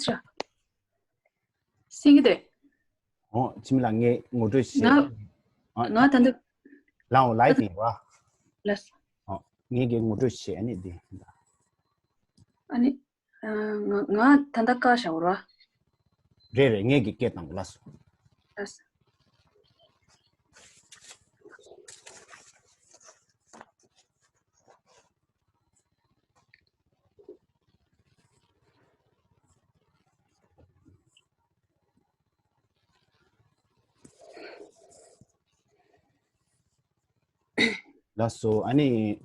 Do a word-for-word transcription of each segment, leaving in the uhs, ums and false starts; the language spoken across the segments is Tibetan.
ཤ། སེང་གེ་དེ། ཨོ། འཆི་མེད་ལགས། ངས་ངོ་སྤྲོད་བྱེད། ང་ཨ། ང་ད་ལྟ་ལའོ་ལའིབ་ཡིན་བ། ལགས། ཨོ། ངས་ཀྱི་ངོ་སྤྲོད་བྱེད། ཨ་ནི་འདི། ཨ་ནི། ཨ། ང་ང་ད་ལྟ་བཀག་བཞག་རོགས། རེད་རེད། ངས་ཀྱི་སྐད་བཏང་གོ། ལགས་སོ། ལགས། ལགས་སོ། ཨ་ནི།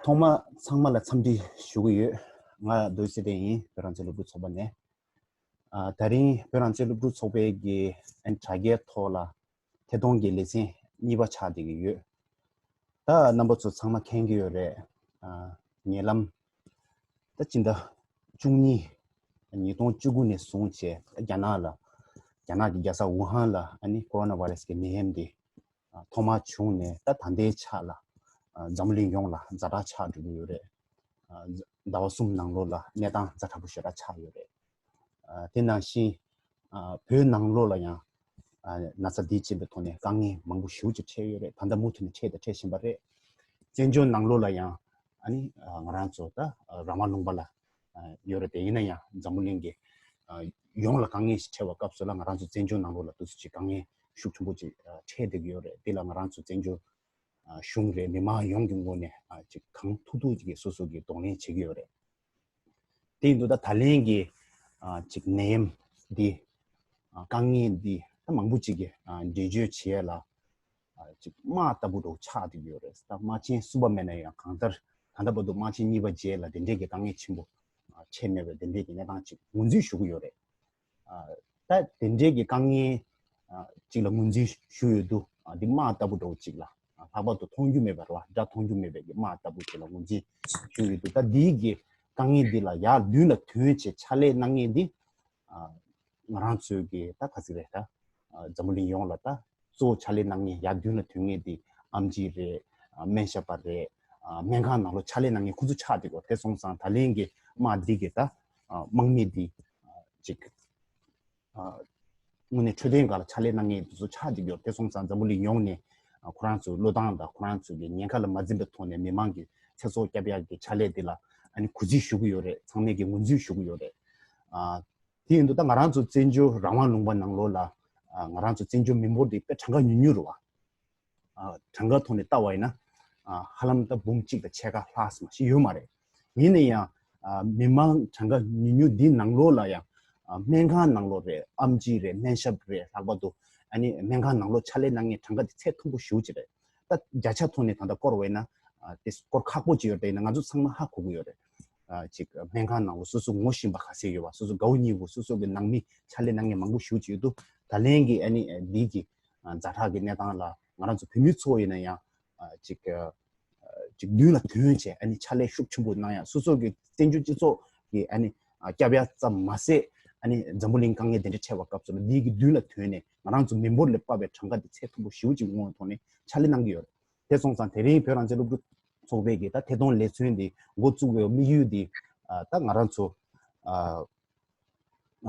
ཐོག་མ་ཚང་མ་ལ་འཚམས་འདྲི་ཞུ་གི་ཡོད། ང་རྡོ་རྗེ་ཚེ་བརྟན་ཡིན། བོད་རང་བཙན་སློབ་ཕྲུག་ཚོགས་པ་ནས། ཨ། ད་རིང་བོད་རང་བཙན་སློབ་ཕྲུག་ཚོགས་པའི་གི་ཨ་ནི་དྲ་རྒྱའི་ཐོག་ལ་ཐད་གཏོང་གི་ལེ་ཚན་གཉིས་པ་ཆགས་བསྡད་ཀྱི་ཡོད། ད་རྣམ་པ་ཚོ་ཚང་མ་མཁྱེན་གྱི་ཡོད་རེད། ཨ། ཉེ་ལམ་ད་སྤྱི་ཟླ་བཅུ་གཉིས། ཉིས་སྟོང་བཅུ་དགུ་ནས་བཟུང་བྱས་རྒྱ་ནག་ལ། རྒྱ་ནག་གི་རྒྱལ་ས་ཝུ་ཧན་ལ་ཨ་ནི་ཀོ་རོ་ན་བྷ་རེ་སི་གི་ནད་ཡམས་འདི་ཨ་ཐོག་མར་བྱུང་ནས་ད་ད་ལྟའི་ཆ་ལ་ཨ་འཛམ་བུ་གླིང་ཡོངས་ལ་ཛ་དྲག་ཆགས་འགྲོ་གི་ཡོད་རེད། ཨ་ཟླ་བ་གསུམ་ནང་ལོགས་ལ་གནས་སྟངས་ཛ་དྲག་པོ་ཞེ་དྲག་ཆགས་ཡོད་རེད། ཨ་དེ་ནང་བཞིན་ཨ་བོད་ནང་ལོགས་ལ་ཡང་ཨ་ན་ཚ་འདིའི་རྐྱེན་པའི་ཐོག་ནས་དཀའ་ངལ་མང་པོ་ཞེ་པོ་ཅིག་འཕྲད་ཡོད་རེད། ད་ལྟ་མུ་མཐུད་ནས་འཕྲད་དང་འཕྲད་བཞིན་པ་རེད། བཙན་བྱོལ་ནང་ལོགས་ལ་ཡང་ཨ་ནི་ཨ་ང་རང་ཚོ་ད་ཨ་རང་དབང་ལུང་པ་ལ་ཨ་ཡོད་རེད་དེ། ཡིན་ན་ཡང་འཛམ་བུ་གླིང་གི་ཨ་ཡོངས་ལ་དཀའ་ངལ་ཞིག་འཕྲད་པའི་སྐབས་སུ་ལ་ང་རང་ཚོ་བཙན་བྱོལ་ནང་ལོགས་ལ་འདུག་སེ་ཅིག་དཀའ་ངལ་ཤུགས་ཆེན་པོ་ཅིག་ཨ་འཕྲད་བསྡད་ཀྱི་ཡོད་རེད། དེ་ལ་ང་རང་ཚོ་བཙན་བྱོལ་ཨ་གཞུང་རེད། མི་མང་ཡོངས་ཀྱི་ངོས་ནས་ཨ་ཅིག་གང་ཐུབ་ཐུབ་ཅིག་གིས་སོ་སོ་གིས་གདོང་ལེན་བྱེད་ཀྱི་ཡོད་རེད། དེ་ཡིན་དུས་ད་ད་ལན་གྱི་ཨ་ཅིག་ནད་ཡམས་འདི་ཨ་དཀའ་ངལ་འདི་ད་མང་པོ་ཅིག་གིས་ཨ་འགྲེལ་བརྗོད་བྱེད་ཡ་ལ་ཨ་ཅིག་དམག་ལྟ་བུ་འདྲ་བོ་ཆགས་བསྡད་ཀྱི་ཡོད་རེད། ད་དམག་ཆེན་གསུམ་པ་མེད་ན་ཡང་གང་ལྟར་ད་ལྟ་བར་དུ་དམག་ཆེན་གཉིས་པ་རྗེས་ལ་དེ་འདྲས་ཀྱི་དཀའ་ངལ་ཆེན་པོ་ཨ་འཕྲད་མེད་པའི་དེ་འདྲས་ཀྱི་གནས་སྟངས་ཅིག་ངོས་འཛིན་ཞུ་གི་ཡོད་རེད། ཨ་ད་དེ་འདྲའི་གི་དཀའ་ངལ་ཨ་གཅིག་ལ་ངོས་འཛིན་ཞུ་ཡོད་དུས། ཨ་འདི་དམག་ལྟ་བུ་འདྲ་བོ་གཅིག་ལ་ཨ་ལྷག་པར་དུ་མཐོང་རྒྱུ་མེད་པ་རེད་བ། སྒྲ་མཐོང་རྒྱུ་མེད་པའི་གི་དམག་ལྟ་བུ་གཅིག་ལ་ངོས་འཛིན་ཞུ་ཡོད་དུས། ད་འདིའི་གི་དཀའ་ངལ་འདི་ལ་ཡར་མདུན་ལ་ཐོན་བྱས་ཕྱག་ལས་གནང་མཁན་འདི་ཨ་ང་རང་ཚོའི་གི་ད་ག་ཟིག་རེད། ད་ཨ་འཛམ་བུ་གླིང་ཡོངས་ལ་ད་གཙོ་བོ་ཕྱག་ལས་གནང་མཁན་ཡར་མདུན་ལ་ཐོན་མཁན་འདི་ཨེམ་ཆི་རེད། ཨ་སྨན་ཞབས་པ་རེད། ཨ་སྨན་ཁང་ནང་ལོགས་ཕྱག་ལས་གནང་མཁན་ཁོ་ཚོ་ཆགས་བསྡད་ཀྱི་ཡོད་རེད། དེ་སོང་ཙང་ད་ལན་གི་དམག་འདི་གི་ད་ཨ་དམག་མི་འདི་ཨ་ཅིག་ཨ་དངོས་གནས་འཕྲོད་བསྟེན་སྒང་ལ་ཕྱག་ལས་གནང་མཁན་དེ་ཚོ་ཆགས་བསྡད་ཀྱི་ཡོད་རེད། དེ་སོང་ཙང་འཛམ་བུ་གླིང་ཡོངས་ནས་ཨ་ཁོ་རང་ཚོའི་བློས་བཏང་དང་ཁོ་རང་ཚོའི་གི་ཉེན་ཁ་ལ་མ་འཛེམས་པའི་ཐོག་ནས་མི་མང་གི་ཚེ་སྲོག་སྐྱོབ་ཡག་གི་ཕྱག་ལས་འདི་ལ་ཨ་ནི་གུས་བརྩི་ཞུ་གི་ཡོད་རེད། ཚང་མས་ཀྱི་ངོས་འཛིན་ཞུ་གི་ཡོད་རེད། ཨ་དེ་ཡིན་དུས་ད་ང་རང་ཚོ་བཙན་བྱོལ་རང་དབང་ལུང་པ་ནང་ལོགས་ལ་ཨ་ང་རང་ཚོ་བཙན་བྱོལ་མི་འབོར་འདི་དཔེ་གྲངས་ཀ་ཉུང་ཉུང་རེད་བ། ཨ་གྲངས་ཀ་ཐོག་ནས་བལྟ་བ་ཡིན་ན་ཨ་ཧ་ལམ་ད་འབུམ་གཅིག་དང་ཕྱེད་ཀ་ལྷག་ཙམ་ཞིག་ཡོད་མ་རེད། ཡིན་ན་ཡང་ཨ་མི་མང་གྲངས་ཀ་ཉུང་ཉུང་འདི་ནང་ལོགས་ལ་ཡང་ཨ་སྨན་ཁང་ནང་ལོགས་རེད། ཨེམ་ཆི་རེད། སྨན་ཞབས་རེད། ལྷག་པར་དུ་ཨ་ནི་སྨན་ཁང་ནང་ལོགས་ཕྱག་ལས་གནང་མཁན་གྲངས་ཀ་དེ་ཚད་མཐོན་པོ་ཞེ་པོ་ཅིག་རེད། ད་བརྒྱ་ཆ་ཐོག་ནས་ད་ལྟ་སྐོར་བ་ཡིན་ན་ཨ་དེ་སྐོར་ཁག་པོ་ཅིག་ཡོད་རེད། ཡིན་ན་ང་ཚོ་ཚང་མ་ཧ་གོ་གི་ཡོད་རེད། ཨ་ཅིག་སྨན་ཁང་ནང་ལོགས་སོ་སོ་ངོ་ཤེས་པ་ག་ཚད་ཡོད་པ། སོ་སོ་དགའ་བོ་ཉེ་བོ། སོ་སོ་གི་ནང་མི་ཕྱག་ལས་གནང་མཁན་མང་པོ་ཞེ་པོ་ཅིག་ཡོད་དུས། ད་ལན་གི་ཨ་ནི་འདི་གི་ཛ་དྲག་གི་གནས་སྟངས་ལ་ང་རང་ཚོ་བོད་མི་ཚོ་ཡིན་ན་ཡང་ཨ་ཅིག་ཨ་ཅིག་མདུན་ལ་ཐོན་བྱས་ཨ་ནི་ཕྱག་ལས་ཤུགས་ཆེན་པོ་གནང་ཡ། སོ་སོ་གི་བཙན་བྱོལ་སྤྱི་ཚོགས་ཀྱི་ཨ་ནི་ཨ་སྐྱབས་ཡ་ཙམ་མ་ཟད། ཨ་ནི་འཛམ་བུ་གླིང་དཀའ་ངལ་དེ་འདྲ་འཕྲད་པའི་སྐབས་སུ་ལ་འདི་གི་མདུན་ལ་ཐོན་ནས་ང་རང་ཚོ་མི་འབོར་ལས་དཔག་པའི་གྲངས་ཀ་དེ་ཚད་མཐོན་པོ་ཞེ་པོ་ཅིག་སྔོན་ཐོག་ནས་ཕྱག་ལས་གནང་གི་ཡོད་རེད། དེ་སོང་ཙང་དེ་རིང་བོད་རང་བཙན་སློབ་ཕྲུག་ཚོགས་པའི་གི་ད་ཐད་གཏོང་ལེ་ཚན་འདི་འགོ་བཙུགས་པའི་དམིགས་ཡུལ་འདི་ཨ་ད་ང་རང་ཚོ་ཨ་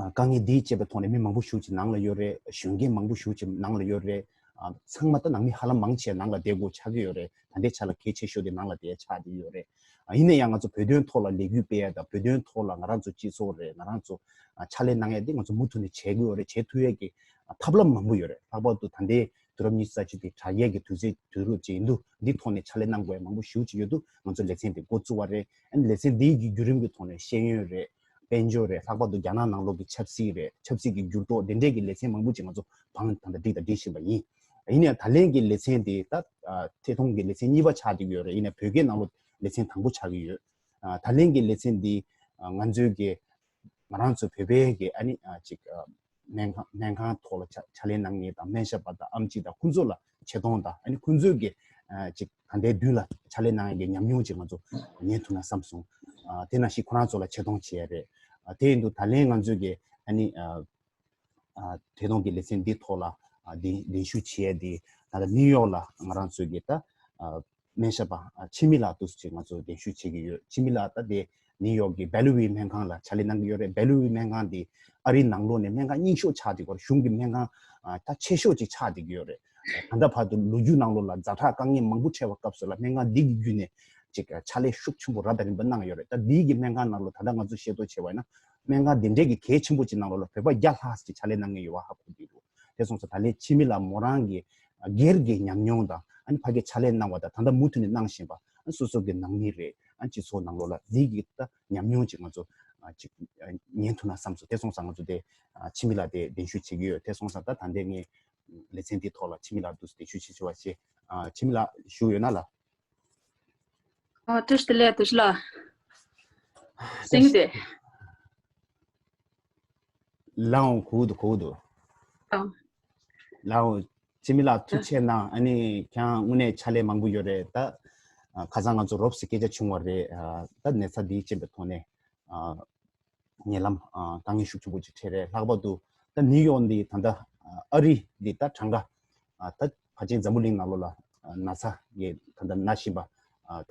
ཨ་དཀའ་ངལ་འདིའི་བཅས་པའི་ཐོག་ནས་མི་མང་པོ་ཞེ་པོ་ཅིག་ནང་ལ་ཡོད་རེད། གཞོན་སྐྱེས་མང་པོ་ཞེ་པོ་ཅིག་ནང་ལ་ཡོད་རེད། ཨ་ཚང་མ་ད་ནང་མི་ཧ་ལམ་མང་ཆེ་ནང་ལ་བསྡད་དགོས་ཆགས་ཀྱི་ཡོད་རེད། ད་ལྟའི་ཆ་ལ་གལ་ཆེ་ཤོས་དེ་ནང་ལ་བསྡད་ཆགས་ཀྱི་ཡོད་རེད། ཨ་ཡིན་ན་ཡང་ང་ཚོ་བོད་དོན་ཐོག་ལ་ལས་འགུལ་སྤེལ་ཡ་དང་། བོད་དོན་ཐོག་ལ་ང་རང་ཚོ་སྤྱི་ཚོགས་རེད། ང་རང་ཚོ་ཨ་ཕྱག་ལས་གནང་ཡ་དེ་ང་ཚོ་མུ་མཐུད་ནས་བྱེད་དགོས་ཡོད་རེད། བྱེད་ཐུབ་ཡ་གི་ཨ་ཐབས་ལམ་མང་པོ་ཡོད་རེད། ལྷག་པར་དུ་ད་ལྟའི་དུས་རབས་ཉི་ཤུ་རྩ་གཅིག་དེ་དྲ་རྒྱའི་གི་དུས་ཚོད་དུས་རབས་ཅིག་ཡིན་དུས། འདི་ཐོག་ནས་ཕྱག་ལས་གནང་དགོས་ཡ་མང་པོ་ཞེ་པོ་ཅིག་ཡོད་དུས། ང་ཚོ་ལེ་ཚན་འདི་འགོ་བཙུགས་པ་རེད། ཨ་ནི་ལེ་ཚན་འདིའི་གི་བརྒྱུད་རིམ་གི་ཐོག་ནས་ཤེས་ཡོན་རེད། དཔལ་འབྱོར་རེད། ལྷག་པར་དུ་རྒྱ་ནག་ནང་ལོགས་ཀྱི་ཆབ་སྲིད་རེད། ཆབ་སྲིད་ཀྱི་འགྱུར་ལྡོག་དེ་འདྲས་ཀྱི་ལེ་ཚན་མང་པོ་ཅིག་ང་ཚོ་བང་ད་ལྟ་སྒྲིག་དང་སྒྲིག་བཞིན་པ་ཡིན། ཡིན་ནའང་ད་ལན་གྱི་ལེ་ཚན་འདི་ད་ཨ་ཐད་གཏོང་གི་ལེ་ཚན་གཉིས་པ་ཆགས་བསྡད་ཀྱི་ཡོད་རེད། ཡིན་ནའང་བོད་སྐད་ནང་ལོགས་ལེ་ཚན་དང་པོ་ཆགས་ཀྱི་ཡོད། ཨ་ད་ལན་གྱི་ལེ་ཚན་འདི་ཨ་ང་ཚོའི་གི་ང་རང་ཚོ་བོད་པའི་གི་ཨ་ནི་ཨ་ཅིག་ཨ་སྨན་ཁང་སྨན་ཁང་ཐོག་ལ་ཕྱག་ཕྱག་ལས་གནང་མཁན་དང་། སྨན་ཞབས་པ་དང་། ཨེམ་ཆི་དང་། ཁོང་ཚོ་ལ་ཆེ་མཐོང་དང་། ཨ་ནི་ཁོང་ཚོའི་གི་ཨ་ཅིག་ད་ལྟའི་མདུན་ལ་ཕྱག་ལས་གནང་ཡ་གི་ཉམས་མྱོང་ཅིག་ང་ཚོ་ཉན་ཐུབ་ན་བསམ་སོང་། ཨ་དེ་ནང་བཞིན་ཁོ་རང་ཚོ་ལ་ཆེ་མཐོང་བྱེད་ཡ་རེད། ཨ་དེ་ཡིན་དུས་ད་ལན་ང་ཚོའི་གི་ཨ་ནི་ཨ་ཨ་ཐད་གཏོང་གི་ལེ་ཚན་འདི་ཐོག་ལ་ཨ་གདན་གདན་ཞུ་བྱེད་ཡ་འདི་ད་ལྟ་ནིའུ་ཡོག་ལ་ང་རང་ཚོའི་གི་ད་ཨ་སྨན་ཞབས་པ་ཨ་འཆི་མེད་ལགས་འདུག་སེ་ང་ཚོ་གདན་ཞུ་བྱེད་ཀྱི་ཡོད། འཆི་མེད་ལགས་ད་དེ་ ནིའུ་ཡོག་གི་བེ་ལུ་ཝི་སྨན་ཁང་ལ་ཕྱག་ལས་གནང་གི་ཡོད་རེད། བེ་ལུ་ཝི་སྨན་ཁང་འདི་ཨ་རིའི་ནང་ལོགས་ནས་སྨན་ཁང་རྙིང་ཤོས་ཆགས་བསྡད་ཀྱི་ཡོད་རེད། གཞུང་གི་སྨན་ཁང་ཨ་ད་ཆེ་ཤོས་ཅིག་ཆགས་བསྡད་ཀྱི་ཡོད་རེད། ད་ལྟ་བར་དུ་ལོ་རྒྱུས་ནང་ལོགས་ལ་ཛ་དྲག་དཀའ་ངལ་མང་པོ་འཕྲད་པའི་སྐབས་སུ་ལ་སྨན་ཁང་འདི་གི་བརྒྱུད་ནས་ཅིག་ཕྱག་ལས་ཤུགས་ཆེན་པོ་རབ་དང་རིམ་པ་གནང་ཡོད་རེད། ད་འདི་གི་སྨན་ཁང་ནང་ལོགས་ད་ལྟ་ང་ཚོ་ཤེས་རྟོགས་བྱས་པ་ཡིན་ན་སྨན་ཁང་འདི་འདྲས་ཀྱི་གལ་ཆེན་པོ་ཅིག་ནང་ལོགས་ལ་བོད་པ་བརྒྱ་ལྷག་ཅིག་ཕྱག་ལས་གནང་མཁན་ཡོད་པ་ཧ་གོ་གི་འདུག་དེ་སོང་ཙང་ད་ལན་འཆི་མེད་ལགས་མོ་རང་གི་སྒེར་གྱི་ཉམས་མྱོང་དང་ཨ་ནི་ཕ་གིར་ཕྱག་ལས་གནང་བ་དང་ད་ལྟ་མུ་མཐུད་ནས་གནང་བཞིན་པ་ཨ་སོ་སོ་གི་ནང་མི་རེད། ཨ་སྤྱི་ཚོགས་ནང་ལོགས་ལ་འདི་གི་ད་ཉམས་མྱོང་ཅིག་ང་ཚོ་ཨ་ཅིག་ཨ་ཉན་ཐུབ་ན་བསམ་སོང་། དེ་སོང་ཙང་ང་ཚོ་དེ་ཨ་འཆི་མེད་ལགས་དེ་གདན་ཞུ་བྱེད་ཀྱི་ཡོད། དེ་སོང་ཙང་ད་ད་ལྟའི་ངའི་ལེ་ཚན་འདིའི་ཐོག་ལ་འཆི་མེད་ལགས་འདུག་གདན་ཞུ་བྱེད་ཆོག་པ་བྱེད། ཨ་འཆི་མེད་ལགས་བཞུགས་ཡོད་ན་ལགས། ཨ་བཀྲ་ཤིས་བདེ་ལེགས་བཀྲ་ཤིས་ལགས། སེང་གེ་དེ། ལའོ་གོ་འདུག་གོ་འདུག་ཨ། ལའོ་འཆི་མེད་ལགས་ཐུགས་རྗེ་གནང་། ཨ་ནི་ཁྱེད་རང་དངོས་གནས་ཕྱག་ལས་མང་པོ་ཡོད་རེད། ད་ཨ་ཁ་སང་ང་ཚོ་རོབ་ཙམ་སྐད་ཆ་བྱུང་བ་རེད། ཨ་ད་ནད་ཚ་འདིའི་རྐྱེན་པའི་ཐོག་ནས་ཨ་ཉེ་ལམ་ཨ་དཀའ་ངལ་ཤུགས་ཆེན་པོ་ཅིག་འཕྲད་རེད། ལྷག་པར་དུ་ད་ནིའུ་ཡོག་འདི་ད་ལྟ་ཨ་རི་འདི་ད་གྲངས་ཀ་ཨ་ད་ཕལ་ཆེར་འཛམ་བུ་གླིང་ནང་ལོགས་ལ་ཨ་ན་ཚ་གི་ད་ལྟ་ན་བཞིན་པ་ཨ་ད་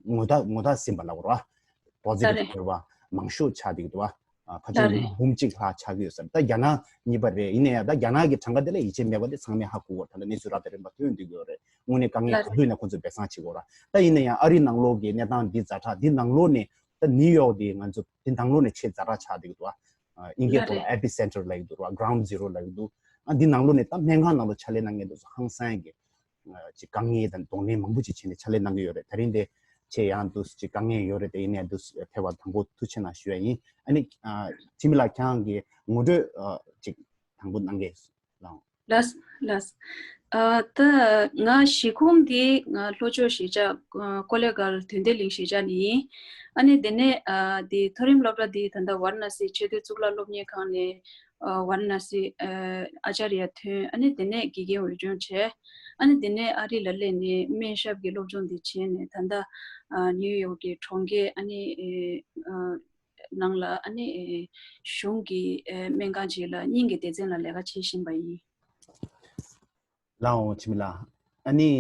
ངོ་རྟགས་ངོ་རྟགས་ཟིན་པ་ལབ་དགོས་རེད་བ། པོ་ཟི་ཊིབ་ལྟར་རེད། ཟེར་བ་མང་ཤོས་ཆགས་བསྡད་ཀྱི་འདུག་བ། ཨ་ཕལ་ཆེར་ལྟར་མི་རེད། འབུམ་གཅིག་ལྷག་ཆགས་ཀྱི་ཡོད་ཟེར། ད་རྒྱ་ནག་གཉིས་པ་རེད། ཡིན་ན་ཡང་ད་རྒྱ་ནག་གི་གྲངས་ཀ་དེ་ལ་ཡིད་ཆེས་མེད་པ་དེ་ཚང་མས་ཧ་གོ་གི་ཡོད་རེད། ད་ལྟ་གནས་ཚུལ་རབ་དང་རིམ་པ་ཐོན་བསྡད་ཀྱི་ཡོད་རེད། དངོས་གནས་དཀའ་ངལ་ལྟར་ག་རེད། དུས་ནས་ཁོང་ཚོས་འབད་བཟང་བྱེད་དགོས་ར། ད་ཡིན་ན་ཡང་ཨ་རི་ནང་ལོགས་ཀྱི་གནས་སྟངས་འདི་ཛ་དྲག་འདི་ནང་ལོགས་ནས་ད་ནིའུ་ཡོག་འདི་ང་ཚོ་འདི་ནང་ལོགས་ནས་ཆེས་ཛ་དྲག་ཆགས་བསྡད་ཀྱི་འདུག་བ། ཨ་དབྱིན་སྐད་ལ་ཐོག་ལ་རེད། ཨེ་པི་སེན་ཊར་ལབ་ཀྱི་འདུག་ར། གྷ་རའུན་ཌི་ཛི་རོ་ལབ་ཀྱི་འདུག་ཨ་འདི་ནང་ལོགས་ནས་ད་སྨན་ཁང་ནང་ལོགས་ཕྱག་ལས་གནང་མཁན་དེ་ཚོ་ཧང་སང་གི་ཅིག་དཀའ་ངལ་དང་གདོང་ལེན་མང་པོ་ཅིག་བྱས་ནས་ཕྱག་ལས་གནང་གི་ཡོད་རེད། ད་རིང་དེ་ཆེ་ཡང་འདུག་ཅིག་དཀའ་ངལ་ཡོད་རེད། དེ་ཡིན་ནའི་འདུག་ཕེབས་པ་དང་པོ་ཐུགས་རྗེ་གནང་ཞུ་ཡ་ཡིན། ཨ་ནི་ཨ་འཆི་མེད་ལགས་ཁྱེད་རང་གི་ངོ་སྤྲོད་ཨ་ཅིག་དང་པོ་གནང་གས་ལགས། ལགས་ལགས། ཨ་ད་ང་གཞིས་ཁོངས་འདི་ང་ལྷོ་ཕྱོགས་གཞིས་ཆགས་ཨ་ཀོ་ལེ་གལ་དོན་ལྡན་གླིང་གཞིས་ཆགས་ནས་ཡིན། ཨ་ནི་དེ་ནས་ཨ་འདི་མཐོ་རིམ་སློབ་གྲྭ་འདི་ད་ལྟ་ཝཱ་ར་ཎ་སི་ཆེས་མཐོའི་གཙུག་ལག་སློབ་གཉེར་ཁང་ནས་ཨ་ཝཱ་ར་ཎ་སི་ཨ་ཨ་ཅཱརྱ་ཐོན། ཨ་ནི་དེ་ནས་དགེ་རྒན་འོས་སྦྱོང་བྱས། ཨ་ནི་དེ་ནས་ཨ་རི་ལ་སླེབས་ནས་སྨན་ཞབས་ཀྱི་སློབ་སྦྱོང་འདི་བྱས་ནས་ད་ལྟ་ཨ་ནིའུ་ཡོག་གི་གྲོང་ཁྱེར་ཨ་ནི་ཨ་ནང་ལ་ཨ་ནི་ཨ་གཞུང་གི་ཨ་སྨན་ཁང་ཅིག་ལ་སྙིང་གི་སྡེ་ཚན་ལ་ལས་ཀ་བྱེད་བཞིན་པ་ཡིན། ལའོ་འཆི་མེད་ལགས། ཨ་ནི་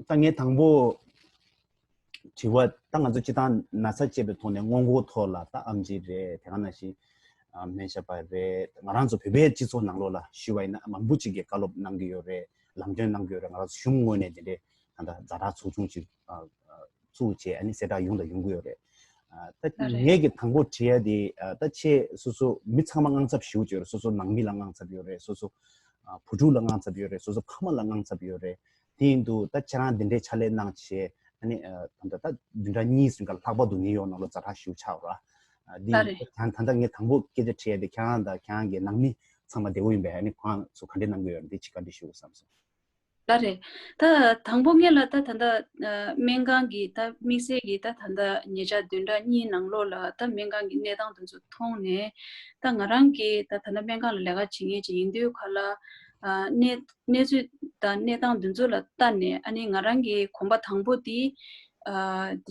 ད་ངས་དང་པོ་དྲི་བ་ད་ང་ཚོ་སྤྱིར་བཏང་ན་ཚ་བཅད་པའི་ཐོག་ནས་སྔོན་འགོག་ཐོག་ལ་ད་ཨེམ་ཆི་རེད། དེ་ག་ནང་བཞིན་ཨ་སྨན་ཞབས་པ་རེད། ང་རང་ཚོ་བོད་པའི་སྤྱི་ཚོགས་ནང་ལོགས་ལ་ཞུས་པ་ཡིན་ན་མང་པོ་ཅིག་གིས་བཀའ་སློབ་གནང་གི་ཡོད་རེད། ལམ་སྟོན་གནང་གི་ཡོད་རེད། ང་རང་ཚོ་གཞུང་ངོས་ནས་དེ་འདྲའི་ད་ལྟ་ཛ་དྲག་ཚོགས་ཆུང་ཅིག་ཨ་ཨ་བཙུགས་བྱས་ཨ་ནི་གསལ་བསྒྲགས་ཡོང་དང་ཡོང་གི་ཡོད་རེད། ཨ་ད་ལགས་རེད། ངས་ཀྱི་དང་པོ་དྲི་ཡ་དེ་ཨ་ད་ཁྱེད་སོ་སོ་མི་ཚང་མ་དངངས་འཚབ་ཞེ་པོ་ཅིག་ཡོད་རེད། སོ་སོ་ནང་མི་ལ་དངངས་འཚབ་ཡོད་རེད། སོ་སོ་ཨ་བུ་ཕྲུག་ལ་དངངས་འཚབ་ཡོད་རེད། སོ་སོ་ཕ་མ་ལ་དངངས་འཚབ་ཡོད་རེད། དེ་ཡིན་དུས་ད་ཁྱེད་རང་འདི་འདྲའི་ཕྱག་ལས་གནང་བྱས་ཨ་ནི་ཨ་ད་ད་ད་བདུན་ཕྲག་གཉིས་ཟིན་ག་ལྷག་པར་དུ་ནིའུ་ཡོག་ནང་ལ་ཛ་དྲག་ཞེ་པོ་ཆགས་ར། ཨ་འདི་ལགས་རེད། ད་ད་ལྟ་ངས་དང་པོ་སྐད་ཆ་དྲི་ཡ་དེ་ཁྱེད་རང་དང་ཁྱེད་རང་གི་ནང་མི་ཚང་མ་བདེ་པོ་ཡིན་པས། ཨ་ནི་ཁོ་རང་ཚོ་ག་འདྲས་གནང་གི་ཡོད་རེད། འདི་ཅིག་བཀའ་འདྲི་ཞུ་དགོས་བསམ་སོང་། ལགས་རེད། ད་དང་པོ་ངེད་ལ་ད་ད་ལྟ་ཨ་སྨན་ཁང་གི་ད་དམིགས་བསལ་གྱི་ད་ད་ལྟ་ཉེ་ཆར་བདུན་ཕྲག་གཉིས་ནང་ལོགས་ལ་ད་སྨན་ཁང་གི་གནས་སྟངས་དེ་ཚོ་མཐོང་ནས་ད་ང་རང་གིས་ད་ད་ལྟ་སྨན་ཁང་ལ་ལས་ཀ་བྱེད་མཁན་ཅིག་ཡིན་དུས་ག་ལ་ཨ་གནས་གནས་ཚུལ་དང་གནས་སྟངས་དེ་ཚོ་ལ་ལྟ་ནས་ཨ་ནི་ང་རང་གི་གོམ་པ་དང་པོ་དེ་ཨ་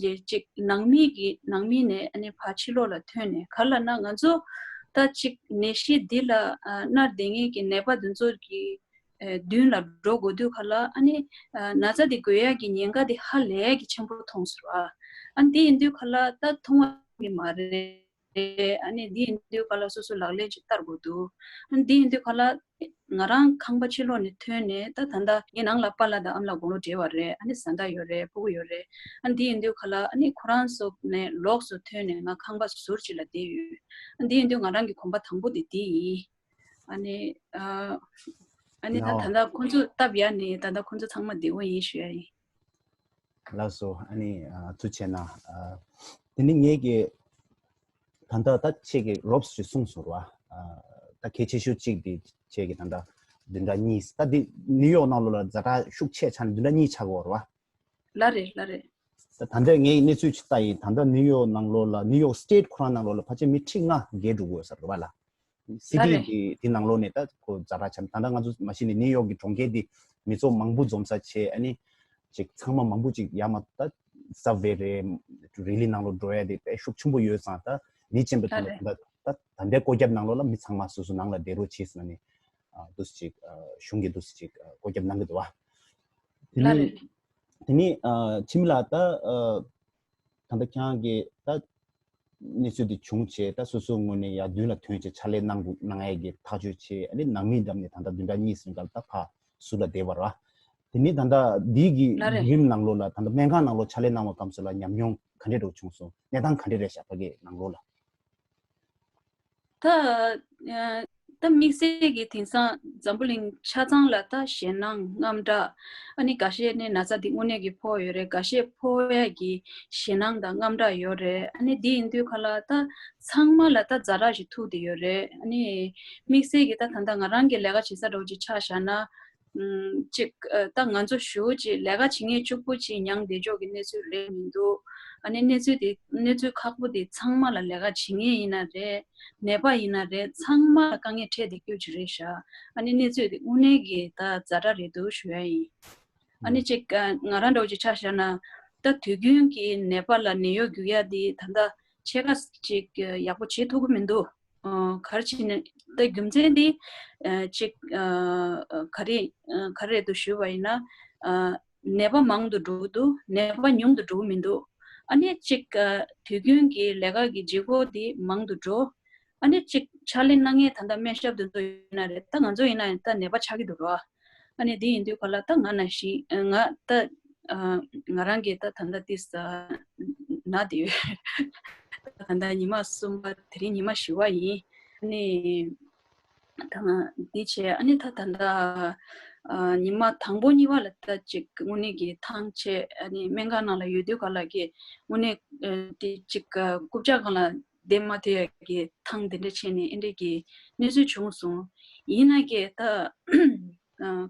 དེ་ཅིག་ནང་མི་གི་ནང་མི་ནས་ཨ་ནི་ཕར་ཕྱི་ལོགས་ལ་ཐོན་ནས་ག་ལ་ན་ང་ཚོ་ད་ཅིག་ནད་གཞི་འདི་ལ་ཨ་མནར་བསྡད་མཁན་གྱི་ནད་པ་དེ་ཚོ་གི་ཨེ་མདུན་ལ་འགྲོ་དགོས་དུས་ག་ལ་ཨ་ནི་ཨ་ན་ཚ་དེ་འགོས་ཡག་གི་ཉེན་ཁ་དེ་ཧ་ལས་གི་ཆེན་པོ་མཐོང་ཟེར་བ། ཨ་ནི་དེ་ཡིན་དུས་ག་ལ་ད་མཐོང་བ་གི་མ་རེད། ཨ་ནི་དེ་ཡིན་དུས་ག་ལ་སོ་སོ་ལག་ལེན་ཅིག་བསྟར་དགོས་འདུག་ཨ་ནི་དེ་ཡིན་དུས་ག་ལ་ང་རང་ཁང་པ་ཕྱི་ལོགས་ནས་ཐོན་ནས་ད་ད་ལྟ་ངའི་ནང་ལ་པཱ་ལགས་དང་ཨ་མ་ལགས་དགུང་ལོ་བགྲེས་པ་རེད། ཨ་ནི་བཟའ་ཟླ་ཡོད་རེད། ཕྲུ་གུ་ཡོད་རེད། ཨ་ནི་དེ་ཡིན་དུས་ག་ལ་ཨ་ནི་ཁོ་རང་ཚོ་ནས་ལོགས་སུ་ཐོན་ནས་ང་ཁང་པ་ཟུར་ཅིག་ལ་བསྡད་ཡོད། ཨ་ནི་དེ་ཡིན་དུས་ང་རང་གི་གོམ་པ་དང་པོ་དེ་དེ་ཡིན། ཨ་ནི་ཨ་ཨ་ནི་ད་ད་ལྟ་ཁོང་ཚོ་སྟབས་ཡག་ནི་ད་ལྟ་ཁོང་ཚོ་ཚང་མ་བདེ་པོ་ཡིན་ཞུ་ཡ་ཡིན། ལགས་སོ། ཨ་ནི་ཨ་ཐུགས་རྗེ་གནང་། ཨ་དེ་ནི་ངེད་ཀྱི་ད་ལྟ་ད་ཁྱེད་ཀྱི་རོབ་ཅིག་གསུངས་སོང་ར། ཨ་ད་གལ་ཆེ་ཤོས་གཅིག་དེ་ཁྱེད་ཀྱི་ད་ལྟ་བདུན་ཕྲག་གཉིས་ད་འདི་ནིའུ་ཡོག་ནང་ལོགས་ལ་ཛ་དྲག་ཤུགས་ཆེ་ཆགས་ནས་བདུན་ཕྲག་གཉིས་ཆགས་ཀྱི་ཡོད་རེད་བ། ལགས་རེད་ལགས་རེད། ད་ད་ལྟ་ངས་གནས་ཚུལ་ཅིག་ལྟ་ཡིན། ད་ལྟ་ནིའུ་ཡོག་ནང་ལོགས་ལ་ནིའུ་ཡོག་སི་ཊེཊ་ཁོ་རང་ནང་ལོགས་ལ་ཕལ་ཆེར་མི་ཁྲི་ལྔ་བརྒལ་འགྲོ་གི་ཡོད་ས་རེད་བ་ལ། སི་ལགས་ཊི་རེད། དེ་དེ་ནང་ལོགས་ནས་ད་ཁོ་ཛ་དྲག་ཆགས། ད་ལྟ་ང་ཚོ་མ་གཞི་ནས་ནིའུ་ཡོག་གི་གྲོང་ཁྱེར་འདི་མི་ཚོགས་མང་པོ་འཛོམས་ས་བྱས། ཨ་ནི་ཅིག་ཚང་མ་མང་པོ་ཅིག་ཡར་མར་ད་སབ་ཝེ་རེད། རི་ལི་ནང་ལོགས་འགྲོ་ཡ་དེ་དཔེ་ཤུགས་ཆེན་པོ་ཡོད་ཙང་ད་འདི་ཅན་པའི་ཐོག་ལ་ལགས་རེད། ད་ད་ད་ལྟའི་བཀོད་ཁྱབ་ནང་ལོགས་ལ་མི་ཚང་མ་སོ་སོ་ནང་ལ་བསྡད་རོགས་བྱས་ཟེར་ནས་ཨ་འདུག་སེ་ཅིག་ཨ་གཞུང་གིས་འདུག་སེ་ཅིག་ཨ་བཀོད་ཁྱབ་གནང་གི་འདུག་བ། དེ་ལགས་ནི་རེད། དེ་ནི་ཨ་འཆི་མེད་ལགས་ད་ཨ་ད་ལྟ་ཁྱེད་རང་གིས་ད་ གནས་ཚུལ་འདི་བྱུང་བྱས་ད་སོ་སོའི་ངོས་ནས་ཡར་མདུན་ལ་ཐོན་བྱས་ཕྱག་ལས་གནང་དགོས་གནང་ཡས་ཀྱི་ཐག་གཅོད་བྱས། ཨ་ནི་ནང་མིའི་འགྲམ་ནས་ད་ལྟ་བདུན་ཕྲག་གཉིས་ཙམ་སྒང་ལ་ད་ཕར་ཟུར་ལ་བསྡད་པ་རེད་བ། དེ་ནས་ད་ལྟ་འདི་གི་ལགས་རེད། བརྒྱུད་རིམ་ནང་ལོགས་ལ་ད་ལྟ་སྨན་ཁང་ནང་ལོགས་ཕྱག་ལས་གནང་བའི་སྐབས་སུ་ལ་ཉམས་མྱོང་ག་འདྲས་འདྲ་བོ་བྱུང་སོང་། གནས་སྟངས་ག་འདྲས་རེད་ཤག་ཕ་གི་ནང་ལོགས་ལ། ད་ཨ་ད་དམིགས་བསལ་གྱི་དེང་སང་འཛམ་བུ་གླིང་ཆ་ཚང་ལ་ད་ཞེད་སྣང་དངངས་སྐྲག་ཨ་ནི་འགའ་ཤས་ནི་ན་ཚ་འདི་དངོས་གནས་ཀྱི་ཕོག་ཡོད་རེད། འགའ་ཤས་ཕོག་ཡས་ཀྱི་ཞེད་སྣང་དང་དངངས་སྐྲག་ཡོད་རེད། ཨ་ནི་འདི་ཡིན་དུས་ག་ལ་ད་ཚང་མ་ལ་ད་ཛ་དྲག་ཞིག་ཐུག་བསྡད་ཡོད་རེད། ཨ་ནི་དམིགས་བསལ་གྱི་ད་ད་ལྟ་ང་རང་གི་ལས་ཀ་བྱེད་ས་འདྲ་བོ་ཅིག་ཆ་བཞག་ན། ཨམ་ཅིག་ཨ་ད་ང་ཚོ་ཞེ་པོ་ཅིག་ལས་ཀ་བྱེད་མཁན་གཅིག་པུ་ཅིག་མྱངས་བསྡད་ཆོག་གི་གནས་ཚུལ་རེད་མི་འདུག་ཨ་ནི་གནས་ཚུལ་དེ་གནས་ཚུལ་ཁག་པོ་དེ་ཚང་མ་ལ་ལས་ཀ་བྱེད་མཁན་ཡིན་ན་རེད། ནད་པ་ཡིན་ན་རེད། ཚང་མ་ལ་དཀའ་ངལ་འཕྲད་བསྡད་རྒྱུ་ཅིག་རེད་ཤག་ཨ་ནི་གནས་ཚུལ་དེ་དངོས་གནས་ཀྱི་ད་ཛ་དྲག་རེད་འདུག་ཞུ་ཡ་ཡིན། ཨ་ནི་ཅིག་ཨ་ང་རང་འདྲ་བོ་ཅིག་ཆ་བཞག་ན། ད་དུས་རྒྱུན་གྱི་ནད་པ་ལ་ནད་གཡོག་རྒྱུག་ཡ་དེ་ད་ལྟ་ཕྱེད་ཀ་ཅིག་ཡག་པོ་བྱེད་ཐུབ་ཀྱི་མི་འདུག་ཨ་ག་རེ་བྱས་ནས་ད་རྒྱུ་མཚན་དེ་ཨ་ཅིག་ཨ་ག་རེ་ཨ་ག་རེ་རེད་འདུག་ཞུས་པ་ཡིན་ན། ཨ་ནད་པ་མང་དུ་འགྲོ་གི་འདུག་ནད་པ་ཉུང་དུ་འགྲོ་གི་མི་འདུག་ཨ་ནི་ཅིག་ཨ་དུས་རྒྱུན་གྱི་ལས་ཀ་གི་བྱེད་སྒོ་དེ་མང་དུ་འགྲོ། ཨ་ནི་ཅིག་ཕྱག་ལས་གནང་མཁན་ད་ལྟ་སྨན་ཞབས་དེ་ཚོ་ཡིན་ན་རེད། ད་ང་ཚོ་ཡིན་ན་ཡང་ད་ནད་པ་ཆགས་ཀྱི་འདུག་རོ། ཨ་ནི་དེ་ཡིན་དུས་ག་ལ་ད་ང་ནང་བཞིན་ང་ད་ཨ་ང་རང་གིས་ད་ད་ལྟ་ཏིས་ན་དེ་ཡོད། ད་ལྟ་ཉི་མ་གསུམ་པ་དེ་རིང་ཉི་མ་བཞི་པ་ཡིན། ཨ་ནི་ད་ང་འདི་བྱས་ཨ་ནི་ད་ད་ལྟ་ཨ་ཉི་མ་དང་པོ་གཉིས་པ་ལ་ད་ཅིག་དངོས་གནས་ཀྱི་ཐང་ཆད། ཨ་ནི་སྨན་ཁང་ནང་ལ་ཡོད་དུས་ག་ལ་གི་དངོས་གནས་ཨ་དེ་ཅིག་ཨ་རྐུབ་བཀྱག་སྒང་ལ་བསྡད་མ་ཐུབ་ཡ་གི་ཐང་དེ་འདྲ་བྱས་ནས་ཨེ་འདྲ་གི་གནས་ཚུལ་བྱུང་སོང་། ཡིན་ན་གི་ད་ཨ་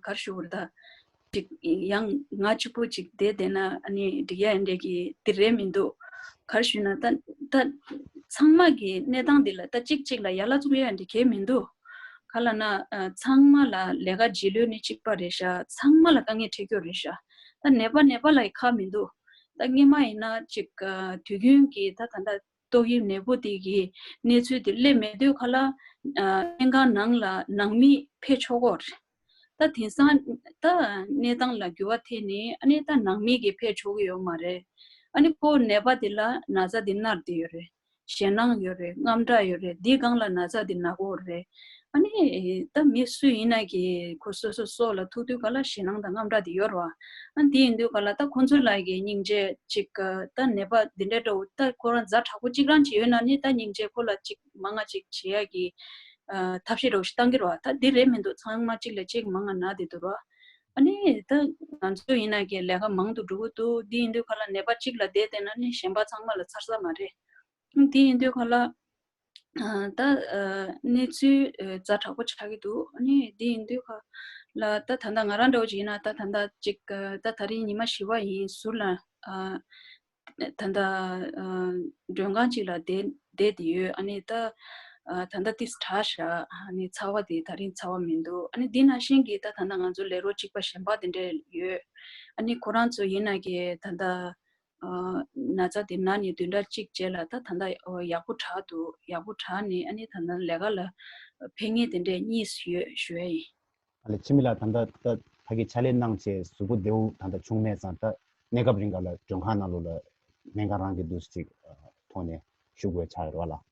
ག་རེ་ཞུ་དགོས་རེད་ད། ཅིག་ཡང་ང་གཅིག་པུ་ཅིག་བསྡད་བསྡད་ན་ཨ་ནི་འགྲིག་ཡ་ཨེ་འདྲ་གི་དེ་རེད་མི་འདུག་ག་རེ་ཞུས་ན་ད་ད་ཚང་མ་གི་གནས་སྟངས་འདི་ལ་ད་གཅིག་གཅིག་ལ་ཡ་ལ་བཙུགས་ཡ་ཨེ་འདྲ་གས་མི་འདུག་ག་ལ་ན་ཨ་ཚང་མ་ལ་ལས་ཀ་རྗེས་ལུས་ནི་གཅིག་པ་རེད་ཤག་ཚང་མ་ལ་དཀའ་ངལ་འཕྲད་རྒྱུ་རེད་ཤག་ད་ནད་པ་ནད་པ་ལ་ཡི་ཁག་མི་འདུག་ད་སྔོན་མ་ཡིན་ན་ཅིག་ཨ་དུས་རྒྱུན་གྱི་ད་ད་ལྟ་ཏོག་དབྱིབས་ནད་འབུ་དེ་གི་གནས་ཚུལ་དེ་སླེབས་མེད་དུས་ག་ལ་ཨ་སྨན་ཁང་ནང་ལ་ནང་མི་ཕེབས་ཆོག་གི་རེད། ད་དེང་སང་ད་གནས་སྟངས་ལ་འགྱུར་བ་ཐེབས་ནས་ཨ་ནི་ད་ནང་མི་གི་ཕེབས་ཆོག་གི་ཡོད་མ་རེད། ཨ་ནི་ཁོ་ནད་པ་དེ་ལ་ན་ཚ་དེ་མནར་བསྡད་ཡོད་རེད། ཞེད་སྣང་ཡོད་རེད། དངངས་སྐྲག་ཡོད་རེད། འདི་སྒང་ལ་ན་ཚ་དེ་ན་གི་ཡོད་རེད། ཨ་ནི་ད་མི་སུ་ཡིན་ན་གི་ཁོ་སོ་སོ་སྲོག་ལ་ཐུག་དུས་ག་ལ་ཞེད་སྣང་དང་དངངས་སྐྲག་དེ་ཡོད་རེད་བ། ཨ་འདི་ཡིན་དུས་ག་ལ་ད་ཁོ་ཚོ་ལ་གི་སྙིང་རྗེ་ཅིག་ད་ནད་པ་འདི་འདྲ་འདྲ་བོ་ད་ཁོ་རང་ཛ་དྲག་པོ་གཅིག་རང་ཅིག་ཡོད་ན་ནི་ད་སྙིང་རྗེ་ཁོ་ལ་ཅིག་མང་ང་ཅིག་བྱེད་ཡ་གི་ཨ་ཐབས་ཤེས་འདྲ་བོ་ཞིག་བཏང་གི་རེད་བ། ད་འདི་རེད་མི་འདུག་ཚང་མ་གཅིག་ལ་གཅིག་མང་ང་ན་བསྡད་འདུག་རེད་བ། ཨ་ནི་ད་ང་ཚོ་ཡིན་ན་གི་ལས་ཀ་མང་དུ་འགྲོ་གི་འདུག་འདི་ཡིན་དུས་ག་ལ་ནད་པ་གཅིག་ལ་བསྡད་བསྡད་ན་ནི་གཞན་པ་ཚང་མ་ལ་ཚར་ས་མ་རེད། འདི་ཡིན་དུས་ག་ལ་ཨ་ད་ཨ་གནས་ཚུལ་ཨ་ཛ་དྲག་པོ་ཆགས་ཀྱི་འདུག་ཨ་ནི་འདི་ཡིན་དུས་ག་ལ་ད་ད་ལྟ་ང་རང་འདྲ་བོ་ཅིག་ཡིན་ན་ད་ད་ལྟ་ཅིག་ཨ་ད་ད་རིང་ཉི་མ་བཞི་པ་ཡིན། ཟུར་ལ་ཨ་ད་ལྟ་ཨ་མགྲོན་ཁང་ཅིག་ལ་བསྡད་བསྡད་དེ་ཡོད། ཨ་ནི་ད་ཨ་ད་ལྟ་ཏིས་དྲག་ཤག་ཨ་ནི་ཚ་བ་དེ་ད་རིང་ཚ་བ་མི་འདུག་ཨ་ནི་འདི་ནང་བཞིན་གྱི་ད་ད་ལྟ་ང་ཚོ་ལས་རོགས་གཅིག་པ་གཞན་པ་དེ་འདྲས་ཡོད། ཨ་ནི་ཁོ་རང་ཚོ་ཡིན་ན་གི་ད་ལྟ་ཨ་ན་ཚ་དེ་ན་ནས་བདུན་ཕྲག་གཅིག་རྗེས་ལ་ད་ད་ལྟ་ཨོ་ཡག་པོ་དྲག་འདུག་ཡག་པོ་དྲག་ནས་ཨ་ནི་ད་ལྟ་ལས་ཀ་ལ་ཕེབས་མཁན་དེ་འདྲས་གཉིས་ཡོད་ཞུ་ཡ་ཡིན། ཨ་ལེ་འཆི་མེད་ལགས། ད་ལྟ་ད་ཕ་གི་ཕྱག་ལས་གནང་བྱས་གཟུགས་པོ་བདེ་པོ་ད་ལྟ་བྱུང་མེད་ཙང་ད་གནས་སྐབས་རིང་ག་ལ་མགྲོན་ཁང་ནང་ལོགས་ལ་སྨན་ཁང་རང་གི་འདུག་ཅིག་ཐོག་ནས་བཞུགས་དགོས་ཆགས་ཡོད་རེད་བ་ལགས། ལགས་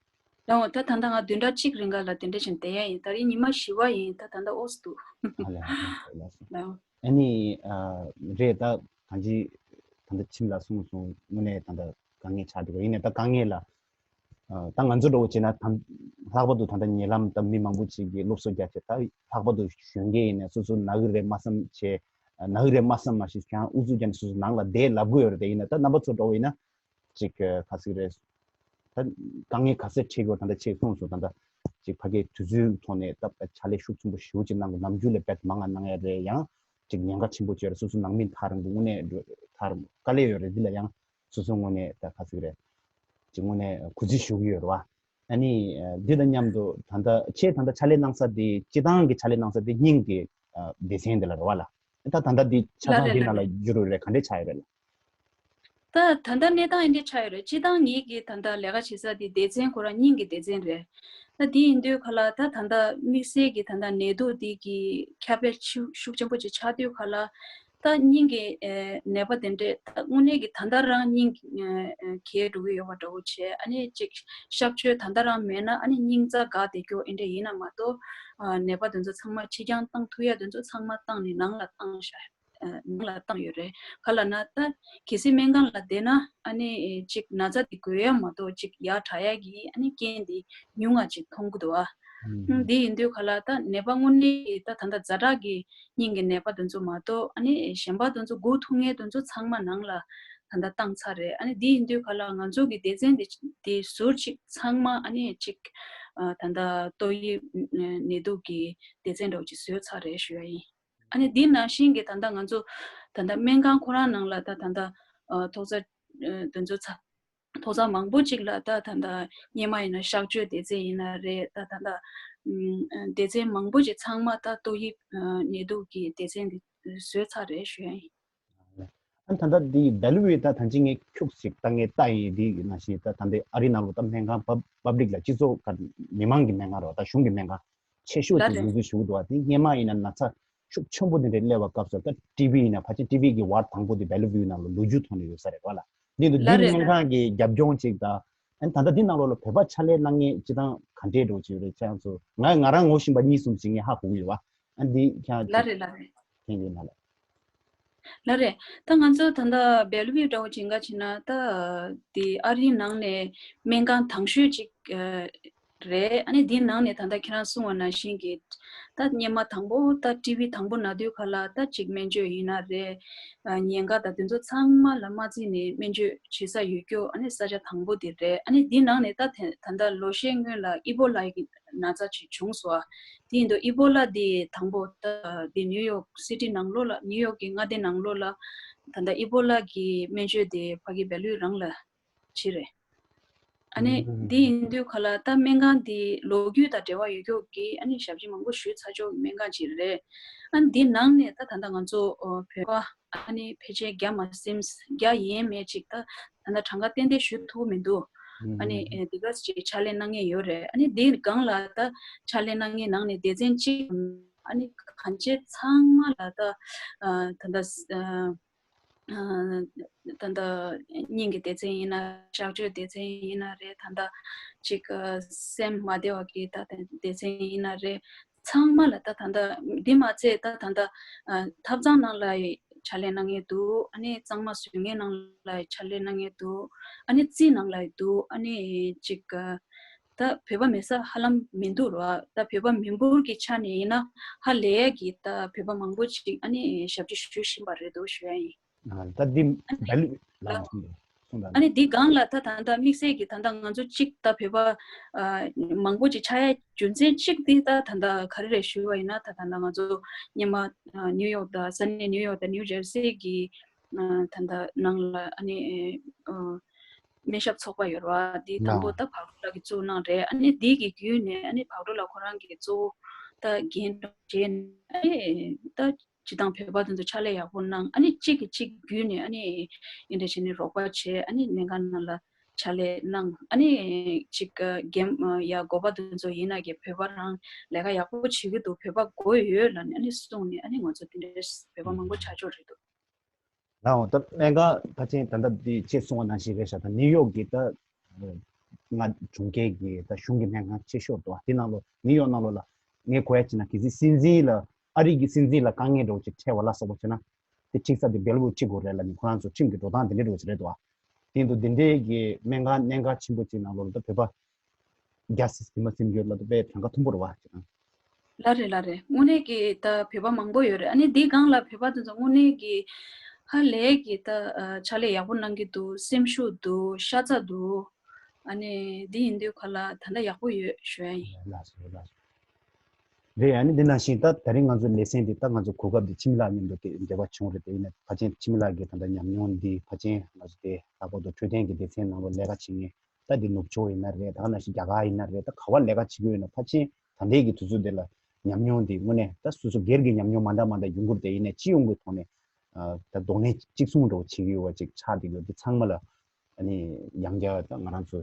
འོང་། ད་ད་ལྟ་ང་བདུན་ཕྲག་གཅིག་རིང་ག་ལ་དེ་འདྲ་བྱས་བསྡད་ཡ་ཡིན། ད་རིང་ཉི་མ་བཞི་པ་ཡིན། ད་ད་ལྟ་ཨོ་སི་འདུག་ཨ་ལེ་ཨ་ལེ་ལགས་སོ། ལགས་འོང་། ཨ་ནི་ཨ་རེད། ད་གང་ཅི་ད་ལྟ་འཆི་མེད་ལགས་གསུངས་སོང་། དངོས་གནས་ད་ལྟ་དཀའ་ངལ་ཆགས་འདུག་ཡིན་ནའི་ད་དཀའ་ངལ་ལ་ཨ་ད་ང་ཚོ་འདྲ་བོ་བྱས་ན་ད་ལྷག་པར་དུ་ད་ལྟ་ཉེ་ལམ་ད་མི་མང་པོ་ཅིག་གིས་སློབ་གསོ་རྒྱག་བྱས། ད་ལྷག་པར་དུ་གཞོན་སྐྱེས་ཡིན་ནའི་སོ་སོ་ན་གི་རེད་སྨྲ་བསམ་བྱས། ན་གི་རེད་སྨྲ་བསམ་མ་ཤེས་ཀྱང་ཨུ་ཚུགས་རྒྱག་ནས་སོ་སོ་ནང་ལ་བསྡད་ལབ་གི་ཡོད་རེད། དེ་ཡིན་ན་ད་རྣམ་པ་ཚོ་འདྲ་བོ་ཡིན་ན་ཅིག་ག་ཟེར་གི་རེད། ད་དཀའ་ངལ་ག་ཚད་འཕྲད་ཀྱི་ཡོད་ད་ལྟ་ཅིག་གསུངས་སོང་། ད་ལྟ་ཅིག་ཕ་གིའི་དུས་ཚོད་ཐོག་ནས་ད་ཕྱག་ལས་ཤུགས་ཆེན་པོ་ཞེ་པོ་ཅིག་གནང་དགོས། ནམ་རྒྱུན་ལས་དཔེ་མང་ང་གནང་ཡ་རེད། ཡང་ཅིག་ཉེན་ཁ་ཆེན་པོ་ཅིག་ཡོད་རེད། སོ་སོ་ནང་མི་ཐག་རིང་པོ་དངོས་གནས་ཐག་རིང་པོ་དཀའ་ལས་ཡོད་རེད། འདི་ལ་ཡང་སོ་སོ་དངོས་གནས་ད་ག་ཟེར་གི་རེད། ཅིག་དངོས་གནས་གུས་བརྩི་ཞུ་གི་ཡོད་རེད་བ། ཨ་ནི་ཨ་འདི་དང་མཉམ་དུ་ད་ལྟ་ཁྱེད་ད་ལྟ་ཕྱག་ལས་གནང་ས་དེ་སྤྱི་བཏང་གི་ཕྱག་ལས་གནང་ས་དེ་སྙིང་གི་ཨ་སྡེ་ཚན་དེ་ལ་རེད་བ་ལགས། ད་ད་ལྟ་འདི་ཆ་ལགས་ཚང་རེད། འདི་ལགས་ནང་ལ་རེད། འགྱུར་བ་རེད། ག་འདྲས་ཆགས་ཡོད་རེད་ལགས། ད་ད་ལྟ་གནས་སྟངས་འདི་འདྲས་ཆགས་ཡོད་རེད། སྤྱི་བཏང་ངེད་ཀྱི་ད་ལྟ་ལས་ཀ་བྱེད་ས་དེ་སྡེ་ཚན་ཁོ་རང་སྙིང་གི་སྡེ་ཚན་རེད། ད་དེ་ཡིན་དུས་ག་ལ་ད་ད་ལྟ་དམིགས་བསལ་གྱི་ད་ལྟ་ནད་དུག་འདི་གི་ཁྱབ་སྤེལ་ཤུགས་ཤུགས་ཆེན་པོ་ཅིག་ཆགས་དུས་ག་ལ་ ད་སྙིང་གི་ཨེ་ནད་པ་དེ་འདྲས་ད་དངོས་གནས་ཀྱི་ད་ལྟ་རང་སྙིང་ཨེ་ཨེ་གས་འགྲོ་གི་ཡོད་པ་འདྲ་བོ་བྱས། ཨ་ནི་ཅིག་གཤག་བཅོས་ད་ལྟ་རང་མེད་ན་ཨ་ནི་སྙིང་རྩ་འགག་བསྡད་རྒྱུ་ཨེ་འདྲས་ཡིན་ན་མ་གཏོགས། ཨ་ནད་པ་དེ་ཚོ་ཚང་མ་ཕྱི་རྐྱང་བཏང་ཐུབ་ཡ་དེ་ཚོ་ཚང་མ་བཏང་ནས་ནང་ལ་བཏང་ཤག་ཨ་ནང་ལ་བཏང་ཡོད་རེད། ག་ལབ་ན་ད་གལ་སྲིད་སྨན་ཁང་ལ་བསྡད་ན་ཨ་ནི་ཅིག་ན་ཚ་དེ་འགོས་ཡ་མ་གཏོགས་ཅིག་ཡར་དྲག་ཡ་གི་ཨ་ནི་རྐྱེན་དེ་ཉུང་ང་ཅིག་མཐོང་གི་འདུག་ཨ། ཨུམ། དེ་ཡིན་དུས་ག་ལ་ད་ནད་པ་དངོས་གནས་ཀྱི་ད་ད་ལྟ་ཛ་དྲག་གི་སྙིང་གི་ནད་པ་དེ་ཚོ་མ་གཏོགས་ཨ་ནི་གཞན་པ་དེ་ཚོ་སྒུག་ཐུབ་མཁན་དེ་ཚོ་ཚང་མ་ནང་ལ་ད་ལྟ་བཏང་ཚར་རེད། ཨ་ནི་དེ་ཡིན་དུས་ག་ལ་ང་ཚོ་གི་སྡེ་ཚན་དེ་དེ་ཟུར་ཅིག་ཚང་མ་ཨ་ནི་ཅིག་ཨ་ད་ལྟ་ཏོག་དབྱིབས་ནད་དུག་གི་སྡེ་ཚན་འདྲ་བོ་ཅིག་བཟོས་ཚར་རེད་ཞུ་ཡ་ཡིན། ཨ་ནི་འདི་ནང་བཞིན་གྱི་ད་ལྟ་ང་ཚོ་ད་ལྟ་སྨན་ཁང་ཁོ་རང་ནང་ལ་ད་ད་ལྟ་ཨ་ཐོག་ཚ་ཨ་དེ་ཚོ་ཚ་ཐོག་ཚ་མང་པོ་ཅིག་ལ་ད་ད་ལྟ་སྔོན་མ་ཡིན་ན་གཤག་བཅོས་སྡེ་ཚན་ཡིན་ན་རེད། ད་ད་ལྟ་ཨམ་སྡེ་ཚན་མང་པོ་ཅིག་ཚང་མ་ད་ཏོག་དབྱིབས་ཨ་ནད་དུག་གི་སྡེ་ཚན་འདི་བཟོས་ཚར་རེད་ཞུ་ཡ་ཡིན། ཨ་ད་ལྟ་འདི་བེ་ལུ་བི་ད་ད་ཅི་ངས་ཁྱུག་ཅིག་ད་ངས་ལྟ་ཡིན། འདི་ནང་བཞིན་ད་ད་འདི་ཨ་རི་ནང་ལོ་ད་སྨན་ཁང་པབ་པབ་ལིག་ལ་སྤྱི་ཚོགས་ཁ་མི་མང་གི་སྨན་ཁང་རེད་བ། ད་གཞུང་གི་སྨན་ཁང་ཆེ་ཤོས་ལ་ཅིག་རེད། ཡིན་ཚུལ་ཞུ་གི་འདུག་བ། དེ་སྔོན་མ་ཡིན་ན་ན་ཚ་ཤུགས་ཆེན་པོ་དེ་འདྲའི་སླེབས་པ་སྐབས་སུ་ད་ཊི་བི་ཡིན་ན་ཕལ་ཆེར་ཊི་བི་གི་ཝར་དང་པོ་དེ་བེ་ལུ་བི་ནང་ལ་ལོ་རྒྱུས་ཐོག་ནས་ཡོད་ས་རེད་བ་ལ། འདི་འདུག་ལ་འདི་རེད་སྨན་ལ་ཁང་གི་རྒྱབ་ལྗོངས་ཅིག་དང་། ཨ་ནི་ད་ལྟ་འདི་ནང་ལོགས་ལ་བོད་པ་ཕྱག་ལས་གནང་མཁན་སྤྱི་བཏང་ག་འདྲས་འགྲོ་ཅིག་ཡོད་རེད། ཁྱེད་རང་ཚོ་ང་ང་རང་ངོ་ཤེས་པ་གཉིས་གསུམ་ཞིག་ངས་ཧ་གོ་གི་ཡོད་བ། ཨ་འདི་ཁྱེད་རང་ལ་རེད་ལ་རེད། ཐེངས་འདི་ནང་ལ། ལ་རེད། ད་ང་ཚོ་ད་ལྟ་བེ་ལུ་བི་འདྲ་བོ་ཅིག་འགའ་བྱས་ན་ད་དེ་ཨ་རིའི་ནང་ནས་སྨན་ཁང་དང་ཤོས་ཅིག་ཨ་རེད། ཨ་ནི་དེའི་ནང་ནས་ད་ལྟ་ཁྱེད་རང་གསུངས་པ་ནང་བཞིན་གྱི་ད་སྔོན་མ་དང་པོ་ད་ཊི་བི་དང་པོ་ན་དུས་ག་ལ་ད་ཅིག་སྨན་བཅོས་ཡིན་ན་རེད། ཨ་ཉེན་ཁ་དང་དེ་ཚོ་ཚང་མ་ལ་མ་བརྩིས་ནས་སྨན་བཅོས་བྱེད་ས་ཡོད་རྒྱུ་ཨ་ནི་ས་ཆ་དང་པོ་དེ་རེད། ཨ་ནི་དེའི་ནང་ནས་ད་དེ་ད་ལྟ་ལོ་ཤས་སྔོན་ལ་ཨི་བོ་ལ་གི་ན་ཚ་ཅིག་བྱུང་སོང་། དེ་ཡིན་དུས་ཨི་བོ་ལ་དེ་དང་པོ་ད་དེ་ནིའུ་ཡོག་སི་ཊི་ནང་ལོགས་ལ་ནིའུ་ཡོག་གི་མངའ་སྡེ་ནང་ལོགས་ལ་ད་ལྟ་ཨི་བོ་ལ་གི་སྨན་བཅོས་དེ་ཕ་གི་བེ་ལུ་རང་ལ་བྱས་རེད། ཨ་ནི་ཨུམ། འདི་ཡིན་དུས་ག་ལ་ད་སྨན་ཁང་འདི་ལོ་རྒྱུས་དང་འབྲེལ་བ་ཡོད་ཀྱོག་གི་ཨ་ནི་ཞབས་ཕྱི་མང་པོ་ཞུས་ཚར་ཆོག་གི་སྨན་ཁང་ཅིག་རེད། ཨ་ནི་འདི་ནང་ནས་ད་ད་ལྟ་ང་ཚོ་ཨོ་བོད་པ་ཨ་ནི་ཕལ་ཆེར་བརྒྱ་མ་ཟིན་བརྒྱ་ཡན་མེད་ཅིག་ད་ད་ལྟ་གྲངས་ཀ་ཏན་ཏན་ཞུ་ཐུབ་མི་འདུག་ཨ་ནི་ཨེ་འདི་ག་ཅིག་ཕྱག་ལས་གནང་མཁན་ཡོད་རེད། ཨ་ནི་འདི་སྒང་ལ་ད་ཕྱག་ལས་གནང་མཁན་ནང་ནས་སྡེ་ཚན་གཅིག་ཨ་ནི་གང་ཅི་ཚང་མ་ལ་ད་ཨ་ད་ད་ཨ་ད་ལྟ་སྙིང་གི་སྡེ་ཚན་ཡིན་ན་གཤག་བཅོས་སྡེ་ཚན་ཡིན་ན་རེད། ད་ལྟ་ཅིག་ཨ་སེམས་མ་བདེ་བ་གི་ད་ལྟ་སྡེ་ཚན་ཡིན་ན་རེད། ཚང་མ་ལ་ད་ད་ལྟ་འདི་མ་ཚད་ད་ད་ལྟ་ཨ་ཐབ་ཚང་ནང་ལ་ཕྱག་ལས་གནང་མཁན་འདུག་ཨ་ནི་གཙང་མ་བཟོ་མཁན་ནང་ལ་ཕྱག་ལས་གནང་མཁན་འདུག་ཨ་ནི་རྩིས་ནང་ལ་འདུག་ཨ་ནི་ཅིག་ཨ་ད་བོད་པ་མེད་ས་ཧ་ལམ་མི་འདུག་ར། ད་བོད་པ་མི་འབོར་གྱི་ཆ་ནས་ཡིན་ན་ཧ་ལས་ཀྱི་ད་བོད་པ་མང་པོ་ཅིག་ཨ་ནི་ཞབས་ཕྱི་ཞུ་བཞིན་པ་རེད་འདུག་ཞུ་ཡ་ཡིན། ཨ་ད་འདི་ཨ་ནི་བེ་ལུ་ལ་ལ་གསུངས་དང་གསུངས་དང་། ཨ་ནི་འདི་སྒང་ལ་ད་ད་ལྟ་དམིགས་བསལ་གྱི་ད་ལྟ་ང་ཚོ་གཅིག་ད་བོད་པ་ཨ་མང་པོ་ཅིག་ཆགས་ཡ་རྒྱུ་མཚན་གཅིག་འདི་ད་ད་ལྟ་ག་རེ་རེད་ཞུ་བ་ཡིན་ན། ད་ད་ལྟ་ང་ཚོ་སྔོན་མ་ཨ་ནིའུ་ཡོག་དང་ས་གནས་ནིའུ་ཡོག་དང་ནིའུ་ཇར་སི་གི་ཨ་ད་ལྟ་ནང་ལ་ཨ་ནི་ཨ་སྨན་ཞབས་ཚོགས་པ་ཡོད་རེད་བ། དེ་དང་པོ་ད་བག་གྲོ་ལགས་ཀྱིས་བཙུགས་གནང་རེད། ཨ་ནི་དེ་གི་བརྒྱུད་ནས་ཨ་ནི་བག་གྲོ་ལགས་ཁོ་རང་གིས་གཙོ་བོ་ད་འགན་བྱས་ནས་ཨ་ནི་ད་སྤྱི་བཏང་བོད་པ་དེ་ཚོ་ཕྱག་ལས་ཡག་པོ་གནང་། ཨ་ནི་གཅིག་གིས་གཅིག་བརྒྱུད་ནས་ཨ་ནི་ཨེ་འདྲ་བྱས་ནས་རོགས་པ་བྱས། ཨ་ནི་སྨན་ཁང་ནང་ལ་ཕྱག་ལས་གནང་། ཨ་ནི་ཅིག་རྒན་ཡ་འགོ་པ་དེ་ཚོ་ཡིན་ན་གི་བོད་པ་རང་ལས་ཀ་ཡག་པོ་བྱེད་ཀྱི་འདུག་བོད་པ་དགོས་ཡོད་ལབ་ནས་ཨ་ནི་གསུངས་ནས་ཨ་ནི་ང་ཚོ་དེ་འདྲའི་བོད་པ་མང་པོ་ཆགས་ཆོག་རེད་འདུག་ལའོ་ད་སྨན་ཁང་ཕལ་ཆེར་ད་ལྟ་འདི་ཁྱེད་གསུངས་པ་ནང་བཞིན་རེད་ཤག་ད་ནིའུ་ཡོག་གི་ད་ང་གྲོང་ཁྱེར་གྱི་ད་གཞུང་གི་སྨན་ཁང་ཆེ་ཤོས་འདུག་དེ་ནང་ལོ་ནིའུ་ཡོག་ནང་ལོ་ལ་ངས་གོ་ཡ་བྱས་ན་གལ་སྲིད་སྲིད་འཛིན་ལ་ཨ་རི་གི་སྲིད་འཛིན་ལ་དཀའ་ངལ་འདྲ་བོ་ཅིག་འཕྲད་པ་ལ་སོགས་པ་བྱས་ན་དེ་ཁྲིད་ས་དེ་བེལ་བོ་ཁྲིད་དགོས་རེད་ལབ་ནས་ཁོ་རང་ཚོ་ཁྲིམས་ཀྱི་འགྲོ་སྟངས་དེ་འདྲ་འདྲ་བོ་ཅིག་རེད་འདུག་དེ་འདུག་དེ་འདྲའི་གི་སྨན་ཁང་གནད་འགག་ཆེན་པོ་ཅིག་ནང་ལོ་ལ་ད་བོད་པ་རྒྱ་སྲིད་ཟིན་མ་ཟིན་རྒྱུ་ལ་དཔེ་གྲངས་ཀ་མཐོན་པོ་རེད་བ་ཅེ་ན། ལ་རེད་ལ་རེད། དངོས་གནས་ཀྱི་ད་བོད་པ་མང་པོ་ཡོད་རེད། ཨ་ནི་འདི་སྒང་ལ་བོད་པ་དེ་ཚོ་དངོས་གནས་ཀྱི་ཧ་ལས་ཀྱི་ད་ཕྱག་ལས་ཡག་པོ་གནང་གི་འདུག་སེམས་ཤུགས་འདུག་ཤ་ཚ་འདུག་ཨ་ནི་འདི་ཡིན་དུས་ག་ལ་ད་ལྟ་ཡག་པོ་ཡོད་ཞུ་ཡ་ཡིན། ལགས་སོ་ལགས་སོ། རེད། ཨ་ནི་འདི་ནང་བཞིན་ད་ད་རིང་ང་ཚོ་ལེ་ཚན་འདི་ད་ང་ཚོ་གོ་སྐབས་འདི་འཆི་མེད་ལགས་མཉམ་དུ་འབྲེལ་བ་བྱུང་རེད། དེ་ཡིན་ན་ཕལ་ཆེར་འཆི་མེད་ལགས་ཀྱི་ད་ལྟ་ཉམས་མྱོང་འདི་ཕལ་ཆེར་ང་ཚོ་དེ་ལྷག་པར་དུ་འཕྲོད་བསྟེན་གྱི་སྡེ་ཚན་ནང་ལོ་ལས་ཀ་བྱེད་མཁན་ད་འདི་ནུབ་ཕྱོགས་ཡིན་ན་རེད། ད་ག་ནང་བཞིན་རྒྱ་གར་ཡིན་ན་རེད། ད་ག་བ་ལས་ཀ་བྱེད་ཀྱི་ཡོད་ན་ཕལ་ཆེར་ད་ལྟའི་གི་དུས་ཚོད་འདི་ལ་ཉམས་མྱོང་འདི་དངོས་གནས་ད་སོ་སོ་སྒེར་གྱི་ཉམས་མྱོང་མ་འདྲ་མ་འདྲ་ཡོང་གི་རེད། དེ་ཡིན་ནའི་སྤྱི་ཡོངས་ཀྱི་ཐོག་ནས་ད་གདོང་ལེན་གཅིག་མཚུངས་འདྲ་བོ་བྱེད་ཀྱི་ཡོད་པ་ཅིག་ཆགས་བསྡད་ཡོད། འདི་ཚང་མ་ལ་ཨ་ནི་ཡང་བསྐྱར་ད་ང་རང་ཚོ་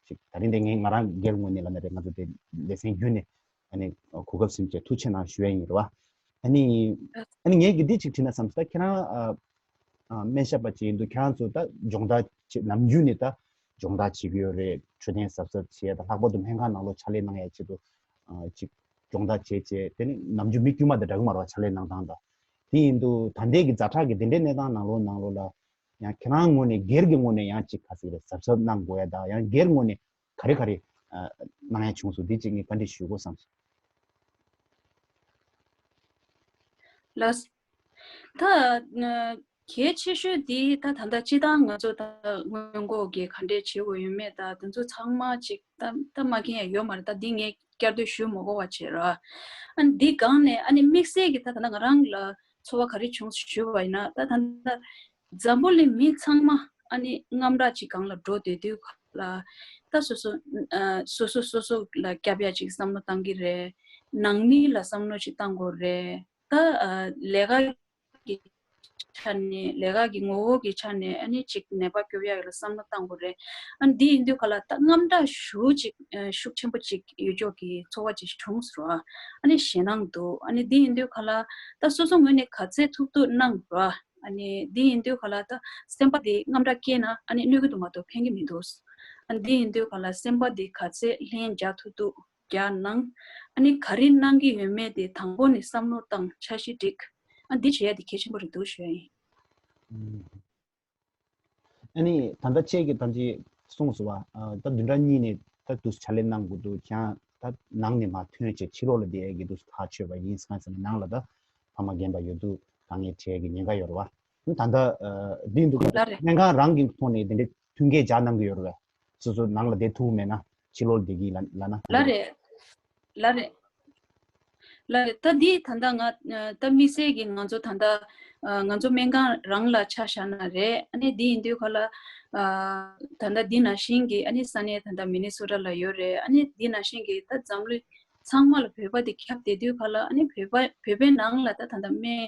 ཅིག་ད་རིང་འདི་ངས་ང་རང་སྒེར་ངོས་ནས་ལབ་ན་རེད། ང་ཚོ་དེ་ལེ་ཚན་བརྒྱུད་ནས་ཨ་ནི་གོ་སྐབས་ཟིན་བྱས་ཐུགས་རྗེ་གནང་ཞུ་ཡ་ཡིན་རེད་བ། ཨ་ནི་ཨ་ནི་ངས་ཀྱི་འདི་གཅིག་དྲིས་ན་བསམ་སོང་། ད་ཁྱེད་རང་ཨ་ཨ་སྨན་ཞབས་པ་ཅིག་ཡིན་དུས་ཁྱེད་རང་ཚོ་ད་སྦྱོང་བརྡར་བྱེད་ནམ་རྒྱུན་ནས་ད་སྦྱོང་བརྡར་བྱེད་ཀྱི་ཡོད་རེད། འཕྲོད་བསྟེན་གཟབ་གཟབ་བྱེད་ཡ་དང་། ལྷག་པར་དུ་སྨན་ཁང་ནང་ལོགས་ཕྱག་ལས་གནང་ཡ་ཆེད་དུ་ཨ་ཅིག་སྦྱོང་བརྡར་བྱེད་བྱེད། དེ་ནི་ནམ་རྒྱུན་མི་དཀྱུས་མ་དང་འདྲ་གི་མ་རེད་བ། ཕྱག་ལས་གནང་སྟངས་དང་། དེ་ཡིན་དུས་ད་ལྟའི་གི་ཛ་དྲག་གི་དེ་འདྲའི་གནས་སྟངས་ནང་ལོགས་ནང་ལོགས་ལ་ཡང་ཁྱེད་རང་ངོས་ནས་སྒེར་གྱི་ངོས་ནས་ཡང་ཅིག་ག་ཟེར་གི་རེད། གཟབ་གཟབ་གནང་དགོས་ཡ་དང་། ཡང་སྒེར་ངོས་ནས་ག་རེ་ག་རེ་ཨ་གནང་ཡ་བྱུང་སོང་། འདི་གཅིག་ངས་བཀའ་འདྲི་ཞུ་དགོས་བསམ་སོང་། ལགས། ད་ཨ་གལ་ཆེ་ཤོས་འདི་ད་ད་ལྟ་སྤྱི་བཏང་ང་ཚོ་ད་སྔོན་འགོག་གི་ག་འདྲས་བྱེད་དགོས་ཡོད་མེད་ད་དེ་ཚོ་ཚང་མ་ཅིག་ད་ད་མ་མཁྱེན་ཡ་ཡོད་མ་རེད། ད་འདི་ངས་བསྐྱར་ཟློས་ཞུ་མ་དགོས་པ་བྱས་ར། ཨ་ནི་འདི་སྒང་ནས་ཨ་ནི་དམིགས་བསལ་གྱི་ད་ད་ལྟ་ང་རང་ལ་ཚོར་བ་ག་རེ་བྱུང་ཞུས་པ་ཡིན་ན། ད་ད་ལྟ་འཛམ་བུ་གླིང་མི་ཚང་མ་ཨ་ནི་དངངས་སྐྲག་ཅིག་སྒང་ལ་འགྲོ་བསྡད་དུས་ལ། ད་སོ་སོ་ཨ་སོ་སོ་སོ་སོ་ལ་སྐྱབས་ཡ་ཅིག་བསམ་བློ་བཏང་གི་རེད། ནང་མི་ལ་བསམ་བློ་ཅིག་བཏང་དགོས་རེད། ད་ཨ་ལས་ཀ་གི་ཆ་ནས་ལས་ཀ་གི་ངོ་བོ་གི་ཆ་ནས་ཨ་ནི་ཅིག་ནད་པ་སྐྱོབ་ཡ་ལ་བསམ་བློ་བཏང་དགོས་རེད། ཨ་ནི་འདི་ཡིན་དུས་ག་ལ་ད་དངངས་སྐྲག་ཞེ་ཅིག་ཨ་ཤུགས་ཆེན་པོ་ཅིག་ཡོད་ཅོག་གི་ཚོར་བ་ཅིག་བྱུང་སོང་ར། ཨ་ནི་ཞེད་སྣང་འདུག་ཨ་ནི་འདི་ཡིན་དུས་ག་ལ་ད་སོ་སོ་ངོས་ནས་ག་ཚད་ཐུབ་ཐུབ་གནང་ར། ཨ་ནི་འདི་ཡིན་དུས་ག་ལ་ད་སེམས་པ་འདི་དངངས་སྐྲག་སྐྱེས་ན་ཨ་ནི་གནོད་ཀྱི་འདུག་མ་གཏོགས་ཕན་གྱི་མི་འདུག་ཨ་འདི་ཡིན་དུས་ག་ལ་སེམས་པ་འདི་ག་ཚད་ལྷན་རྒྱག་ཐུབ་ཐུབ་རྒྱག་གནང་། ཨ་ནི་ག་རེ་གནང་གི་ཡོད་མེད་དེ་དང་པོ་ནས་བསམ་བློ་བཏང་། འཆར་གཞི་སྒྲིག་ཨ་འདི་བྱེད་ཡ་དེ་གལ་ཆེན་པོ་རེད་འདུག་ཞུ་ཡ་ཡིན། ཨ་ནི་ད་ལྟ་ཁྱེད་ཀྱིས་ཐམས་ཅད་གསུངས་སོང་བ། ཨ་ད་བདུན་ཕྲག་གཉིས་ནས་ད་དུས་ཕྱག་ལས་གནང་དགོས་འདུག་ཁྱེད་རང་ད་ནང་ནས་མར་ཐོན་བྱས་ཕྱི་ལོགས་ལ་བསྡད་ཡས་ཀྱི་དུས་ཐག་ཆོད་པ་ཡིན། གང་ཟེར་ན་ནང་ལ་ད་ཕ་མ་རྒན་པ་ཡོད་དུས་དཀའ་ངལ་འཕྲད་ཀྱི་ཉེན་ཁ་ཡོད་རེད་བ། ད་ལྟ་ཨ་འདི་འདུག་ལ་རེད། སྨན་ཁང་རང་གི་ཐོག་ནས་དེ་འདྲའི་མཐུན་རྐྱེན་སྦྱར་གནང་གི་ཡོད་རེད་བས། སོ་སོ་ནང་ལ་བསྡད་ཐུབ་མེད་ན་ཕྱི་ལོགས་ལ་བསྡད་ཀྱི་ལ་ལ་ན། ལ་རེད། ལ་རེད། ལ་རེད། ད་འདི་ད་ལྟ་ང་ད་དམིགས་བསལ་གྱི་ང་ཚོ་ད་ལྟ་ང་ཚོ་སྨན་ཁང་རང་ལ་ཆ་བཞག་ན་རེད། ཨ་ནི་འདི་ཡིན་དུས་ག་ལ་ད་ལྟ་འདི་ནང་བཞིན་གྱི་ཨ་ནི་ས་གནས་ད་ལྟ་མི་ནི་སོ་ཊ་ལ་ཡོད་རེད། ཨ་ནི་འདི་ནང་བཞིན་གྱི་ད་འཛམ་གླིང་ཚང་མ་ལ་བོད་པ་དེ་ཁྱབ་བསྡད་དུས་ག་ལ། ཨ་ནི་བོད་པ་བོད་པའི་ནང་ལ་ད་ད་ལྟ་སྨན་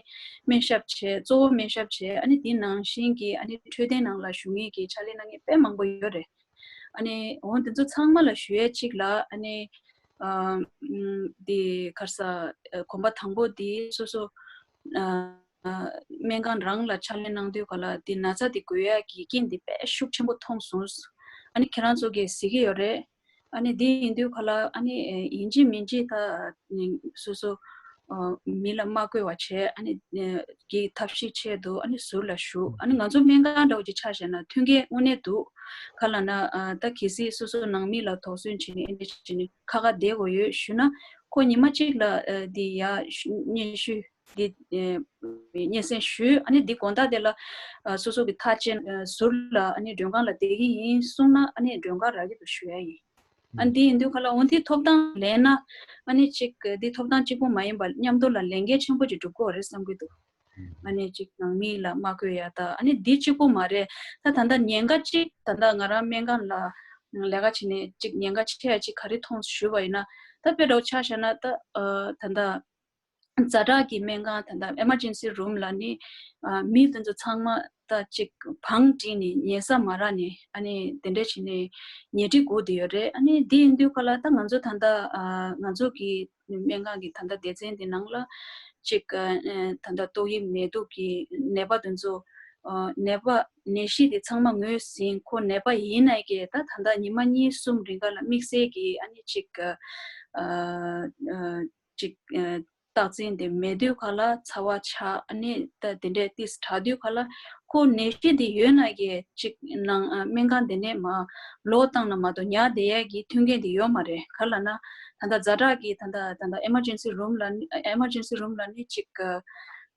སྨན་ཞབས་བྱས། གཙོ་བོ་སྨན་ཞབས་བྱས། ཨ་ནི་འདི་ནང་བཞིན་གྱི་ཨ་ནི་འཕྲོད་བསྟེན་ནང་ལ་ཞུགས་མཁན་གྱི་ཕྱག་ལས་གནང་མཁན་དཔེ་མང་པོ་ཡོད་རེད། ཨ་ནི་འོ་དེ་ཚོ་ཚང་མ་ལ་ཞུ་ཡས་གཅིག་ལ། ཨ་ནི་ཨ་ཨམ་འདི་ག་རེ་ཟ། ཨ་གོམ་པ་དང་པོ་འདི་སོ་སོ་ཨ་སྨན་ཁང་རང་ལ་ཕྱག་ལས་གནང་དུས་ག་ལ་འདི་ན་ཚ་འདི་འགོས་ཡས་ཀྱི་རྐྱེན་འདི་དཔེ་ཤུགས་ཆེན་པོ་མཐོང་སོང་། ཨ་ནི་ཁྱེད་རང་ཚོ་གིས་གཟིགས་ཀྱི་ཡོད་རེད། ཨ་ནི་འདི་ཡིན་དུས་ག་ལ་ཨ་ནི་ཨེ་ཡིན་གཅིག་མིན་གཅིག་ད་ནི་སོ་སོ་ཨ་མི་ལ་མ་བསྐུར་བ་བྱས། ཨ་ནི་ཨེ་གི་ཐབས་ཤེས་ཆེད་དུ་ཨ་ནི་ཟུར་ལ་བཞུགས། ཨ་ནི་ང་ཚོ་སྨན་ཁང་འདྲ་བོ་ཅིག་ཆ་བཞག་ན་མཐུན་རྐྱེན་དངོས་གནས་འདུག་ག་ལ་ན་ཨ་ད་གལ་སྲིད་སོ་སོ་ནང་མི་ལ་དོགས་ཟོན་བྱས་ནས་ཨེ་འདྲ་བྱས་ནས་ཁ་ཁ་བསྡད་དགོས་ཡོད་ཞུ་ན། ཁོ་ཉི་མ་གཅིག་ལ་ཨ་འདི་ཡ་ཞུ་སྙན་ཞུ་འདི་ཨེ་སྙན་སེང་ཞུས། ཨ་ནི་འདི་དགོང་དག་དེ་ལ་ཨ་སོ་སོ་གི་ཐག་བཅད་ཨ་ཟུར་ལ་ཨ་ནི་མགྲོན་ཁང་ལ་བསྡད་ཀྱི་ཡིན་གསུངས་ན་ཨ་ནི་མགྲོན་ཁང་རག་གི་འདུག་ཞུ་ཡ་ཡིན། ཨ་ནི་འདི་ཡིན་དུས་ག་ལ་འོ་འདི་ཐོབ་ཐང་ལེན་ན་ཨ་ནི་གཅིག་འདི་ཐོབ་ཐང་གཅིག་པོ་མ་ཡིན་པ་མཉམ་དུ་ལ་ལས་འགན་ཆེན་པོ་ཅིག་སྒྲུབ་དགོས་རེད་བསམ་གྱི་འདུག་ཨ་ནི་གཅིག་ནང་མི་ལ་མ་བསྐུར་ཡ་ད་ཨ་ནི་འདི་གཅིག་པོ་མ་རེད། ད་ད་ལྟ་ཉེན་ཁ་གཅིག་ད་ལྟ་ང་རང་སྨན་ཁང་ལ་ལས་ཀ་བྱེད་ནས་གཅིག་ཉེན་ཁ་ཆེ་ཡ་གཅིག་ག་རེ་མཐོང་ཞུས་པ་ཡིན་ན། ད་དཔེ་འདྲ་བོ་ཆ་བཞག་ན་ད་ཨ་ད་ལྟ་ཛ་དྲག་གི་སྨན་ཁང་ད་ལྟ་ཨེ་མར་ཇེན་སི་རུམ་ལ་ནི་ཨ་མི་དེ་ཚོ་ཚང་མ་ད་ཅིག་བང་བསྒྲིགས་ནས་ཉལ་ས་མ་རག་ནས་ཨ་ནི་དེ་འདྲ་བྱས་ནས་ཉལ་ཁྲི་སྒུག་བསྡད་ཡོད་རེད། ཨ་ནི་འདི་ཡིན་དུས་ག་ལ་ད་ང་ཚོ་ད་ལྟ་ཨ་ང་ཚོ་གི་སྨན་ཁང་གི་ད་ལྟ་སྡེ་ཚན་འདི་ནང་ལ་ཅིག་ཨ་ད་ལྟ་ཏོག་དབྱིབས་ནད་དུག་གི་ནད་པ་དེ་ཚོ་ཨ་ནད་པ་ནད་གཞི་དེ་ཚང་མ་ངོས་ཟིན། ཁོ་ནད་པ་ཡིན་ནའི་གི་ད་ད་ལྟ་ཉི་མ་གཉིས་གསུམ་རིང་ག་ལ་དམིགས་བསལ་གྱི་ཨ་ནི་ཅིག་ཨ་ཨ་ཅིག་ཨ་རྟགས་མཚན་དེ་མེད་དུས་ག་ལ་ཚ་བ་ཆགས། ཨ་ནི་ད་དེ་འདྲས་ཏིས་དྲག་དུས་ག་ལ་ཁོ་ནད་གཞི་དེ་ཡོད་ན་གི་ཅིག་ནང་ཨ་སྨན་ཁང་དེ་ནས་མར་ལོག་བཏང་ན་མ་གཏོགས་ཉར་བསྡད་ཡས་ཀྱི་མཐུན་རྐྱེན་དེ་ཡོད་མ་རེད། ག་ལ་ན་ད་ལྟ་ཛ་དྲག་གི་ད་ལྟ་ད་ལྟ་ཨེ་མར་ཇེན་སི་རུམ་ལ་ནི་ཨེ་མར་ཇེན་སི་རུམ་ལ་ནི་ཅིག་ཨ་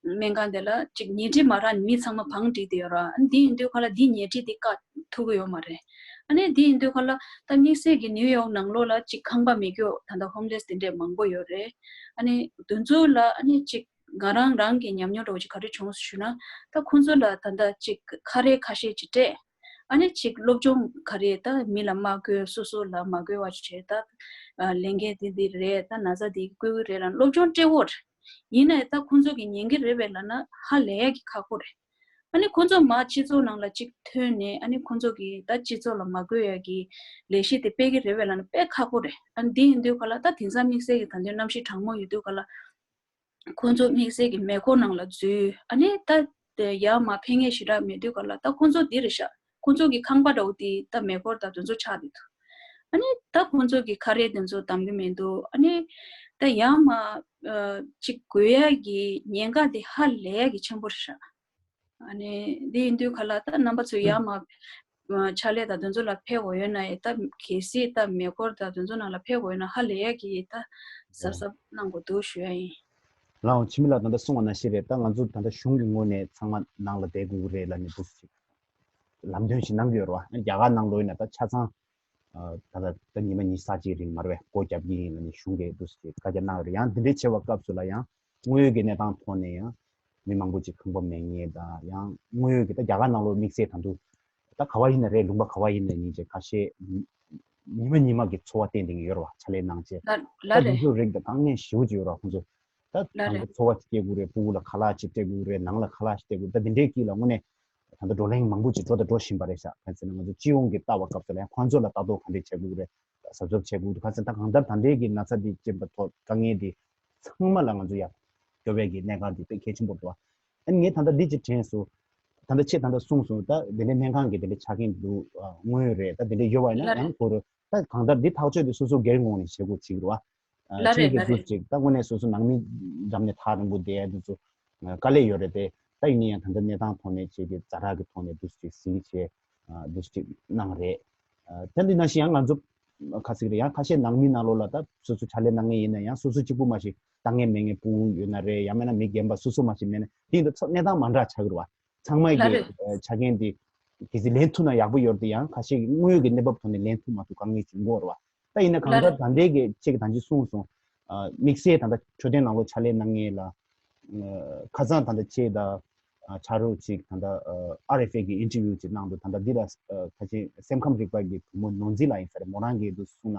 སྨན་ཁང་དེ་ལ་ཅིག་ཉལ་ཁྲི་མ་རག་ནས་མི་ཚང་མ་བང་བསྒྲིགས་བསྡད་ཡོད་ར། ཨ་ནི་འདི་ཡིན་དུས་ག་ལ་འདི་ཉལ་ཁྲི་དེ་བཀག་ཐུབ་ཀྱི་ཡོད་མ་རེད། ཨ་ནི་འདི་ཡིན་དུས་ག་ལ་ད་དམིགས་བསལ་གྱི་ནིའུ་ཡོག་ནང་ལོགས་ལ་ཅིག་ཁང་པ་མེད་རྒྱུ་ད་ལྟ་ཧོམ་ལེས་དེ་འདྲས་མང་པོ་ཡོད་རེད། ཨ་ནི་དེ་ཚོ་ལ་ཨ་ནི་ཅིག་ང་རང་རང་གི་ཉམས་མྱོང་འདྲ་བོ་ཅིག་ག་རེ་བྱུང་ཞུ་ན། ད་ཁོང་ཚོ་ལ་ད་ལྟ་ཅིག་ཁ་རས་ཁ་ཤས་ཅིག་སྤྲད། ཨ་ནི་ཅིག་སློབ་སྦྱོང་ག་རེ་ད་མི་ལ་མ་བསྐུར་སོ་སོ་ལ་མ་བསྐུར་བ་བྱས། ད་ལས་འགན་འདི་འདི་རེད། ད་ན་ཚ་འདི་བསྐུར་གི་རེད་ལབ་སློབ་སྦྱོང་སྤྲད་ཡོད་རེད། ཡིན་ནའི་ད་ཁོང་ཚོ་གི་ཉན་གི་རེད་པས་ལབ་ན་ཧ་ལས་ཡ་གི་ཁག་པོ་རེད། ཨ་ནི་ཁོང་ཚོ་མར་སྤྱི་ཚོགས་ནང་ལ་ཅིག་ཐོན་ནས་ཨ་ནི་ཁོང་ཚོ་གི་ད་སྤྱི་ཚོགས་ལ་མ་བསྐུར་ཡ་གི་ལས་གཞི་དེ་སྤེལ་གི་རེད་པས་ལབ་ན་དཔེ་ཁག་པོ་རེད། ཨ་ནི་འདི་ཡིན་དུས་ག་ལ་ད་དེང་སང་དམིགས་བསལ་གྱི་ད་དུང་གནམ་གཤིས་གྲང་མོ་ཡོད་དུས་ག་ལ་ ཁོང་ཚོ་དམིགས་བསལ་གྱི་མེ་འཁོར་ནང་ལ་འཛུལ། ཨ་ནི་ད་དེ་ཡར་མར་ཕེབས་མཁན་ཞེ་དྲག་མེད་དུས་ག་ལ་ད་ཁོང་ཚོ་འདི་རེད་ཤག་ཁོང་ཚོ་གི་ཁང་པ་འདྲ་བོ་དེ་ད་མེ་འཁོར་དང་དེ་ཚོ་ཆགས་བསྡད་འདུག་ཨ་ནི་ད་ཁོང་ཚོ་གི་ཁ་རས་དེ་ཚོ་བསྡམ་གི་མི་འདུག་ཨ་ནི་ད་ཡར་མར་ཨ་ཅིག་འགྲོ་ཡ་གི་ཉེན་ཁ་དེ་ཧ་ལས་ཡ་གི་ཆེན་པོ་རེད་ཤག་ཨ་ནི་འདི་ཡིན་དུས་ག་ལ་ད་རྣམ་པ་ཚོ་ཡར་མར་ཕྱག་ལས་དང་དེ་ཚོ་ལ་ཕེབས་དགོས་ཡོད་ན་ཡི་ད་གལ་སྲིད་ད་མེ་འཁོར་དང་དེ་ཚོ་ནང་ལ་ཕེབས་དགོས་ཡོད་ན་ཧ་ལས་ཡ་གི་ད་གཟབ་གཟབ་གནང་དགོས་འདུག་ཞུ་ཡ་ཡིན། ལའོ་འཆི་མེད་ལགས་ད་ལྟ་གསུངས་པ་ནང་བཞིན་རེད། ད་ང་ཚོ་ད་ལྟ་གཞུང་གི་ངོས་ནས་ཚང་མ་ནང་ལ་བསྡད་དགོས་ཀྱི་རེད་ལབ་ནས་འདུག་ཅིག་ལམ་སྟོན་ཞིག་གནང་གི་ཡོད་རེད་བ། རྒྱ་གར་ནང་ལོགས་ཡིན་ན་ད་ཆ་ཚང་ཨ་ད་ལྟ་ད་ཉི་མ་ཉི་ཤུ་རྩ་གཅིག་རིང་མ་རེད་བས་སྒོ་རྒྱབ་ཀྱི་ཡིན་ལབ་ནས་གཞུང་གིས་འདུག་ཅིག་བཀའ་རྒྱ་གནང་ཡོད་རེད། ཡང་འདི་འདྲའི་བྱེད་པའི་སྐབས་སུ་ལ་ཡང་དངོས་ཡོད་ཀྱི་གནས་སྟངས་ཐོག་ནས་ཡང་མི་མང་པོ་ཅིག་ཁང་པ་མེད་མཁན་དང་ཡང་དངོས་ཡོད་ཀྱི་ད་རྒྱ་གར་ནང་ལོགས་དམིགས་བསལ་ད་དུང་ད་ག་བ་ཡིན་ན་རེད། ལུང་པ་ག་བ་ཡིན་ན་ཡིན་ཅིག་ཁ་ཤས་ཉི་མ་ཉི་མ་གི་འཚོ་བ་བརྟེན་བསྡད་མཁན་ཡོད་རེད་བ། ཕྱག་ལས་གནང་བྱས་ལ་ད་ལ་དེ་རེད། ཚོ་རིགས་དང་དཀའ་ངལ་ཞེ་པོ་ཅིག་ཡོད་རེད་བ། ཁོང་ཚོ་ད་ལ་དང་རེད། པོ་འཚོ་བ་ཅིག་སྐྱེལ་དགོས་རེད། ཕྲུ་གུ་ལ་ཁ་ལག་ཅིག་སྤྲད་དགོས་རེད། ནང་ལ་ཁ་ལག་ཅིག་སྤྲད་དགོས་རེད། ད་འདི་འདྲའི་དཀྱིལ་ལ་དངོས་གནས་ད་ལྟ་བགྲོ་གླེང་མང་པོ་ཅིག་འགྲོ་དང་འགྲོ་བཞིན་པ་རེད་ཤག་གང་ཟེར་ན་ང་ཚོ་སྤྱི་ཡོངས་ཀྱི་ལྟ་བ་སྐབས་སུ་ལ་ཡང་ཁོང་ཚོ་ལ་ལྟ་རྟོག་ག་འདྲས་བྱེད་དགོས་རེད། གཟབ་གཟབ་བྱེད་དགོས་འདུག་གང་ཟེར་ན་ད་གང་ལྟར་ད་ལྟའི་གི་ན་ཚ་འདི་ཅན་པ་ཐོག་དཀའ་ངལ་འདི་ཚང་མ་ལ་ང་ཚོ་ཡང་སྐྱོབ་པའི་གི་གནད་འགག་འདི་དཔེ་གལ་ཆེན་པོ་འདུག་ཨ་ནི་ངས་ད་ལྟ་འདི་ཅིག་དྲན་སོང་། ད་ལྟ་ཁྱེད་ད་ལྟ་གསུངས་སོང་། ད་འདི་འདྲའི་སྨན་ཁང་གི་འདི་འདྲའི་ཆ་རྐྱེན་འདུག་ཨ་དངོས་ཡོད་རེད། ད་འདི་འདྲའི་ཡོད་པ་ཡིན་ན་ལ་རེད། ཡང་དགོས་རེད། ད་གང་ལྟར་འདི་ཐག་གཅོད་དེ་སོ་སོ་སྒེར་ངོས་ནས་བྱེད་དགོས་ཅིག་རེད་བ། ལ་ཁྱེད་རེད་ཀྱི་ལ་འདུག་རེད། ཅིག་ད་དངོས་གནས་སོ་སོ་ནང་མི་འགྲམ་ནས་ཐག་རིང་པོ་བསྡད་ཡ་འདི་ཚོ་དཀའ་ལས་ཡོད་རེད་དེ། ད་ཡིན་ན་ཡང་ད་ལྟ་གནས་སྟངས་ཐོག་ནས་བྱས་ཏེ་ཛ་དྲག་གི་ཐོག་ནས་འདུག་ཅིག་ཟིན་བྱས་འདུག་ཅིག་གནང་རེད། ད་འདི་ནང་བཞིན་ཡང་ང་ཚོ་ཁ་ཚིག་རེད། ཡང་ཁ་ཤས་ནང་མི་ནང་ལོགས་ལ་ད་སོ་སོ་ཕྱག་ལས་གནང་མཁན་ཡིན་ན་ཡང་སོ་སོ་གཅིག་པུ་མ་ཞིག་ལྟ་མཁན་མེད་མཁན་ཕྲུ་གུ་ཡོད་ན་རེད། ཡང་མིན་ན་མི་རྒན་པ་སོ་སོ་མ་ཞིག་མེད་ན་དེ་ཡིན་ད་གནས་སྟངས་མ་འདྲ་ཆགས་ཀྱི་རེད་བ། ཚང་མ་ལ་གི་རེད། ཆ་རྐྱེན་དེ་གལ་སྲིད་ལེན་ཐུབ་ན་ཡག་པོ་ཡོད་རེད་དེ། ཡང་ཁ་ཤས་ཀྱི་དངོས་ཡོད་ཀྱི་གནས་བབ་ཐོག་ནས་ལེན་ཐུབ་མ་ཐུབ་དཀའ་ངལ་བྱུང་གི་ཡོད་རེད་བ། ད་ཡིན་ན་གང་ལྟར་ད་ལྟའི་གི་ཁྱེད་ཀྱི་ད་ཅི་གསུངས་སོང་། དམིགས་བསལ་ད་ལྟ་འཕྲོད་བསྟེན་ནང་ལོགས་ཕྱག་ལས་གནང་མཁན་ལ་ཁ་སང་ད་ལྟ་ཁྱེད་ད་ཕྱག་རོགས་ཅིག་ད་ལྟ་ཨར་ཨེཕ་ཨེ་གི་ཨིན་ཊར་བིའུ་ཅིག་གནང་འདུག་ད་ལྟ་འདི་ལ་ཁ་ཆེ་སེམས་ཁམས་རིག་པ་གི་བུ་མོ་ནོར་འཛིན་ལགས་ཡིན་ས་རེད། མོ་རང་གིས་འདུག་གསུངས་ན་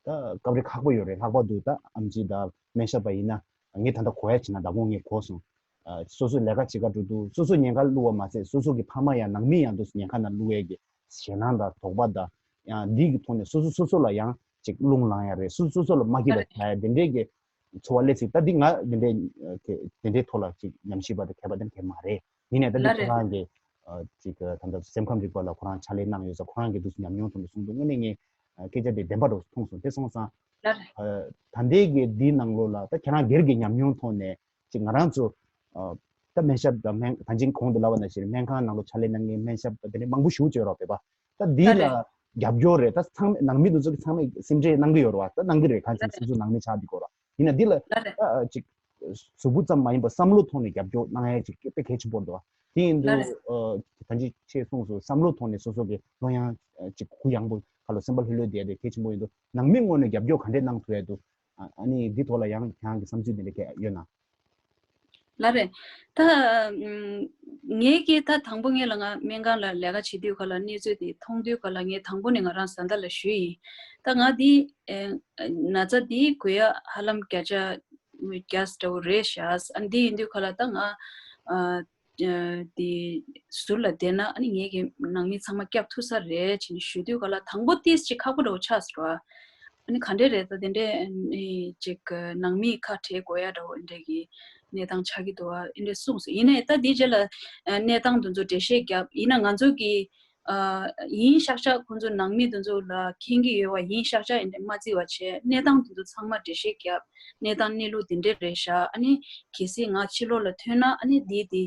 ད་སྐབས་རེ་ཁག་པོ་ཡོད་རེད། ལྷག་པར་དུ་ད་ཨེམ་ཆི་དང་སྨན་ཞབས་པ་ཡིན་ན་ངས་ད་ལྟ་གོ་ཡ་བྱས་ན་ད་དགོང་ངས་གོ་སོང་། སོ་སོ་ལས་ཀ་བྱེད་ག་འགྲོ་དུས་སོ་སོ་ཉེན་ཁ་བླུགས་པ་མ་ཟད་སོ་སོ་གི་ཕ་མ་ཡང་ནང་མི་ཡང་དུ་ཉེན་ཁ་ནང་བླུགས་ཡས་ཀྱི་ཞེད་སྣང་དང་དོགས་པ་དང་ཡང་འདི་གི་ཐོག་ནས་སོ་སོ་སོ་སོ་ལ་ཡང་ཅིག་རླུང་ལངས་ཡ་རེད། སོ་སོ་སོ་ལ་མ་སྐྱིད་པ་ཆགས་ཡ་དེ་འདྲས་ཀྱི་ཚོར་བ་སླེབས་སྲིད། ད་འདི་ང་དེ་འདྲས་དེ་འདྲས་ཐོག་ལ་ཅིག་ཉམས་ཞིབ་པ་དང་མཁས་པ་དེ་འདྲས་མ་རེད། ཡིན་ནའི་ད་འདི་ཁོ་རང་གི་ཅིག་ད་ལྟ་སེམས་ཁམས་རིག་པ་ལ་ཁོ་རང་ཕྱག་ལས་གནང་ཡོད་ས་ཁོ་རང་གི་འདུག་ཉམས་མྱོང་ཐོག་ནས་གསུངས་འདུག་དངོས་གནས་ངས་སྐད་ཆ་དེ་བདེན་པ་འདྲ་མཐོང་སོང་། དེ་སོང་ཙང་ད་ལྟའི་གི་འདིའི་ནང་ལོགས་ལ་ད་ཁྱེད་རང་སྒེར་གྱི་ཉམས་མྱོང་ཐོག་ནས། ཅིག་ང་རང་ཚོ་ཨ་ད་སྨན་ཞབས་དང་སྨན་ད་ཅིང་གོང་དུ་ལབ་པ་ནང་བཞིན་སྨན་ཁང་ནང་ལ་ཕྱག་ལས་གནང་མཁན་སྨན་ཞབས་དང་དེ་ནས་མང་པོ་ཞེ་པོ་ཅིག་ཡོད་རེད་བ། ད་འདི་ལ་རྒྱབ་སྐྱོར་རེད། ད་ཚང་མས་ནང་མི་དེ་ཚོ་གི་ཚང་མས་སེམས་ཁྲལ་གནང་གི་ཡོད་རེད་བ། ད་གནང་གི་རེད། གང་ཅི་སོ་སོ་ནང་མི་ཆགས་འདི་གོ་ར་ཡིན་ན་འདི་ལ་ད་ཨ་ཅིག་གཟུགས་པོ་ཙམ་མ་ཡིན་པར་བསམ་བློ་ཐོག་ནས་རྒྱབ་སྐྱོར་གནང་ཡ་ཅིག་དཔེ་གལ་ཆེན་པོ་འདུག་བ། དེ་ཡིན་དུས་ཨ་ད་ཅི་ཆེས་གསུངས་སོ་བསམ་བློ་ཐོག་ནས་སོ་སོ་གི་བློ་ཡང་ཅིག་གུ་ཡངས་པོ་ཁ་ལོ་སེམས་པ་ལྷོད་ལྷོད་བསྡད་དེ་གལ་ཆེན་པོ་ཡིན་འདུག་ནང་མི་ངོས་ནས་རྒྱབ་སྐྱོར་ག་འདྲས་གནང་ཐུབ་ཡ་འདུག་ཨ་ཨ་ནི་འདི་ཐོག་ལ་ཡང་ཁྱེད་རང་གི་བསམ་ཚུལ་འདི་འདྲ་གས་ཡོད་ན། ལ་རེད། ད་ངས་ཀྱིས་ད་དང་པོ་ངས་ལ་ང་སྨན་ཁང་ལ་ལས་ཀ་བྱེད་དུས་ག་ལ་གནས་ཚུལ་དེ་མཐོང་དུས་ག་ལ་ངས་དང་པོ་ནས་ང་རང་བཟའ་ཟླ་ལ་ཞུས་ཡིན། ད་ང་འདི་ན་ཚ་འདི་འགོས་ཡ་ཧ་ལམ་བརྒྱ་ཆ་བརྒྱ་འདྲ་བོ་རེད་ཤག་ཨ་འདི་ཡིན་དུས་ག་ལ་ད་ང་དེ་ཟུར་ལ་བསྡད་ན་ཨ་ནི་ངེད་ཀྱི་ནང་མི་ཚང་མ་སྐྱབས་ཐུབ་ས་རེད་ཅེས་ནས་ཞུ་དུས་ག་ལ་དང་པོ་ཏིས་ཅིག་ཁག་པོ་འདྲ་བོ་ཆགས་སོང་། ཨ་ནི་ག་འདྲས་རེད་ད་དེ་འདྲས་ཅིག་ནང་མིས་ཁ་བྲལ་དགོས་ཡ་འདྲ་བོ་འདྲས་ཀྱི་གནས་སྟངས་ཆགས་ཀྱི་འདུག་ཨ་འདྲས་གསུངས་སོང་། ཡིན་ནའི་ད་དེའི་རྗེས་ལ་གནས་སྟངས་དེ་ཚོ་འགྲེལ་བཤད་བརྒྱབ་ཡིན་ན་ང་ཚོ་གི་ཡིན་ཤག་ཤག་ཁོང་ཚོ་ནང་མི་དེ་ཚོ་ལ་མཁྱེན་གྱི་ཡོད་པ་ཡིན་ཤག་ཤག་ཡིན་ནའི་མ་བརྩི་བ་བྱས་གནས་སྟངས་དེ་ཚོ་ཚང་མ་འགྲེལ་བཤད་བརྒྱབ། གནས་སྟངས་གནས་ལུགས་འདི་འདྲས་རེད་ཤག་ཨ་ནི་གལ་སྲིད་ང་ཕྱི་ལོགས་ལ་ཐོན་ན་ཨ་ནི་འདི་འདི་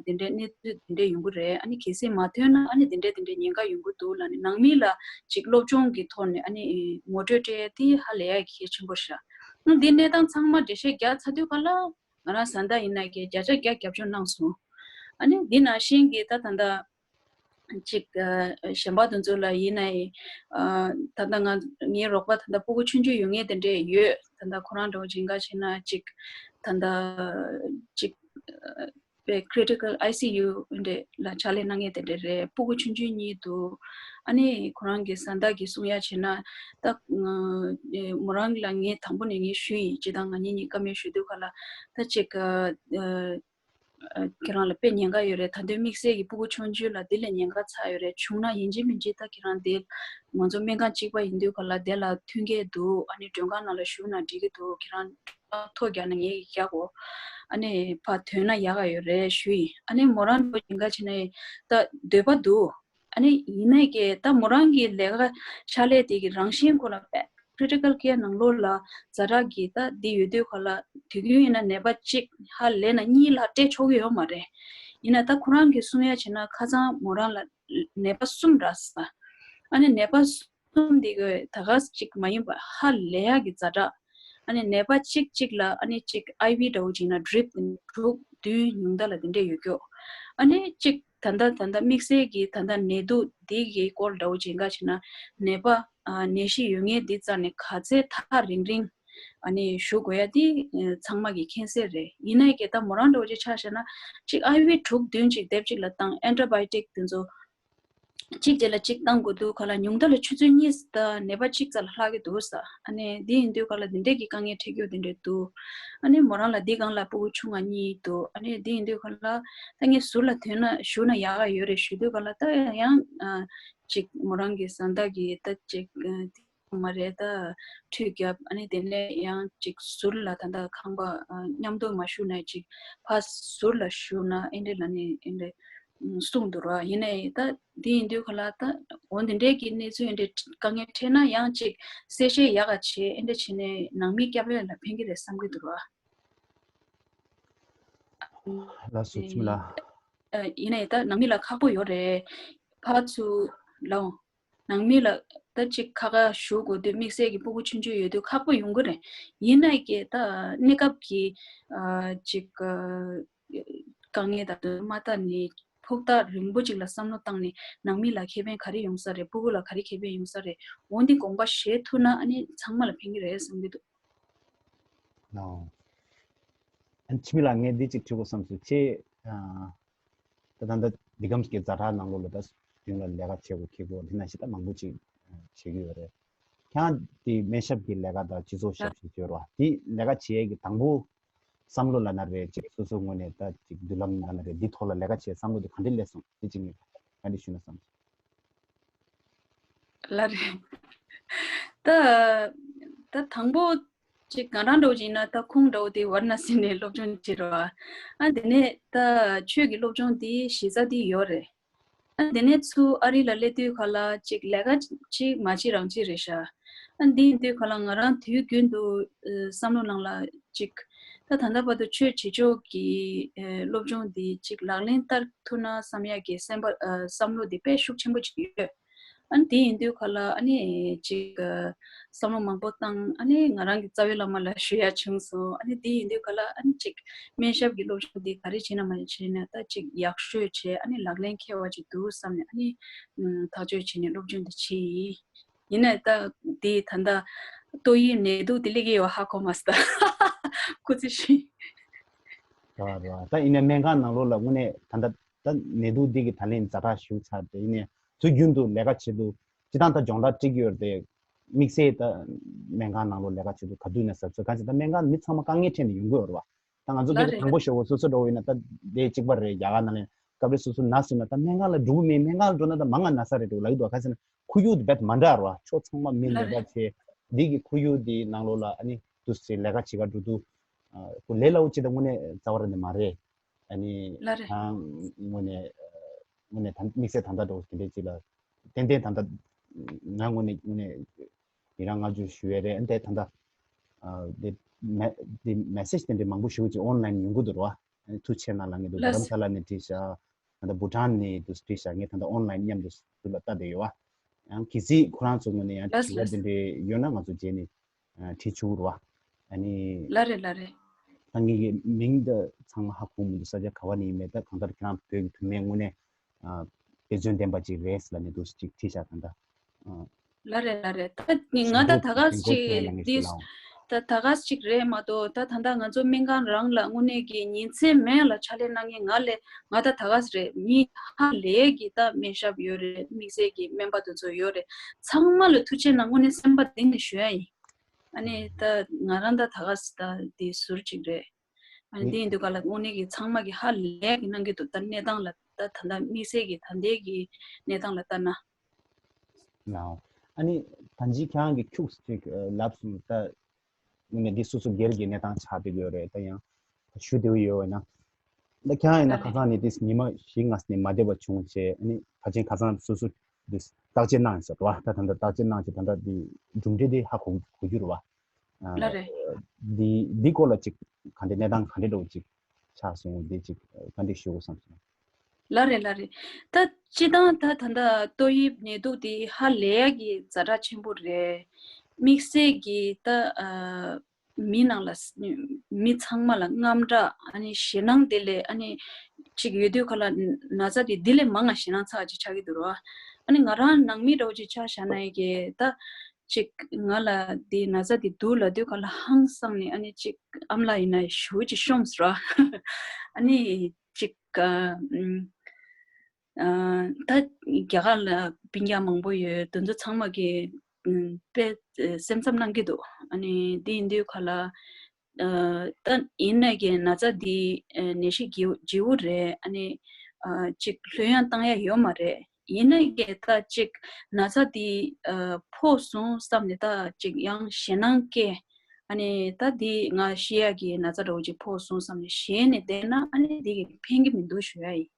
འདི་འདྲས་གནས་ཚུལ་འདི་འདྲས་ཡོང་གི་རེད། ཨ་ནི་གལ་སྲིད་མ་ཐོན་ན་ཨ་ནི་འདི་འདྲས་འདི་འདྲས་ཉེན་ཁ་ཡོང་གི་འདུག་ལབ་ནས་ནང་མི་ལ་ཅིག་སློབ་སྦྱོང་གི་ཐོག་ནས་ཨ་ནི་ངོ་སྤྲོད་སྤྲད་ཡ་དེ་ཧ་ལས་ཡ་གལ་ཆེན་པོ་རེད་ཤག་ཨ་འདི་གནས་སྟངས་ཚང་མ་འགྲེལ་བཤད་རྒྱག་ཚར་དུས་ག་ལ་ང་རང་བཟའ་ཟླ་ཡིན་ན་གི་བརྒྱ་ཆ་བརྒྱ་རྒྱབ་སྐྱོར་གནང་སོང་། ཨ་ནི་འདི་ནང་བཞིན་གྱི་ད་ད་ལྟ་ཅིག་གཞན་པ་དེ་ཚོ་ལ་ཡིན་ནའི་ད་ལྟ་ང་ངའི་རོགས་པ་ད་ལྟ་སྤུ་གུ་ཆུང་ཆུང་ཡོད་མཁན་དེ་འདྲས་ཡོད། ད་ལྟ་ཁོ་རང་འདྲ་བོ་ཅིག་འགའ་བྱས་ན་ཅིག་ད་ལྟ་ཅིག་པའི་ཀི་རི་ཊི་ཀལ་ཨའི་སི་ཡུ་འདྲས་ལ་ཕྱག་ལས་གནང་མཁན་དེ་འདྲས་རེད། སྤུ་གུ་ཆུང་ཆུང་གཉིས་འདུག་ཨ་ནི་ཁོ་རང་གི་བཟའ་ཟླ་གིས་གསུང་ཡ་བྱས་ན་ད་མོ་རང་ལ་ངས་དང་པོ་ནས་ངས་ཞུས་ཡིན། སྤྱིར་བཏང་ང་གཉིས་གཉིས་ཀ་མེད་ཞུ་དུས་ག་ལ་ད་ཅིག་ཁྱེད་རང་ལ་དཔེ་ཉེན་ཁ་ཡོད་རེད། ད་དུང་དམིགས་བསལ་གྱི་སྤུ་གུ་ཆུང་ཆུང་ལ་དེ་ལས་ཉེན་ཁ་ཚ་ཡོད་རེད། བྱུང་ན་ཡིན་གཅིག་མིན་གཅིག་ད་ཁྱེད་རང་དེ་ང་ཚོ་སྨན་ཁང་གཅིག་པ་ཡིན་དུས་ག་ལ་དེ་ལ་མཐུན་རྐྱེན་འདུག་ཨ་ནི་མགྲོན་ཁང་ནང་ལ་བཞུགས་ན་འགྲིག་གི་འདུག་ཁྱེད་རང་ ཐོ་རྒྱག་ན་ངས་རྒྱག་གོ། ཨ་ནི་ཕར་ཐོན་ན་ཡག་ག་ཡོད་རེད་ཞུ་ཡིན། ཨ་ནི་མོ་རང་འགྲོ་ཡིན་ག་བྱས་ནས་ད་འདོད་པ་འདུག། ཨ་ནི་ཡིན་ནའི་ཀྱེ་ད་མོ་རང་གི་ལས་ཀ་ཕྱག་ལས་དེ་གི་རང་བཞིན་ཁོ་ལ་པད་critical care ནང་ལོགས་ལ་ཛ་དྲག་གི་ད་འདི་ཡོད་དུས་ཁ་ལ་དུས་རྒྱུན་ཡིན་ན་ནད་པ་གཅིག་ཧ་ལས་ན་གཉིས་ལྷག་སྤྲད་ཆོག་གི་ཡོད་མ་རེད། ཡིན་ན་ད་ཁོ་རང་གི་གསུང་ཡ་བྱས་ན་ཁ་སང་མོ་རང་ལ་ནད་པ་གསུམ་རག་ས། ཨ་ནི་ནད་པ་གསུམ་འདི་གི་ད་ག་ས་གཅིག་མ་ཡིན་པ་ཧ་ལས་ཡ་གི་ཛ་དྲག། ཨ་ནི་ནད་པ་གཅིག་གཅིག་ལ་ཨ་ནི་གཅིག་ཨའི་ཝི་འདྲ་བོ་བྱས་ན་ཌྲིབ་དྲུག་བདུན་ཉུང་མཐའ་ལ་དེ་འདྲས་ཡོད་ཀྱོག། ཨ་ནི་གཅིག་ད་ལྟ་ད་ལྟ་དམིགས་བསལ་གྱི་ད་ལྟ་ནད་དུག་འདི་གི་སྐོར་འདྲ་བོ་བྱས་འགའ་བྱས་ན་ནད་པ་ཨ་ནད་གཞི་ཡོད་མཁན་འདི་རྩ་ནས་ག་ཚད་ཐག་རིང་རིང་ཨ་ནི་ཞུ་དགོས་ཡ་འདི་ཚང་མ་གི་མཁྱེན་གསལ་རེད། ཡིན་ནའི་ཀྱེ་ད་མོ་རང་འདྲ་བོ་ཅིག་ཆ་བཞག་ན་གཅིག་ཨའི་ཝི་དྲུག་བདུན་ཅིག་དེབ་ཅིག་ལ་བཏང་ཨེན་ཊི་བྷའི་ཡོ་ཊིག་དེ་ཚོ། གཅིག་རྗེས་ལ་གཅིག་བཏང་དགོས་འདུག་ག་ལ་ཉུང་མཐའ་ལ་ཆུ་ཚོད་གཉིས་དང་ནད་པ་གཅིག་ཙམ་ལ་ལྷག་གི་འདུག་ས། ཨ་ནི་འདི་ཡིན་དུས་ག་ལ་འདི་འདྲས་ཀྱི་དཀའ་ངལ་འཕྲད་རྒྱུ་འདི་འདྲས་འདུག། ཨ་ནི་མོ་རང་ལ་འདི་སྒང་ལ་སྤུ་གུ་ཆུང་ང་གཉིས་འདུག། ཨ་ནི་འདི་ཡིན་དུས་ག་ལ་ད་ངས་ཟུར་ལ་ཐོན་ན་ཞུ་ན་ཡག་ག་ཡོད་རེད་ཞུ་དུས་ག་ལ་ད་ཡང་ཨ་གཅིག་མོ་རང་གི་བཟའ་ཟླ་གི་ད་གཅིག་ཨ་དེ་མ་རེད་ད་ཁྲུས་བརྒྱབ། ཨ་ནི་དེ་ནས་ཡང་གཅིག་ཟུར་ལ་ད་ད་ཁང་པ་ཨ་མཉམ་དུ་མ་ཞུ་ན་གཅིག་ཕ་ཟུར་ལ་ཞུ་ན་ཨེ་འདྲས་ལ་ནི་ཨེ་འདྲས། གསུངས་འདུག་ར། ཡིན་ནའི་ད་འདི་ཡིན་དུས་ག་ལ་ད་འོ་འདི་འདྲའི་གི་གནས་ཚུལ་འདི་འདྲའི་དཀའ་ངལ་འཕྲད་ན་ཡང་ཅིག་གསལ་བཤད་ཡག་ག་བྱེད་ཨེ་འདྲ་བྱས་ནས་ནང་མི་སྐྱབས་ཡོད་ལ་ཕན་གི་རེད་བསམ་གི་འདུག་ར། ལགས་སོ་འཆི་མེད་ལགས། ཡིན་ནའི་ད་ནང་མི་ལ་ཁག་པོ་ཡོད་རེད། ཕར་ཚུར་ལའོ། ནང་མི་ལ་ད་ཅིག་ཁ་ཁ་ཞུ་དགོས་དུས་དམིགས་བསལ་གྱི་སྤུ་གུ་ཆུང་ཆུང་ཡོད་དུས་ཁག་པོ་ཡོང་གི་རེད། ཡིན་ནའི་ཀྱེ་ད་གནས་སྐབས་ཀྱི་ཅིག་དཀའ་ངལ་དང་དུ་མ་ལྟ་ནི་ཕུགས་ཐག་རིང་པོ་ཅིག་ལ་བསམ་བློ་བཏང་ནས་ནང་མི་ལ་ཁེ་ཕན་ག་རེ་ཡོང་ས་རེད། སྤུ་གུ་ལ་ག་རེ་ཁེ་ཕན་ཡོང་ས་རེད། འོ་འདི་དགོངས་པ་བཞེས་ཐུབ་ན་ཨ་ནི་ཚང་མ་ལ་ཕན་གྱི་རེད་བསམ་གྱི་འདུག། ཨོ། ཨ་ནི་འཆི་མེད་ལགས་ངས་འདི་ཅིག་དྲི་དགོས་བསམ་སོང་ཁྱེད། ད་ད་ལྟ་འདི་གམ་གྱི་ཛ་དྲག་ནང་ལོགས་ལ་ད་མདུན་ལ་ལས་ཀ་བྱེད་དགོས་ཁེལ་དགོས་དེ་ན་ཞིག་ད་མང་པོ་ཅིག་བྱེད་ཀྱི་ཡོད་རེད། ཁྱེད་རང་དེ་སྨན་ཞབས་ཀྱི་ལས་ཀ་དང་སྤྱི་ཚོགས་ཞབས་ཞུ་བྱེད་རོགས་དེ་ལས་ཀ་བྱེད་ཡས་ཀྱི་དང་པོ་བསམ་བློ་ལ་ན་རེད་ཅིག་སོ་སོའི་ངོས་ནས་ད་ཅིག་མདུན་ལམ་ལ་ན་རེད་འདི་ཐོག་ལ་ལས་ཀ་བྱེད་བསམ་བློ་དེ་ག་འདྲས་སླེབས་སོང་དེ་ཅིག་ངས་ག་འདྲས་ཞུས་ན་བསམ་སོང་། ལ་རེད། ད་ད་དང་པོ་ཅིག་ང་རང་འདྲ་བོ་ཅིག་ཡིན་ན་ད་ཁུངས་འདྲ་བོ་དེ་ཝཱ་ར་ཎ་སི་ནས་སློབ་སྦྱོང་བྱེད་རོགས། ཨ་དེ་ནས་ད་ཆོས་ཀྱི་སློབ་སྦྱོང་དེ་གཞི་རྩ་དེ་ཡོད་རེད། ཨ་དེ་ནས་ཚུར་ཨ་རི་ལ་སླེབས་དུས་ཁ་ལ་ཅིག་ལས་ཀ་ཅིག་མ་བྱེད་རང་བྱེད་རེད་ཤག། ཨ་འདི་ཡིན་དུས་ཁ་ལ་ང་རང་དུས་རྒྱུན་དུ་བསམ་བློ་ནང་ལ་ཅིག་ད་ད་ལྟ་བར་དུ་ཆོས་བྱེད་ཕྱོགས་ཀྱི་སློབ་སྦྱོང་འདི་ཅིག་ལག་ལེན་བསྟར་ཐུབ་ན་བསམ་ཡག་གི་སེམས་པ་བསམ་བློ་འདི་དཔེ་ཤུགས་ཆེན་པོ་ཅིག་ཡོད། ཨ་ནི་དེ་ཡིན་དུས་ཁ་ལ་ཨ་ནི་ཅིག་བསམ་བློ་མང་པོ་བཏང་ཨ་ནི་ང་རང་གི་རྩ་བའི་བླ་མ་ལ་ཞུ་ཡག་བྱུང་སོང་། ཨ་ནི་དེ་ཡིན་དུས་ཁ་ལ་ཨ་ནི་ཅིག་སྨན་ཞབས་ཀྱི་སློབ་སྦྱོང་འདི་ག་རེ་བྱས་ན་མ་བྱས་ན་ད་ཅིག་ཡག་ཤོས་བྱས་ཨ་ནི་ལག་ལེན་འཁེལ་བ་ཅིག་འདུག་བསམ་ནས་ཨ་ནི་ཐག་གཅོད་བྱས་ནས་སློབ་སྦྱོང་འདི་བྱས་ཡིན། ཡིན་ནའི་ད་དེ་ད་ལྟ་ཏོག་དབྱིབས་ནད་དུག་དེ་སླེབས་ཀྱི་ཡོད་ཧ་གོ་མ་སོང་། ད་ཁུ་ཚུར་ཤི། རེད་བ་རེད་བ། ད་ཡིན་ནའི་སྨན་ཁང་ནང་ལོགས་ལ་དངོས་གནས་ད་ལྟ་ད་ནད་དུག་འདི་གི་ད་ལན་ཛ་དྲག་ཞུགས་ཚར་ཏེ་ཡིན་ནའི་དུས་རྒྱུན་དུ་ལས་ཀ་བྱེད་དུས་སྤྱི་བཏང་ད་སྦྱོང་བརྡར་སྤྲད་ཀྱི་ཡོད་རེད་དེ་དམིགས་བསལ་ད་སྨན་ཁང་ནང་ལོགས་ལས་ཀ་བྱེད་དུས་ག་དུས་ནས་ཟབ་ཚོད་གང་ཞིག་ད་སྨན་ཁང་མི་ཚང་མ་དཀའ་ངལ་འཕྲད་ནས་ཡོང་གི་ཡོད་རེད་བ། ད་ང་ཚོ་ལ་སྐད་ཆ་རེད་དང་པོ་ཞུ་བ་སོ་སོ་འགྲོ་བ་ཡིན་ན་ད་དེ་གཅིག་པ་རེད། རྒྱ་གར་ནང་ལ་སྐབས་རེ་སོ་སོ་ན་སོང་ན་ད་སྨན་ཁང་ལ་འགྲོ་གི་མེད། སྨན་ཁང་ལ་འགྲོ་ན་ད་མང་ང་ན་ས་རེད་འགྲོ་ལབ་ཀྱི་འདུག་ག་ཟེར་ན་ཁོར་ཡུག་དེ་རྦད་མ་འདྲ་བ་ཕྱོགས་ཚང་མ་མི་ལ་ནད་པ་རེད་བྱས་འདི་གི་ཁོར་ཡུག་འདི་ནང་ལོགས་ལ་ཨ་ནི་དུ་སེ་ལས་ཀ་བྱེད་ག་འགྲོ་དུས་ཁོ་ལས་སླ་བོ་ཅིག་ད་དངོས་གནས་རྩ་བ་ར་ནས་མ་རེད། ཨ་ནི་ལ་རེད་ཁང་དངོས་གནས་དངོས་གནས་ད་དམིགས་བསལ་ད་ལྟ་འགྲོ་དེ་འདྲས་ཅིག་ལ་ཏན་ཏན་ད་ལྟ་ང་དངོས་གནས་དངོས་གནས། ཡི་རང་ང་ཚོས་ཞུ་ཡས་རེད། ཨ་འདས་ད་ལྟ་ཨ་འདི་མེ་འདི་མེ་སེཇ་དེ་འདྲའི་མང་པོ་ཞུ་གི་ཅིག་ཨོན་ལན་ཡོང་གི་འདུག་རོ། ཨ་ཐུགས་ཆེ་གནང་ལ་ངས་འདུག་རྡ་རམ་ས་ལ་ནས་བྲིས་ཤག་ད་ལྟ་བྷུ་ཊན་ནས་འདུག་བྲིས་ཤག་ངས་ད་ལྟ་ཨོན་ལན་མཉམ་དུ་ཚུར་ལ་ལྟ་བསྡད་ཡོད་བ། ཡང་གལ་སྲིད་ཁོ་རང་ཚོ་ངོས་ནས་ཡང་དྲི་བ་དེ་འདྲའི་ཡོད་ན་ང་ཚོ་རྗེས་ནས་ཨ་དྲིས་ཆོག་རོ། ཨ་ནི་ལ་རེད་ལ་རེད། ད་ངེད་ཀྱི་མིང་ད་ཚང་མ་ཧ་གོ་མི་འདུག་ས་ཆ་ག་བ་ནས་ཡིན་མེད་ད་གང་ལྟར་ཁྱེད་རང་བོད་ཀྱི་བུད་མེད་དངོས་གནས། དཔེ་མཚོན་ལྡན་པ་ཅིག་རེད་ལབ་ནས་འདུག་ཅིག་ཁྲིད་བཞག་ད་ལྟ། ལ་རེད་ལ་རེད། ད་ང་ད་ད་ག་ཅིག་འདི་ད་ད་ག་ཅིག་རེད་མ་གཏོགས་ད་ད་ལྟ་ང་ཚོ་སྨན་ཁང་རང་ལ་དངོས་གནས་ཀྱི་ཉིན་མཚན་མེད་ལ་ཕྱག་ལས་གནང་མཁན་ང་ལས་ང་ད་ད་ག་རེད། མི་ཧ་ལས་ཀྱི་ད་སྨན་ཞབས་ཡོད་རེད། དམིགས་བསལ་གྱི་སྨན་པ་དེ་ཚོ་ཡོད་རེད། ཚང་མ་ལ་ཐུགས་རྗེ་གནང་། དངོས་གནས་སེམས་པ་གཏིང་ནས་ཞུ་ཡ་ཡིན། ཨ་ནི་ད་ང་རང་ད་ད་ག་ད་འདི་ཟུར་ཅིག་རེད། ཨ་ནི་འདི་ཡིན་དུས་ག་ལ་དངོས་གནས་ཀྱི་ཚང་མ་གི་ཧ་ལས་ཀྱི་གནང་གི་འདུག་ད་གནས་སྟངས་ལ་ད་ད་ལྟ་དམིགས་བསལ་གྱི་ད་ལྟའི་གི་གནས་སྟངས་ལ་ལྟ་ན། ལའོ། ཨ་ནི་ད་ཅི་ཁྱེད་རང་གི་ཁྱུག་ཅིག་ལབ་སོང་ད། ངོས་ནས་འདི་སོ་སོ་སྒེར་གྱི་གནས་སྟངས་ཆགས་བསྡད་ཡོད་རེད། ད་ཡང་ཞུ་བདེ་བོ་ཡོད་ན། ད་ཁྱེད་རང་ཡིན་ན་ཁ་སང་ནས་འདི་ཉི་མ་བཞི་ལྔ་ནས་མ་བསྡད་པ་བྱུང་བྱས། ཨ་ནི་ཕལ་ཆེར་ཁ་སང་སོ་སོ་འདི་བརྟག་དཔྱད་གནང་ཡོད་ས་རེད་བ། ད་ད་ལྟ་བརྟག་དཔྱད་གནང་བྱས་ད་ལྟ་འདི་གྲུབ་འབྲས་འདི་ཧ་གོ་གོ་རྒྱུ་རེད་བ། ཨ། ལགས་རེད། འདི་འདི་སྐོར་ལ་ཅིག་ག་འདྲའི་གནས་སྟངས་ག་འདྲ་འདྲ་བོ་ཅིག་ཆགས་སོང་། འདི་ཅིག་བཀའ་འདྲི་ཞུ་དགོས་བསམ་སོང་། ལགས་རེད། ལགས་རེད། ད་སྤྱིར་བཏང་ད་ད་ལྟ་ཏོག་དབྱིབས་ནད་དུག་འདི་ཧ་ལས་ཡག་གི་ཛ་དྲག་ཆེན་པོ་རེད། དམིགས་བསལ་གྱི་ད་ཨ། མི་ནང་ལ་མི་ཚང་མ་ལ་དངངས་སྐྲག་ཨ་ནི་ཞེད་སྣང་དེ་ལས་ཨ་ནི་ཅིག་ཡོད་དུས་ག་ལ་ན་ཚ་དེ་དེ་ལས་མང་ང་ཞེད་སྣང་ཚ་ཅིག་ཆགས་ཀྱི་འདུག་ར། ཨ་ནི་ང་རང་ནང་མི་འདྲ་བོ་ཅིག་ཆ་བཞག་ན་ཡི་གེ་ད་ཅིག་ང་ལ་དེ་ན་ཚ་དེ་འདུག་ལབ་དུས་ག་ལ་ཧང་སངས་ནས་ཨ་ནི་ཅིག་ཨ་མ་ལགས་ཡིན་ན་ཞུ་ཅིག་ཤོམ་ཟེར་ར། ཨ་ནི་ཅིག་ཨ། ཨ། ད་རྒྱ་གར་ལ་སྤུན་ཀྱག་མང་པོ་ཡོད། དེ་ཚོ་ཚང་མ་གི་ཨ། དཔེ་སེམས་འཚབ་གནང་གི་འདུག་ཨ་ནི་འདི་ཡིན་དུས་ག་ལ་ཨ། ད་ཡིན་ནའི་གི་ན་ཚ་འདི་ཨ། ནད་གཞི་ལྗི་ལྗིད་པོ་རེད། ཨ་ནི་ཨ། ཅིག་ལྷོད་ཡངས་བཏང་ཡ་ཡོད་མ་རེད། ཡིན་ནའི་གི་ད་ཅིག་ན་ཚ་འདི་ཨ། ཕོག་སོང་བསམ་ནས་ད་ཅིག་ཡང་ཞེད་སྣང་སྐྱེ། ཨ་ནི་ད་འདི་ང་ཤི་ཡ་གི་ན་ཚ་འདྲ་བོ་ཅིག་ཕོག་སོང་བསམ་ནས་ཞེད་ནས་བསྡད་ན་ཨ་ནི་འདི་གི་ཕན་གི་མི་འདུག་ཞུ་ཡ་ཡིན།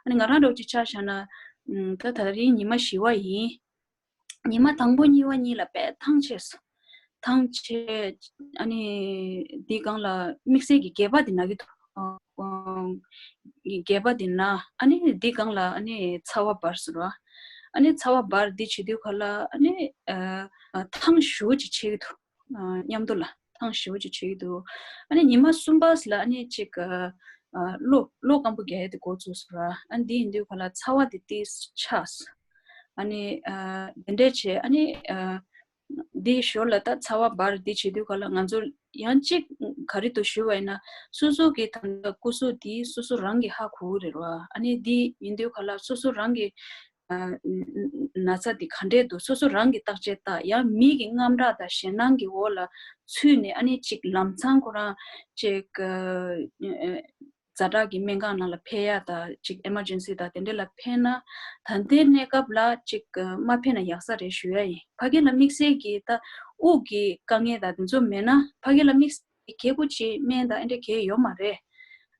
ཨ་ནི་ང་རང་འདྲ་བོ་ཅིག་ཆ་བཞག་ན་ཨ། ད་ད་རིང་ཉི་མ་བཞི་པ་ཡིན། ཉི་མ་དང་པོ་གཉིས་པ་གཉིས་ལ་དཔེ་ཐང་ཆད་སོང་། ཐང་ཆད། ཨ་ནི་འདི་སྒང་ལ་དམིགས་བསལ་གྱི་སྒལ་པ་འདི་ན་གི་འདུག་ཨ། སྒལ་པ་འདི་ན། ཨ་ནི་འདི་སྒང་ལ་ཨ་ནི་ཚ་བ་འབར་སོང་ར། ཨ་ནི་ཚ་བ་འབར་འདི་བྱེད་དུས་ག་ལ་ཨ་ནི་ཨ། ཐང་ཞེ་པོ་ཅིག་ཆད་ཀྱི་འདུག་ཨ། མཉམ་དུ་ལ་ཐང་ཞེ་པོ་ཅིག་ཆད་ཀྱི་འདུག་ཨ་ནི་ཉི་མ་གསུམ་པ་ལ་ཨ་ནི་ཅིག་ཨ། གློ་གློ་སྐམ་པོ་རྒྱག་ཡ་དེ་འགོ་བཙུགས་སོང་ར། ཨ་ནི་འདི་ཡིན་དུས་ག་ལ་ཚ་བ་དེ་ཏིས་ཆག་སོང་། ཨ་ནི་ཨ། དེ་འདྲས་བྱས་ཨ་ནི་ཨ། འདི་ཞོར་ལ་ད་ཚ་བ་འབར་འདི་བྱེད་དུས་ག་ལ་ང་ཚོ་ཡང་གཅིག་ག་རེ་འདུག་ཞུས་པ་ཡིན་ན་སོ་སོ་གི་ད་ལྟ་སྐུ་གཟུགས་འདི་སོ་སོ་རང་གིས་ཧ་གོ་གི་རེད་ར། ཨ་ནི་འདི་ཡིན་དུས་ག་ལ་སོ་སོ་རང་གི་ཨ། ན་ཚ་འདི་ག་འདྲས་འདུག་སོ་སོ་རང་གིས་བརྟག་དཔྱད་བལྟ། ཡང་མི་གི་དངངས་སྐྲག་དང་ཞེད་སྣང་གི་འོག་ལ་ཚུད་ནས་ཨ་ནི་ཅིག་ལམ་སང་ཁོ་རང་ཅིག་ཨ། ཛ་དྲག་གི་སྨན་ཁང་ནང་ལ་ཕེབས་ཡ་དང་ཅིག་ཨེ་མར་ཇེན་སི་དང་དེ་འདྲས་ལ་ཕེབས་ན་ད་ལྟའི་གནས་སྐབས་ལ་ཅིག་ཨ། མ་ཕེབས་ན་ཡག་ས་རེད་ཞུ་ཡ་ཡིན། ཕ་གི་ལ་དམིགས་བསལ་གྱི་ད་དབུགས་ཀྱི་དཀའ་ངལ་དང་དེ་ཚོ་མེད་ན་ཕ་གི་ལ་དམིགས་བསལ་གྱི་གལ་པོ་ཅིག་སྨན་དང་ཨེ་འདྲས་གལ་ཡོད་མ་རེད།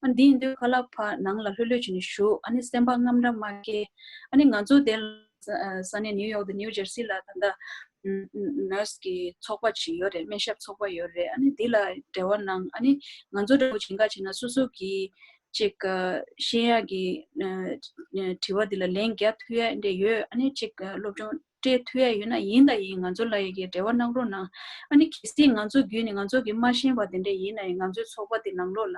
ཨ། འདི་ཡིན་དུས་ཁ་ལག་ཕར་ནང་ལ་ལྷོད་ལྷོད་བྱས་ནས་བཞུགས། ཨ་ནི་སེམས་པ་དངངས་སྐྲག་མ་སྐྱེ། ཨ་ནི་ང་ཚོ་དེ་ལ་ས་ས་གནས་ནིའུ་ཡོག་དང་ནིའུ་ཇར་སི་ལ་ད་ལྟ་ནར་སི་གི་ཚོགས་པ་ཅིག་ཡོད་རེད། སྨན་ཞབས་ཚོགས་པ་ཡོད་རེད། ཨ་ནི་འདི་ལ་འབྲེལ་བ་གནང་། ཨ་ནི་ང་ཚོ་འདྲ་བོ་ཅིག་ག་བྱས་ན་སོ་སོ་གི་ཅིག་ཤེས་ཡག་གི་དྲི་བ་འདི་ལ་ལན་རྒྱག་ཐུབ་ཡ་འདྲ་ཡོད། ཨ་ནི་ཅིག་སློབ་སྦྱོང་སྤྲད་ཐུབ་ཡ་ཡོད་ན་ཡིན་དང་ཡིན་ང་ཚོ་ལ་ཡི་གེ་འབྲེལ་བ་གནང་རོགས་གནང་། ཨ་ནི་གལ་སྲིད་ང་ཚོ་བརྒྱུད་ནས་ང་ཚོ་གི་མ་ཤེས་པ་དེ་འདྲ་ཡིན་ན་ཡང་ང་ཚོའི་ཚོགས་པ་དེ་ནང་ལོགས་ལ་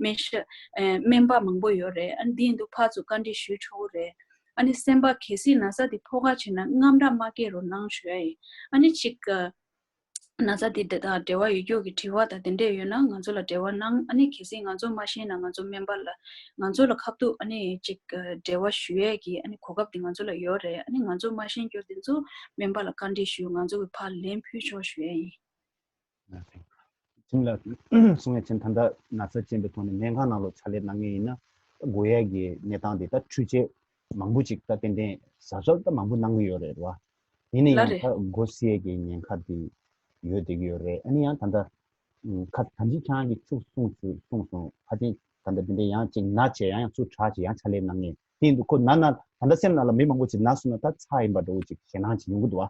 སྨན་ཞབས་ཨེ་སྨན་པ་མང་པོ་ཡོད་རེད། ཨ་ནི་འདི་ཡིན་དུས་ཕར་ཚུར་བཀའ་འདྲི་ཞུ་ཆོག་གི་རེད། ཨ་ནི་སེམས་པ་གལ་སྲིད་ན་ཚ་དེ་ཕོག་ག་བྱས་ན་དངངས་སྐྲག་མ་སྐྱེ་རོགས་གནང་ཞུ་ཡ་ཡིན། ཨ་ནི་གཅིག་ཨ། ན་ཚ་དེ་དེ་དང་འབྲེལ་བ་ཡོད་རྒྱུ་གི་དྲི་བ་དང་དེ་འདྲས་ཡོད་ན་ང་ཚོ་ལ་འབྲེལ་བ་གནང་། ཨ་ནི་གལ་སྲིད་ང་ཚོ་མ་ཤེས་ན་ང་ཚོ་སྨན་པ་ལ་ང་ཚོ་ལ་ཁ་ཐུག་ཨ་ནི་ཅིག་འབྲེལ་བ་ཞུ་ཡས་ཀྱི་ཨ་ནི་གོ་སྐབས་དེ་ང་ཚོ་ལ་ཡོད་རེད། ཨ་ནི་ང་ཚོ་མ་ཤེས་རྒྱུ་དེ་ཚོ་སྨན་པ་ལ་བཀའ་འདྲི་ཞུ། ང་ཚོ་གི་ཕར་ལན་ཕུལ་ཆོག་ཞུ་ཡས་ཡིན། ཁྱིམ་ལ་གསུང་ཡ་ཆེན་ད་ལྟ་ན་ཚ་ཅན་པའི་ཐོག་ནས་སྨན་ཁང་ནང་ལོགས་ཕྱག་ལས་གནང་མཁན་ཡིན་ན་དགོས་ཡས་ཀྱི་གནས་སྟངས་དེ་ད་འཕྲུལ་ཆས་མང་པོ་ཅིག་ད་ཏན་ཏན་གཟབ་གཟབ་ད་མང་པོ་གནང་གི་ཡོད་རེད་བ། ཡིན་ན་ཡང་ད་མགོ་སེར་གྱི་ཉེན་ཁ་དེ་ཡོད་བསྡད་ཀྱི་ཡོད་རེད། ཨ་ནི་ཡང་ད་ལྟ་ཁ་ད་ཅི་ཁྱེད་རང་གིས་ཚུར་གསུངས་ཚུལ་གསུངས་སོང་། ཕ་ཆེན་ད་ལྟ་འདི་འདྲ་ཡང་ཅིག་ན་བྱས་ཡང་ཡང་ཚུར་དྲག་བྱས་ཡང་ཕྱག་ལས་གནང་མཁན་དེ་འདུག་ཁོ་ན་ན་ད་ལྟ་སེམས་ནང་ལ་མི་མང་པོ་ཅིག་ན་སོང་ན་ད་ཚ་ཡིན་པ་འདྲ་བོ་ཅིག་ཞེད་སྣང་ཅིག་ཡོང་གི་འདུག་བ།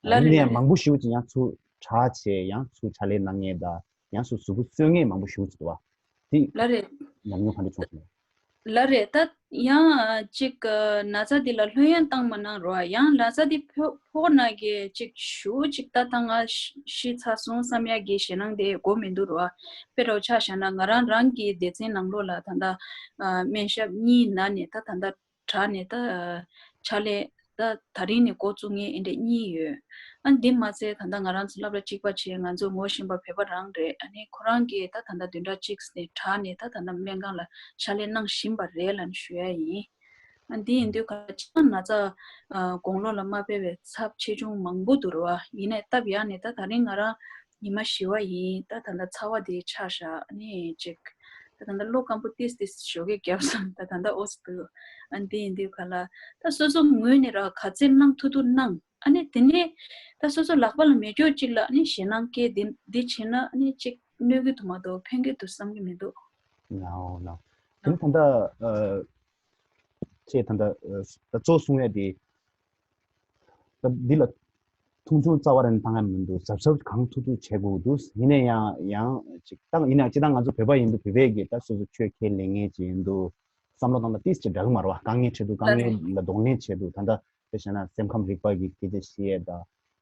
ལ་ཡིན་ནའི་ཡང་མང་པོ་ཞེ་པོ་ཅིག་ཡང་ཚུར་དྲག་བྱས་ཡང་ཚུར་ཕྱག་ལས་གནང་མཁན་དང་ཡང་སོ་གཟུགས་པོ་གསོ་མཁན་མང་པོ་ཞེ་པོ་ཅིག་འདུག་བ། དེ་ལ་རེད། ཉམས་མྱོང་ག་འདྲ་བྱུང་སོང་། ལ་རེད། ད་ཡང་ཅིག་ན་ཚ་འདི་ལ་ལྷོད་ཡངས་བཏང་མ་གནང་རོགས། ཡང་ན་ཚ་འདི་ཕོ་ཕོག་ན་གི་ཅིག་ཞུ་ཅིག་ད་ད་ང་ཤི་ཤི་ཚར་སོང་བསམ་ཡ་གི་ཞེད་སྣང་དེ་དགོས་མི་འདུག་རོགས། དཔེ་རོགས་ཆ་བཞག་ན་ང་རང་རང་གི་སྡེ་ཚན་ནང་ལོགས་ལ་ད་ད་སྨན་ཞབས་གཉིས་ན་ནས་ད་ད་ད་དྲག་ནས་ད་ཕྱག་ལས་ད་ད་རིང་ནས་འགོ་བཙུགས་མཁན་ཨེ་འདྲས་གཉིས་ཡོད། ཨ་འདི་མ་ཚད་ད་ལྟ་ང་རང་ཚོ་སློབ་གྲྭ་གཅིག་པ་བྱས་ང་ཚོ་ངོ་ཤེས་པ་བོད་པ་རང་རེད། ཨ་ནི་ཁོ་རང་གིས་ད་ད་ལྟ་བདུན་ཕྲག་གཅིག་ནས་དྲག་ནས་ད་ད་ལྟ་སྨན་ཁང་ལ་ཕྱག་ལས་གནང་བཞིན་པ་རེད་ལབ་ནས་ཞུ་ཡ་ཡིན། ཨ་འདི་ཡིན་དུས་ག་ཅང་ན་ཚ་དགུང་ལོ་ལ་མ་ཕེབས་པའི་ཚབས་ཆེ་ཆུང་མང་པོ་འདུག་ར་བ། ཡིན་ནའི་སྟབས་ཡག་ནས་ད་ད་རིང་ང་རང་ཉི་མ་བཞི་པ་ཡིན། ད་ད་ལྟ་ཚ་བ་དེ་ཆག་བཞག་ཨ་ནི་ཅིག་ད་ད་ལྟ་གློ་སྐམ་པོ་ཏིས་ཏིས་ཞོགས་ཀས་བརྒྱབ་སོང་། ད་ད་ལྟ་ཨོ་ཙི་འདུག་ཨ་འདི་ཡིན་དུས་ག་ལ་ད་སོ་སོ་ངོས་ནས་ར་ག་ཚད་གནང་ཐུབ་ཐུབ་གནང་ ཨ་ནི་དེ་ནས་ད་སོ་སོ་ལག་པ་ལ་མེད་ཀྱོག་ཅིག་ལ་ཨ་ནི་ཞེད་སྣང་སྐྱེ། འདི་འདི་བྱས་ན་ཨ་ནི་ཅིག་གནོད་ཀྱི་འདུག་མ་གཏོགས་ཕན་གྱི་འདུག་བསམ་གྱི་མི་འདུག་ལའོ་ལའོ། དེ་ནི་ད་ལྟ་ཨ་ཁྱེད་ད་ལྟ་ཨ་ད་གཙོ་གསུང་ཡ་དེ། ད་འདི་ལ་མཐོང་ཆུང་རྩ་བ་རང་བཏང་ཡ་མི་འདུག་གཟབ་གཟབ་གང་ཐུབ་ཐུབ་བྱེད་དགོས་འདུག་ཡིན་ན་ཡང་ཡང་ཅིག་ད་ཡིན་ན་སྤྱིར་བཏང་ང་ཚོ་བོད་པ་ཡིན་དུས་བོད་པའི་གི་ད་སོ་སོ་ཆོས་ཁས་ལེན་མཁན་ཅིག་ཡིན་དུས་བསམ་བློ་བཏང་ན་ཏིས་ཅིག་འདྲ་གི་མ་རེད་བ། དཀའ་ངལ་འཕྲད་དུས་དཀའ་ལ་ངལ་རེད། ལ་གདོང་ལེན་བྱེད་དུས་ད་ལྟ་དཔེ་བཞག་ན་སེམས་ཁམས་རིག་པ་གི་སྐད་ཆ་བཤད་ཡས་ད་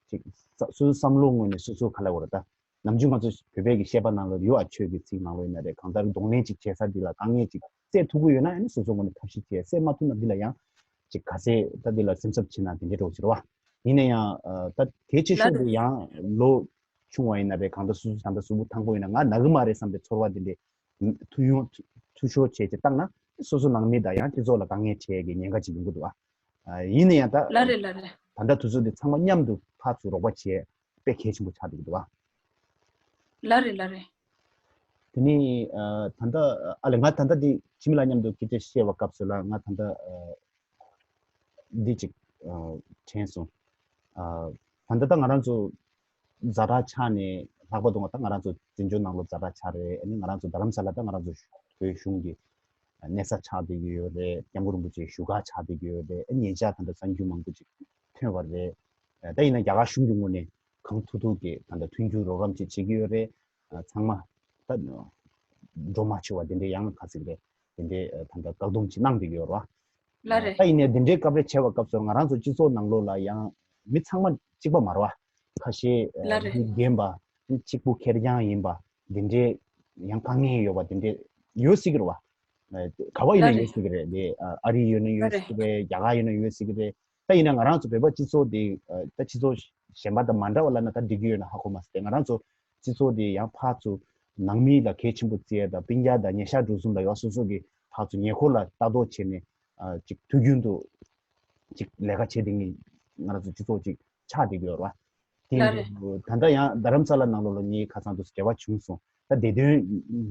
ཅིག་ས་སོ་སོའི་བསམ་བློ་ངོས་ནས་སོ་སོ་ག་ལ་བ་རེད་ད། ནམ་རྒྱུན་ང་ཚོ་བོད་པའི་གི་བཤད་པ་ནང་ལ་ཡོད་ཨ། ཆོས་ཀྱི་ཚིག་ནང་ལ་ཡིན་ན་རེད། གང་ལྟར་གདོང་ལེན་ཅིག་བྱེད་ས་འདི་ལ་དཀའ་ངལ་ཅིག་སེལ་ཐུབ་ཀྱི་ཡོད་ན་ཨ་ནི་སོ་སོ་ངོས་ནས་ཐབས་ཤེས་བྱས། སེལ་མ་ཐུབ་ན་འདི་ལ་ཡང་ཅིག་ག་ཚད་ད་འདི་ལ་སེམས་འཚབ་བྱེད་ན་དེ་འདྲའི་འགྲོ་ཕྱིར་བ། ཡིན་ན་ཡང་ཨ་ད་གལ་ཆེ་ཤོས་ལ་དེ་རེད། ཡང་ལོ་ཆུང་བ་ཡིན་ན་རེད། གང་ལྟར་སོ་སོ་ད་ལྟ་གཟུགས་པོ་ཐང་པོ་ཡིན་ན་ང་ན་གི་མ་རེད་བསམ་པའི་ཚོར་བ་དེ་འདྲའི་ཐུག་ཡོང་ཐུག་ཤོར་བྱས་བྱས་བཏང་ན་སོ་སོ་ནང་མི་དང་ཡང་སྤྱི་ཚོགས་ལ་དཀའ་ངལ་འཕྲད་ཀྱི་ཉེན་ཁ་ཅིག་ཡོང་གི་འདུག་བ། ཨ་ཡིན་ན་ཡང་ད་ལ་རེད་ལ་རེད། ད་ལྟ་དུས་ཚོད་འདི་ཚང་མ་མཉམ་དུ་ཕར་ཚུར་རོགས་པ་བྱས་དཔེ་གལ་ཆེན་པོ་ཆགས་བསྡད་ཀྱི་འདུག་བ། ལ་རེད་ལ་རེད། དེ་ནི་ཨ་ད་ལྟ་ཨ་ལས་ང་ད་ལྟ་འདི་ཁྱིམ་ལ་མཉམ་དུ་སྐད་ཆ་བཤད་པ་སྐབས་སུ་ལ་ང་ད་ལྟ་ཨ་འདི་ཅིག་ཨ་དྲན་སོང་། ཨ་ད་ལྟ་ད་ང་རང་ཚོ་ཛ་དྲག་ཆགས་ནས་ལྷག་པར་དུ་ང་ད་ང་རང་ཚོ་བཙན་བྱོལ་ནང་ལོགས་ཛ་དྲག་ཆགས་རེད། ཨ་ནི་ང་རང་ཚོ་རྡ་རམ་ས་ལ་ད་ང་རང་ཚོ་བོད་གཞུང་གི་གནས་ས་ཆགས་བསྡད་ཀྱི་ཡོད་རེད། སྐྱབས་མགོན་རིན་པོ་ཆེའི་བཞུགས་སྒར་ཆགས་བསྡད་ཀྱི་ཡོད་རེད། ཨ་ཉེ་ཆར་ད་ལྟ་གསར་འགྱུར་མང་པོ་ཅིག་ཐོན་པ་རེད། ད་ཡིན་ན་རྒྱ་གར་གཞུང་གི་ངོས་ནས་གང་ཐུབ་ཐུབ་ཀྱིས་ད་ལྟ་མཐུན་འགྱུར་རོགས་རམ་ཅིག་བྱེད་ཀྱི་ཡོད་རེད། ཚང་མ་ད་འགྲོ་མ་ཆེ་བ་དེ་འདྲའི་ཡང་ག་ཟེར་གི་རེད། དེ་འདྲའི་ད་ལྟ་བཀག་སྡོམ་ཅིག་གནང་བསྡད་ཀྱི་ཡོད་རེད་བ། ལ་རེད། ད་ཡིན་ནའི་དེ་འདྲའི་སྐབས་རེ་བྱས་པ་སྐབས་སུ་ང་རང་ཚོ་སྤྱི་ཚོགས་ནང་ལོགས་ལ་ཡང་མི་ཚང་མ་གཅིག་པ་མ་རེད་བ། ཁ་ཤས་ལ་རེད། མི་རྒན་པ་གཅིག་པུ་ཁེར་རྐྱང་ཡིན་པ་དེ་འདྲའི་ཡང་དཀའ་ངལ་ཡོད་པ་དེ་འདྲའི་ཡོད་སྲིད་ཀྱི་རེད་བ། ག་བ་ཡིན་ལ་ན་ཡོད་རེད། སྲིད་ཀྱི་རེད་དེ། ཨ་རི་ཡོད་ན་ལ་ཡོད་རེད། སྲིད་ཀྱི་རེད། རྒྱ་གར་ཡོད་ན་ཡོད་སྲིད་ཀྱི་རེད། ད་ཡིན་ན་ང་རང་ཚོ་བོད་པ་སྤྱི་ཚོགས་དེ་ད་སྤྱི་ཚོགས་གཞན་པ་དང་མ་འདྲ་བ་ལབ་ན་ད་འགྲིག་གི་ཡོད་ན་ཧ་གོ་མ་སོང་སྟེ། ང་རང་ཚོ་སྤྱི་ཚོགས་དེ་ཡང་ཕར་ཚུར་ནང་མི་ལ་གལ་ཆེན་པོ་བརྩི་ཡ་དང་སྤུན་ཀྱག་དང་ཉེ་ཤག་འགྲོ་གསུམ་ལ་ཡང་སོ་སོ་གི་ཕར་ཚུར་ཉེ་འཁོར་ལ་ལྟ་རྟོག་བྱས་ནས་ཅིག་དུས་རྒྱུན་དུ་ཅིག་ལས་ཀ་བྱེད་བསྡད་མཁན་ང་རང་ཚོ་སྤྱི་ཚོགས་ཅིག་ཆགས་བསྡད་ཀྱི་ཡོད་རེད་བ། དེ་ལ་རེད། ད་ལྟ་ཡང་རྡ་རམ་ས་ལ་ནང་ལོགས་ལ་ངའི་ཁ་སང་དུ་འབྲེལ་བ་བྱུང་སོང་། ད་བདེ་དོན་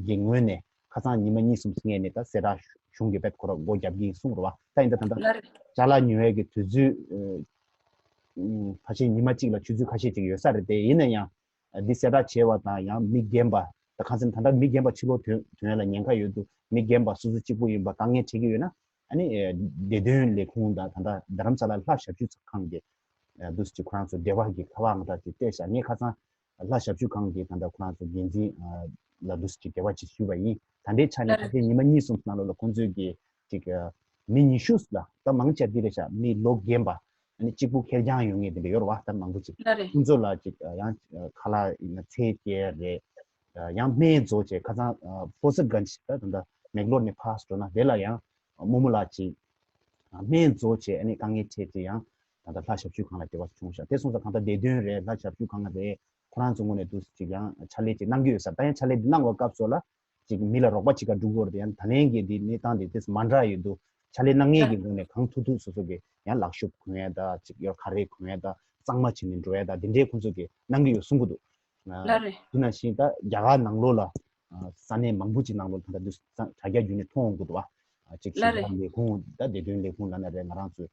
གྱི་ངོས་ནས་ཁ་སང་ཉི་མ་གཉིས་གསུམ་སྔོན་ནས་ད་གསལ་བསྒྲགས་གཞུང་གི་དཔེ་ཁོ་ར་སྒོ་རྒྱབ་ཀྱི་ཡིན་གསུངས་རེད་བ། ད་ཡིན་ད་ད་ལྟ་ལ་རེད། ཅ་ལག་ཉོ་ཡས་ཀྱི་དུས་ཚོད་ཕལ་ཆེར་ཉི་མ་གཅིག་ལ་ཆུ་ཚོད་ཁ་ཤས་ཅིག་ཡོད་ས་རེད་དེ། ཡིན་ན་ཡང་འདི་གསལ་བསྒྲགས་བྱས་པ་དང་ཡང་མི་རྒན་པ་ད་གང་ཟེར་ན་ད་ལྟ་མི་རྒན་པ་ཕྱི་ལོགས་ཐོན་ཐོན་ཡ་ལ་ཉེན་ཁ་ཡོད་དུས་མི་རྒན་པ་སོ་སོ་གཅིག་པུ་ཡིན་པ་དཀའ་ངལ་འཕྲད་ཀྱི་ཡོད་ན། ཨ་ནི་བདེ་དོན་ལས་ཁུངས་དང་ད་ལྟ་རྡ་རམ་ས་ལ་ལྷ་ཞབས་ཞུ་ཚོགས་ཁང་གི་འདུག་སེ་ཁོ་རང་ཚོ་འབྲེལ་བ་གི་ཁ་པར་ང་ད་ཅིག་སྤྲད་བཞག་ངས་ཁ་སང་ལྷ་ཞབས་ཞུ་ཁང་གི་ད་ལྟ་ཁོ་རང་ཚོ་འགན་འཛིན་ལ་འདུག་སེ་ཅིག་འབྲེལ་བ་ཅིག་ཞུས་པ་ཡིན། ད་ལྟའི་ཆ་ནས་ཕལ་ཆེར་ཉི་མ་གཉིས་གསུམ་ནང་ལོགས་ལ་ཁོང་ཚོས་ཀྱི་ཅིག་མི་ཉི་ཤུ་ལ་ད་མང་ཆེ་འདི་རེད་ཤག་མི་ལོ་རྒན་པ་ཨ་ནི་གཅིག་པུ་ཁེར་རྐྱང་ཡོང་མཁན་དེ་འདྲ་ཡོད་རེད་བ། ད་མང་པོ་ཅིག་ལ་རེད། ཁོང་ཚོ་ལ་ཅིག་ཡང་ཁ་ལག་ཡིན་ན་ཚལ་སྐྱེལ་རེད། ཡང་སྨན་རྫོགས་བྱས་ཁ་སང་ཕོ་སི་གན་ཅིག་ད་ད་ལྟ་མེག་ལོར་ནས་ཕར་འགྲོ་ན་དེ་ལ་ཡང་རྨོ་མོ་ལགས་ཀྱིས་སྨན་རྫོགས་བྱས་ཨ་ནི་དཀའ་ངལ་འཕྲད་དེ་ཡང་ད་ལྟ་ལྷ་ཞབས་ཞུ་ཁང་ལ་འབྲེལ་བ་བྱུང་ཤག་དེ་སོང་ཙང་གང་ལྟར་བདེ་དོན་རེད། ལྷ་ཞབས་ཞུ་ཁང་རེད། ཁོ་རང་ཚོ་ངོས་ནས་འདུག་ཅིག་ཡང་ཕྱག་ལས་ཅིག་གནང་གི་ཡོད་ས་རེད། ད་ཡང་ཕྱག་ལས་འདི་གནང་བའི་སྐབས་སུ་ལ་ཅིག་མི་ལ་རོགས་པ་ཅིག་ག་འགྲོ་དགོས་རེད། ཡང་ད་ལན་གྱི་འདི་གནས་སྟངས་འདི་དེ་མ་འདྲ་ཡོད་འདུག་ཕྱག་ལས་གནང་མཁན་གྱི་ངོས་ནས་གང་ཐུབ་ཐུབ་སོ་སོ་གི་ཡང་ལག་ཤུབས་གོན་ཡ་ད་ཅིག་ཡོད་ཁ་རས་གོན་ཡ་ད་གཙང་མ་བྱས་ནས་འགྲོ་ཡ་ད་འདི་འདྲའི་ཁོང་ཚོ་གི་གནང་གི་ཡོད་གསུང་གི་འདུག་ལ་རེད། དེ་ནང་བཞིན་ད་རྒྱ་གར་ནང་ལོགས་ལ་ས་གནས་མང་པོ་ཅིག་ནང་ལོགས་ད་ལྟ་དུས་དྲ་རྒྱ་བརྒྱུད་ནས་མཐོང་ཡོང་གི་འདུག་བ། ཅིག་ལ་ཞིང་རེད། ཆ་ལས་ཁུངས་ད་བདེ་དོན་ལས་ཁུངས་ལབ་ན་རེད། ང་རང་ཚོའི་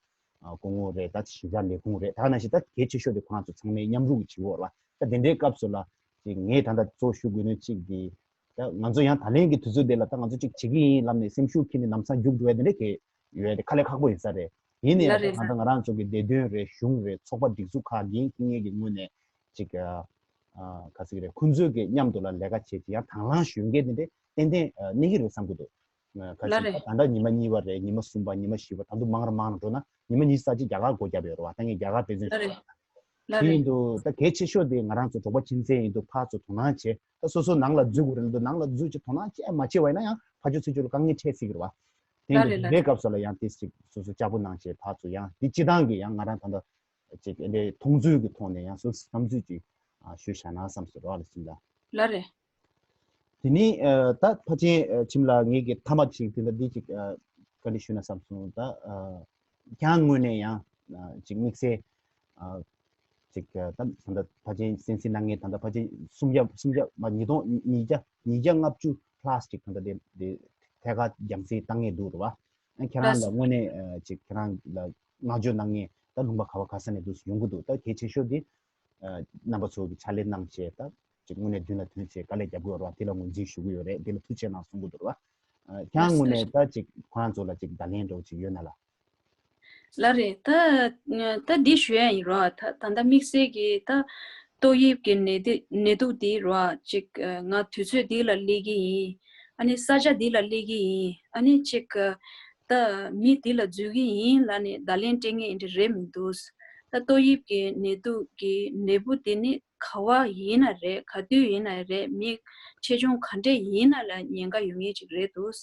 སྐུ་ངོ་རེད། ད་ཞིང་ཆ་ལས་ཁུངས་རེད། ད་ནང་བཞིན་ད་གལ་ཆེ་ཤོས་དེ་ཁོ་རང་ཚོ་ཚང་མས་མཉམ་རུབ་ཀྱིས་བྱེད་དགོས་རེད་བ། ད་དེ་འདྲའི་སྐབས་སུ་ལ་ཅིག་ངས་ད་ལྟ་གཙོ་ཞུ་དགོས་ནོ་གཅིག་དེ། ད་ང་ཚོ་ཡང་ད་ལན་གྱི་དུས་ཚོད་དེ་ལ་ད་ང་ཚོ་ཅིག་བྱེད་ཀྱི་ཡིན་ལབ་ནས་སེམས་ཤུགས་ཁྱེར་ནས་ལམ་སང་རྒྱུགས་འགྲོ་ཡ་དེ་འདྲ་གལ་ཡོད་ཡ་དེ་དཀའ་ལས་ཁག་པོ་ཡིན་ས་རེད། ཡིན་ནའི་ལ་རེད་ད་ལ་ང་རེད། ཚོ་གི་བདེ་དོན་རེད། གཞུང་རེད། ཚོགས་པ་སྒྲིག་འཛུགས་ཁག་འགན་འཁྱེར་མཁན་གྱི་ངོས་ནས་ཅིག་ཨ་ག་ཟེར་གི་རེད། ཁོང་ཚོས་ཀྱི་མཉམ་དུ་ལ་ལས་ཀ་བྱེད་ཅིག་ཡང་དང་བླངས་ཞུ་མཁན་དེ་འདྲ་ཏན་ཏན་གནས་ཀྱི་རེད་བསམ་གི་འདུག་ག་ལ་ཅིག་རེད། ད་ད་ལྟ་ཉི་མ་གཉིས་པ་རེད། ཉི་མ་གསུམ་པ། ཉི་མ་བཞི་པ། ད་དུང་མང་ར་མང་ར་འགྲོ་ན་ཉི་མ་ཉི་ཤུ་རྩ་གཅིག་རྒྱ་གར་སྒོ་བརྒྱབ་ཡོད་རེད་བ། ད་ངས་རྒྱ་གར་དཔེ་མཚོན་ལ་ཞུ་རེད། ལ་དེ་རེད། ཡིན་དུས་ད་གལ་ཆེ་ཤོས་དེ་ང་རང་ཚོ་གྲོགས་པོ་ཁྱིམ་མཚེས་ཡིན་དུས་ཕར་ཚུར་དོ་སྣང་བྱེད། ད་སོ་སོ་ནང་ལ་འཛུལ་དགོས་རེད་འདུག་ནང་ལ་འཛུལ་ཅིག་དོ་སྣང་བྱེད་མ་བྱེད་པ་ཡིན་ན་ཡང་ཕར་ཕྱོགས་ཚུར་ཕྱོགས་ལ་དཀའ་ངལ་འཕྲད་སྲིད་ཀྱི་རེད་བ། དེ་ཡིན་ལ་དུས་རེད་ལ་དེའི་རེད། སྐབས་སུ་ལ་ཡང་དེ་ཅིག་སོ་སོ་ལྕགས་པོ་གནང་བྱས་ཕར་ཚུར་ཡང་དེ་སྤྱི་བཏང་གི་ཡང་ང་རང་ད་ལྟ་ཅིག་འདི་མཐོང་ཚུལ་གྱི་ཐོག་ནས་ཡང་སོ་སོའི་བསམ་ཚུལ་ཅིག་ཞུས་བཞག་ན་བསམ་སོང་ར་ལ་ཟིན་ད། ལ་རེད། དེ་ནི་ཨ་ད་ཕལ་ཆེར་ཨ་ཁྱིམ་ལ་ངེད་ཀྱི་མཐའ་མ་ཞིག་དེ་འདྲ་འདི་ཅིག་ཨ་བཀའ་འདྲི་ཞུས་ན་བསམ་སོང་། ད་ཨ་ཁྱེད་རང་ངོས་ནས་ཡང་ཨ་ཅིག་དམིགས་བསལ་ཨ་ཅིག་ཨ་ད་ད་ལྟ་ཕལ་ཆེར་གསན་གཟིགས་གནང་མཁན་ད་ལྟ་ཕལ་ཆེར་སུམ་བརྒྱ་སུམ་བརྒྱ་མ་ཉིས་སྟོང་ཉིས་བརྒྱ་ཉིས་བརྒྱ་ལྔ་བཅུ་plus་ཅིག་ད་ལྟ་དེ་དེ་ཐད་ཀར་རྒྱང་སྲིང་བཏང་མཁན་འདུག་རེད་བ། ཨ་ཁྱེད་རང་ལ་དངོས་གནས་ཨ་ཅིག་ཁྱེད་རང་ལ་བསྔགས་བརྗོད་གནང་མཁན་ ད་ལུང་པ་ག་བ་ག་ས་ནས་འདུག་ཡོང་གི་འདུག་ད་གལ་ཆེ་ཤོས་དེ་རྣམ་པ་ཚོ་གི་ཕྱག་ལས་གནང་བྱས་ད་ཅིག་དངོས་གནས་མདུན་ལ་ཐོན་བྱས་དཀའ་ལས་རྒྱབ་དགོས་རེད་བ། དེ་ལ་ངོས་འཛིན་ཞུ་གི་ཡོད་རེད། དེ་ལ་ཐུགས་རྗེ་གནང་གསུང་གི་འདུག་རེད་བ། ཁྱེད་རང་ངོས་ནས་ད་ཅིག་ཁོ་རང་ཚོ་ལ་ཅིག་བརྡ་ལན་འདྲ་བོ་ཅིག་ཡོད་ན་ལ། ལགས་རེད། ད་ད་འདི་ཞུ་ཡ་ཡིན་རོགས། ད་ད་ལྟ་དམིགས་བསལ་གྱི་ད་ཏོག་དབྱིབས་ཀྱི་ནད་དེ་ནད་དུག་འདི་རོགས་ཅིག་ང་དུས་ཚོད་འདི་ལ་སླེབས་ཀྱི་ཡིན། ཨ་ནི་ས་ཆ་འདི་ལ་སླེབས་ཀྱི་ཡིན། ཨ་ནི་ཅིག་ད་མི་འདི་ལ་འཛུལ་གྱི་ཡིན་ལབ་ནས་བརྡ་ལན་སྤྲད་མཁན་འདི་རེད་མི་འདུག་ད་ཏོག་དབྱིབས་ཀྱི་ནད་དུག་གི་ནད་འབུ་འདི་ནི་ག་བ་ཡིན་ན་རེད། ག་དུས་ཡིན་ན་རེད། མི་ཆེ་ཆུང་ག་འདྲས་ཡིན་ན་ལ་ཉེན་ཁ་ཡོད་མཁན་ཅིག་རེད་འདུག་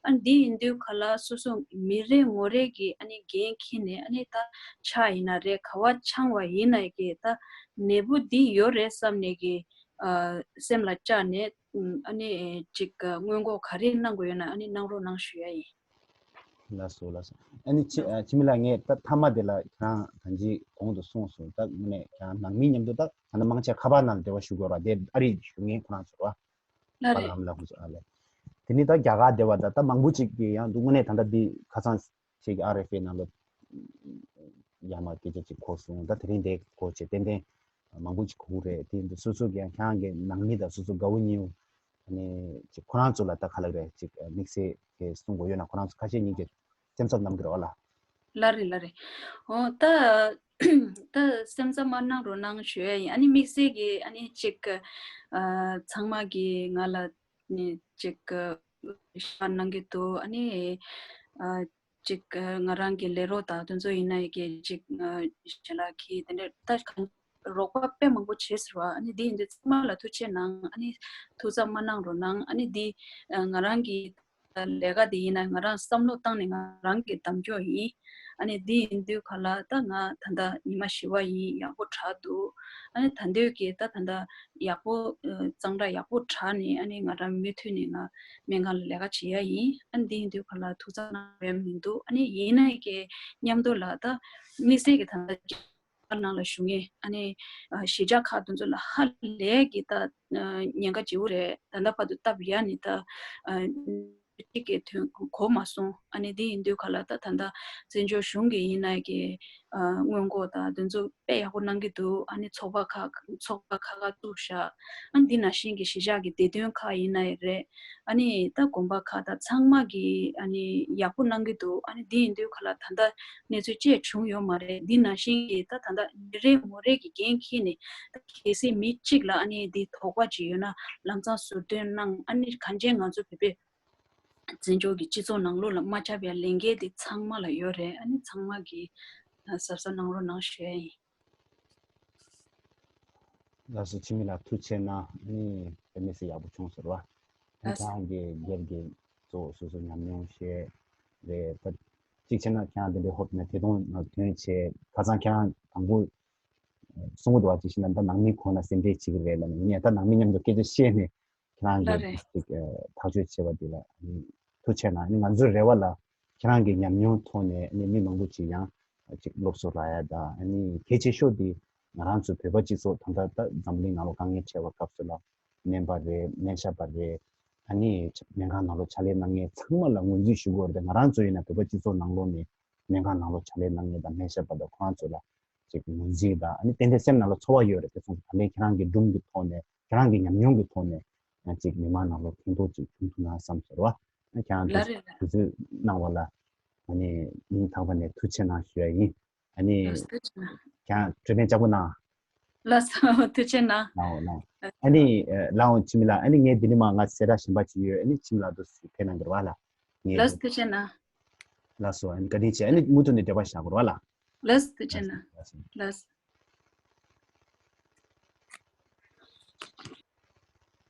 ཨ་ནི་འདི་ཡིན་དུས་ག་ལ་སོ་སོ་མི་རེ་ངོ་རེ་གི་ཨ་ནི་འགན་འཁྱེར་ནས་ཨ་ནི་ད་ཆ་ཡིན་ན་རེད། ག་བ་ཆང་བ་ཡིན་ན་གི་ད་ནད་འབུ་འདི་ཡོད་རེད་བསམ་ནས་གི་ཨ་སེམས་ལ་བཅངས་ནས་ཨ་ནི་ཅིག་སྔོན་འགོག་ག་རེ་གནང་དགོས་ཡོད་ན་ཨ་ནི་གནང་རོགས་གནང་ཞུ་ཡ་ཡིན། ལགས་སོ་ལགས་སོ། ཨ་ནི་ཕྱི་ཨ་ཕྱི་མི་ལ་ངས་ད་མཐའ་མ་དེ་ལ་ཁྱེད་རང་གང་ཅི་གོང་དུ་གསུངས་སོང་། ད་དངོས་གནས་ཁྱེད་རང་ནང་མི་མཉམ་དུ་ད་ད་ནང་མང་ཆེ་ཁ་པར་ནང་འབྲེལ་བ་ཞུ་དགོས་ར། དེ་ཨ་རི་ཞུ་མཁན་ཁོ་རང་ཚོ་ར། ལགས་པ་རེད། ལམ་ལ་ཁོ་ཚོ་ཨ་ལས། དེ་ནི་ད་རྒྱ་གར་དེ་བ་ད་ད་མང་པོ་ཅིག་གི་ཡང་འདུག་དངོས་གནས་ད་ལྟ་འདི་ཁ་སང་ཞིག་གི་ཨར་ཨེཕ་ཨེ་ནང་ལ་ཡར་མར་སྐད་ཆ་ཅིག་གོ་སོང་། ད་དེ་རིང་དེ་གོ་བྱས་ཏན་ཏན་མང་པོ་ཅིག་གོ་གི་རེད། དེ་འདི་སོ་སོ་གི་ཡང་ཁྱེད་རང་གི་ནང་མི་དང་སོ་སོ་དགའ་བོ་ཉེ་བོ་ཨ་ནི་ཅིག་ཁོ་རང་ཚོ་ལ་ད་ག་ལབ་རེད། ཅིག་དམིགས་བསལ་གི་གསུང་དགོས་ཡོད་ན་ཁོ་རང་ཚོ་ཁ་ཤས་ཉིད་ཀྱིས་སེམས་འཚབ་གནང་གི་རེད་བ་ལ། ལགས་རེད་ལགས་རེད། འོ་ད་ད་སེམས་འཚབ་མ་གནང་རོགས་གནང་ཞུ་ཡ་ཡིན། ཨ་ནི་དམིགས་བསལ་གྱི་ཨ་ནི་ཅིག་ཨ་ཚང་མ་གི་ང་ལ་ནི་ཅིག་ཨ་ཤ་གནང་གི་འདུག་ཨ་ནི་ཨ་ཅིག་ཨ་ང་རང་གི་ལས་རོགས་དང་དེ་ཚོ་ཡིན་ན་ཡི་གེ་ཅིག་ཨ་ཞལ་ལག་གི་དེ་འདྲ་ད་གང་རོགས་པ་དཔེ་མང་པོ་བྱས་ཟེར་བ། ཨ་ནི་འདི་ཡིན་དུས་ཚང་མ་ལ་ཐུགས་རྗེ་གནང་། ཨ་ནི་ཐུགས་འཚབ་མ་གནང་རོགས་གནང་། ཨ་ནི་འདི་ཨ་ང་རང་གི་ལས་ཀ་དེ་ཡིན་ན་ང་རང་བསམ་བློ་བཏང་ནས་ང་རང་གི་གདམ་འཇོག་ཡིན། ཨ་ནི་འདི་ཡིན་དུས་ག་ལ་ད་ང་ད་ལྟ་ཉི་མ་བཞི་པ་ཡིན། ཡག་པོ་དྲག་འདུག་ཨ་ནི་ད་འདོད་ཀྱི་ད་ད་ལྟ་ཡག་པོ་ཨ་གཙང་སྦྲ་ཡག་པོ་དྲག་ནས་ཨ་ནི་ང་རང་མུ་མཐུད་ནས་ང་སྨན་ཁང་ལ་ལས་ཀ་བྱེད་ཡ་ཡིན། ཨ་ནི་འདི་ཡིན་དུས་ག་ལ་ཐུགས་འཚབ་གནང་ཡ་མི་འདུག་ཨ་ནི་ཡིན་ན་ཡི་གེ་མཉམ་དུ་ལ་ད་དམིགས་བསལ་གྱི་ད་ལྟ་ནང་ལ་བཞུགས་མཁན་ཨ་ནི་ཨ་གཞིས་ཆགས་ཁག་དེ་ཚོ་ལ་ཧ་ལས་ཀྱི་ད་ཨ་ཉེན་ཁ་ཆེ་བོ་རེད། ད་ལྟ་བར་དུ་སྟབས་ཡག་ནས་ད་ཨ་གཅིག་གི་དོན་གོ་མ་སོང་། ཨ་ནི་དེ་ཡིན་དུས་ག་ལ་ད་ད་ལྟ་བཙན་བྱོལ་གཞུང་གི་ཡིན་ན་གི་ཨ་སྔོན་འགོག་དང་དེ་ཚོ་དཔེ་ཡག་པོ་གནང་གི་འདུག་ཨ་ནི་ཚོགས་པ་ཁག་ཚོགས་པ་ཁག་ཁག་བཙུགས་བཞག་ཨ་ནི་འདི་ནང་བཞིན་གྱི་གཞིས་ཆགས་ཀྱི་བདེ་དོན་ཁག་ཡིན་ན་ཡང་རེད། ཨ་ནི་ད་དགོན་པ་ཁག་དང་ཚང་མ་གིས་ཨ་ནི་ཡག་པོ་གནང་གི་འདུག་ཨ་ནི་འདི་ཡིན་དུས་ག་ལ་ད་ལྟ་གནས་ཚུལ་ཅི་བྱུང་ཡོད་མ་རེད། འདི་ནང་བཞིན་གྱི་ད་ད་ལྟ་མི་རེ་ངོ་རེ་གི་འགན་འཁྱེར་ནས་ད་གལ་སྲིད་མི་གཅིག་ལ་ཨ་ནི་འདི་དོགས་པ་ཅིག་ཡོད་ན་ལམ་སང་ཟུར་འདོན་གནང་། ཨ་ནི་གང་ཅི་ང་ཚོ་བོད་པའི་བཙན་བྱོལ་གྱི་སྤྱི་ཚོགས་ནང་ལོགས་ལ་མ་ཁྱབ་པའི་ལས་འགན་འདི་ཚང་མ་ལ་ཡོད་རེད། ཨ་ནི་ཚང་མ་གིས་གཟབ་གཟབ་གནང་རོགས་གནང་ཞུ་ཡ་ཡིན། ལགས་སོ། འཆི་མེད་ལགས་ཐུགས་རྗེ་གནང་། ཨ་ནི་དཔེ་མི་སྲིད་ཡག་པོ་བྱུང་ཟེར་བ། ཨ་ལགས་སོ། ཁྱེད་རང་གི་སྒེར་གྱི་གཙོ་བོ་སོ་སོ་ཉམས་མྱོང་བཤད་རེད། ད་གཅིག་བྱས་ན་ཁྱེད་རང་དེ་འདྲའི་ཧོབ་ནས་དེ་དོན་ནང་ཐོན་བྱས། ཁ་སང་ཁྱེད་རང་དང་པོ་གསུང་གི་འདུག་བ། ཅིག་བྱས་ན་ད་ནང་མི་ཁོང་ལ་སེམས་ཁྲལ་བྱེད་ཀྱི་རེད་ལབ་ནས། ཡིན་ནའི་ད་ནང་མི་མཉམ་དུ་སྐད་ཆ་བཤད་ནས་ཁྱེད་རང་ལ་གིས་རེད། ཅིག་ཐག་གཅོད་བྱས་པ་དེ་ལ་ཐུགས་རྗེ་གནང་། ཨ་ནི་ང་ཚོའི་རེ་བ་ལ་ཁྱེད་རང་གི་ཉམས་མྱོང་ཐོག་ནས་ཨ་ནི་མི་མང་པོ་ཅིག་ཡང་ཅིག་སློབ་གསོ་རག་ཡ་དང་། ཨ་ནི་གལ་ཆེ་ཤོས་དེ་ང་རང་ཚོ་བོད་པ་སྤྱི་ཚོགས་ད་ལྟ་ད་འཛམ་གླིང་ནང་ལ་དཀའ་ངལ་འཕྲད་པའི་སྐབས་སུ་ལ་སྨན་པ་རེད། སྨན་ཞབས་པ་རེད། ཨ་ནི་སྨན་ཁང་ནང་ལ་ཕྱག་ལས་གནང་མཁན་ཚང་མ་ལ་ངོས་འཛིན་ཞུ་དགོས་རེད། ང་རང་ཚོ་ཡིན་ན་བོད་པ་སྤྱི་ཚོགས་ནང་ལོགས་ནས་སྨན་ཁང་ནང་ལ་ཕྱག་ལས་གནང་མཁན་དང་སྨན་ཞབས་པ་དང་ཁོ་རང་ཚོ་ལ་ཅིག་ངོས་འཛིན་དང་། ཨ་ནི་ཏན་ཏན་སེམས་ནང་ལ་ཚོར་བ་ཡོད་རེད། དེ་སོང་ཙང་ད་ལན་ཁྱེད་རང་གི་སྒྲུང་གི་ཐོག་ནས་ཁྱེད་རང་གི་ཉམས་མྱོང་གི་ཐོག་ནས་ཅིག་མི་མང་ནང་ལ་ཕན་ཐོགས་ཅིག་བྱུང་ཐུབ་ན་བསམ་ཟེར་བ། ཨ་ཁྱེད་རང་ལགས་དུས་རེད་ལགས། དུས་ཚོད་གནང་བ་ལ་ཨ་ནི་སྙིང་ཐག་པ་ནས་ཐུགས་རྗེ་གནང་ཞུ་ཡ་ཡིན། ཨ་ནི་ལགས་སོ། ཐུགས་རྗེ་གནང་། ཁྱེད་རང་དྲི་ལན་ལྕགས་པོ་གནང་། ལགས་སོ། ཐུགས་རྗེ་གནང་། ལའོ་ལའོ། ཨ་ནི་ལའོ་འཆི་མེད་ལགས། ཨ་ནི་ངས་འདི་ནས་མར་ང་གསལ་བསྒྲགས་གཞན་པ་ཅིག་ཡོད། ཨ་ནི་འཆི་མེད་ལགས་དུ་ཕེབས་གནང་གི་རེད་བ་ལ། ངས་ལགས་སོ། ཐུགས་རྗེ་གནང་། ལགས་སོ། ཨ་ནི་བཀའ་དྲིན་ཆེ། ཨ་ནི་མུ་མཐུད་ནས་འབྲེལ་བ་བཞག་དགོས་རེད་བ་ལ། ལགས་སོ། ཐུགས་རྗེ་གནང་། ལགས་སོ། ལགས་སོ།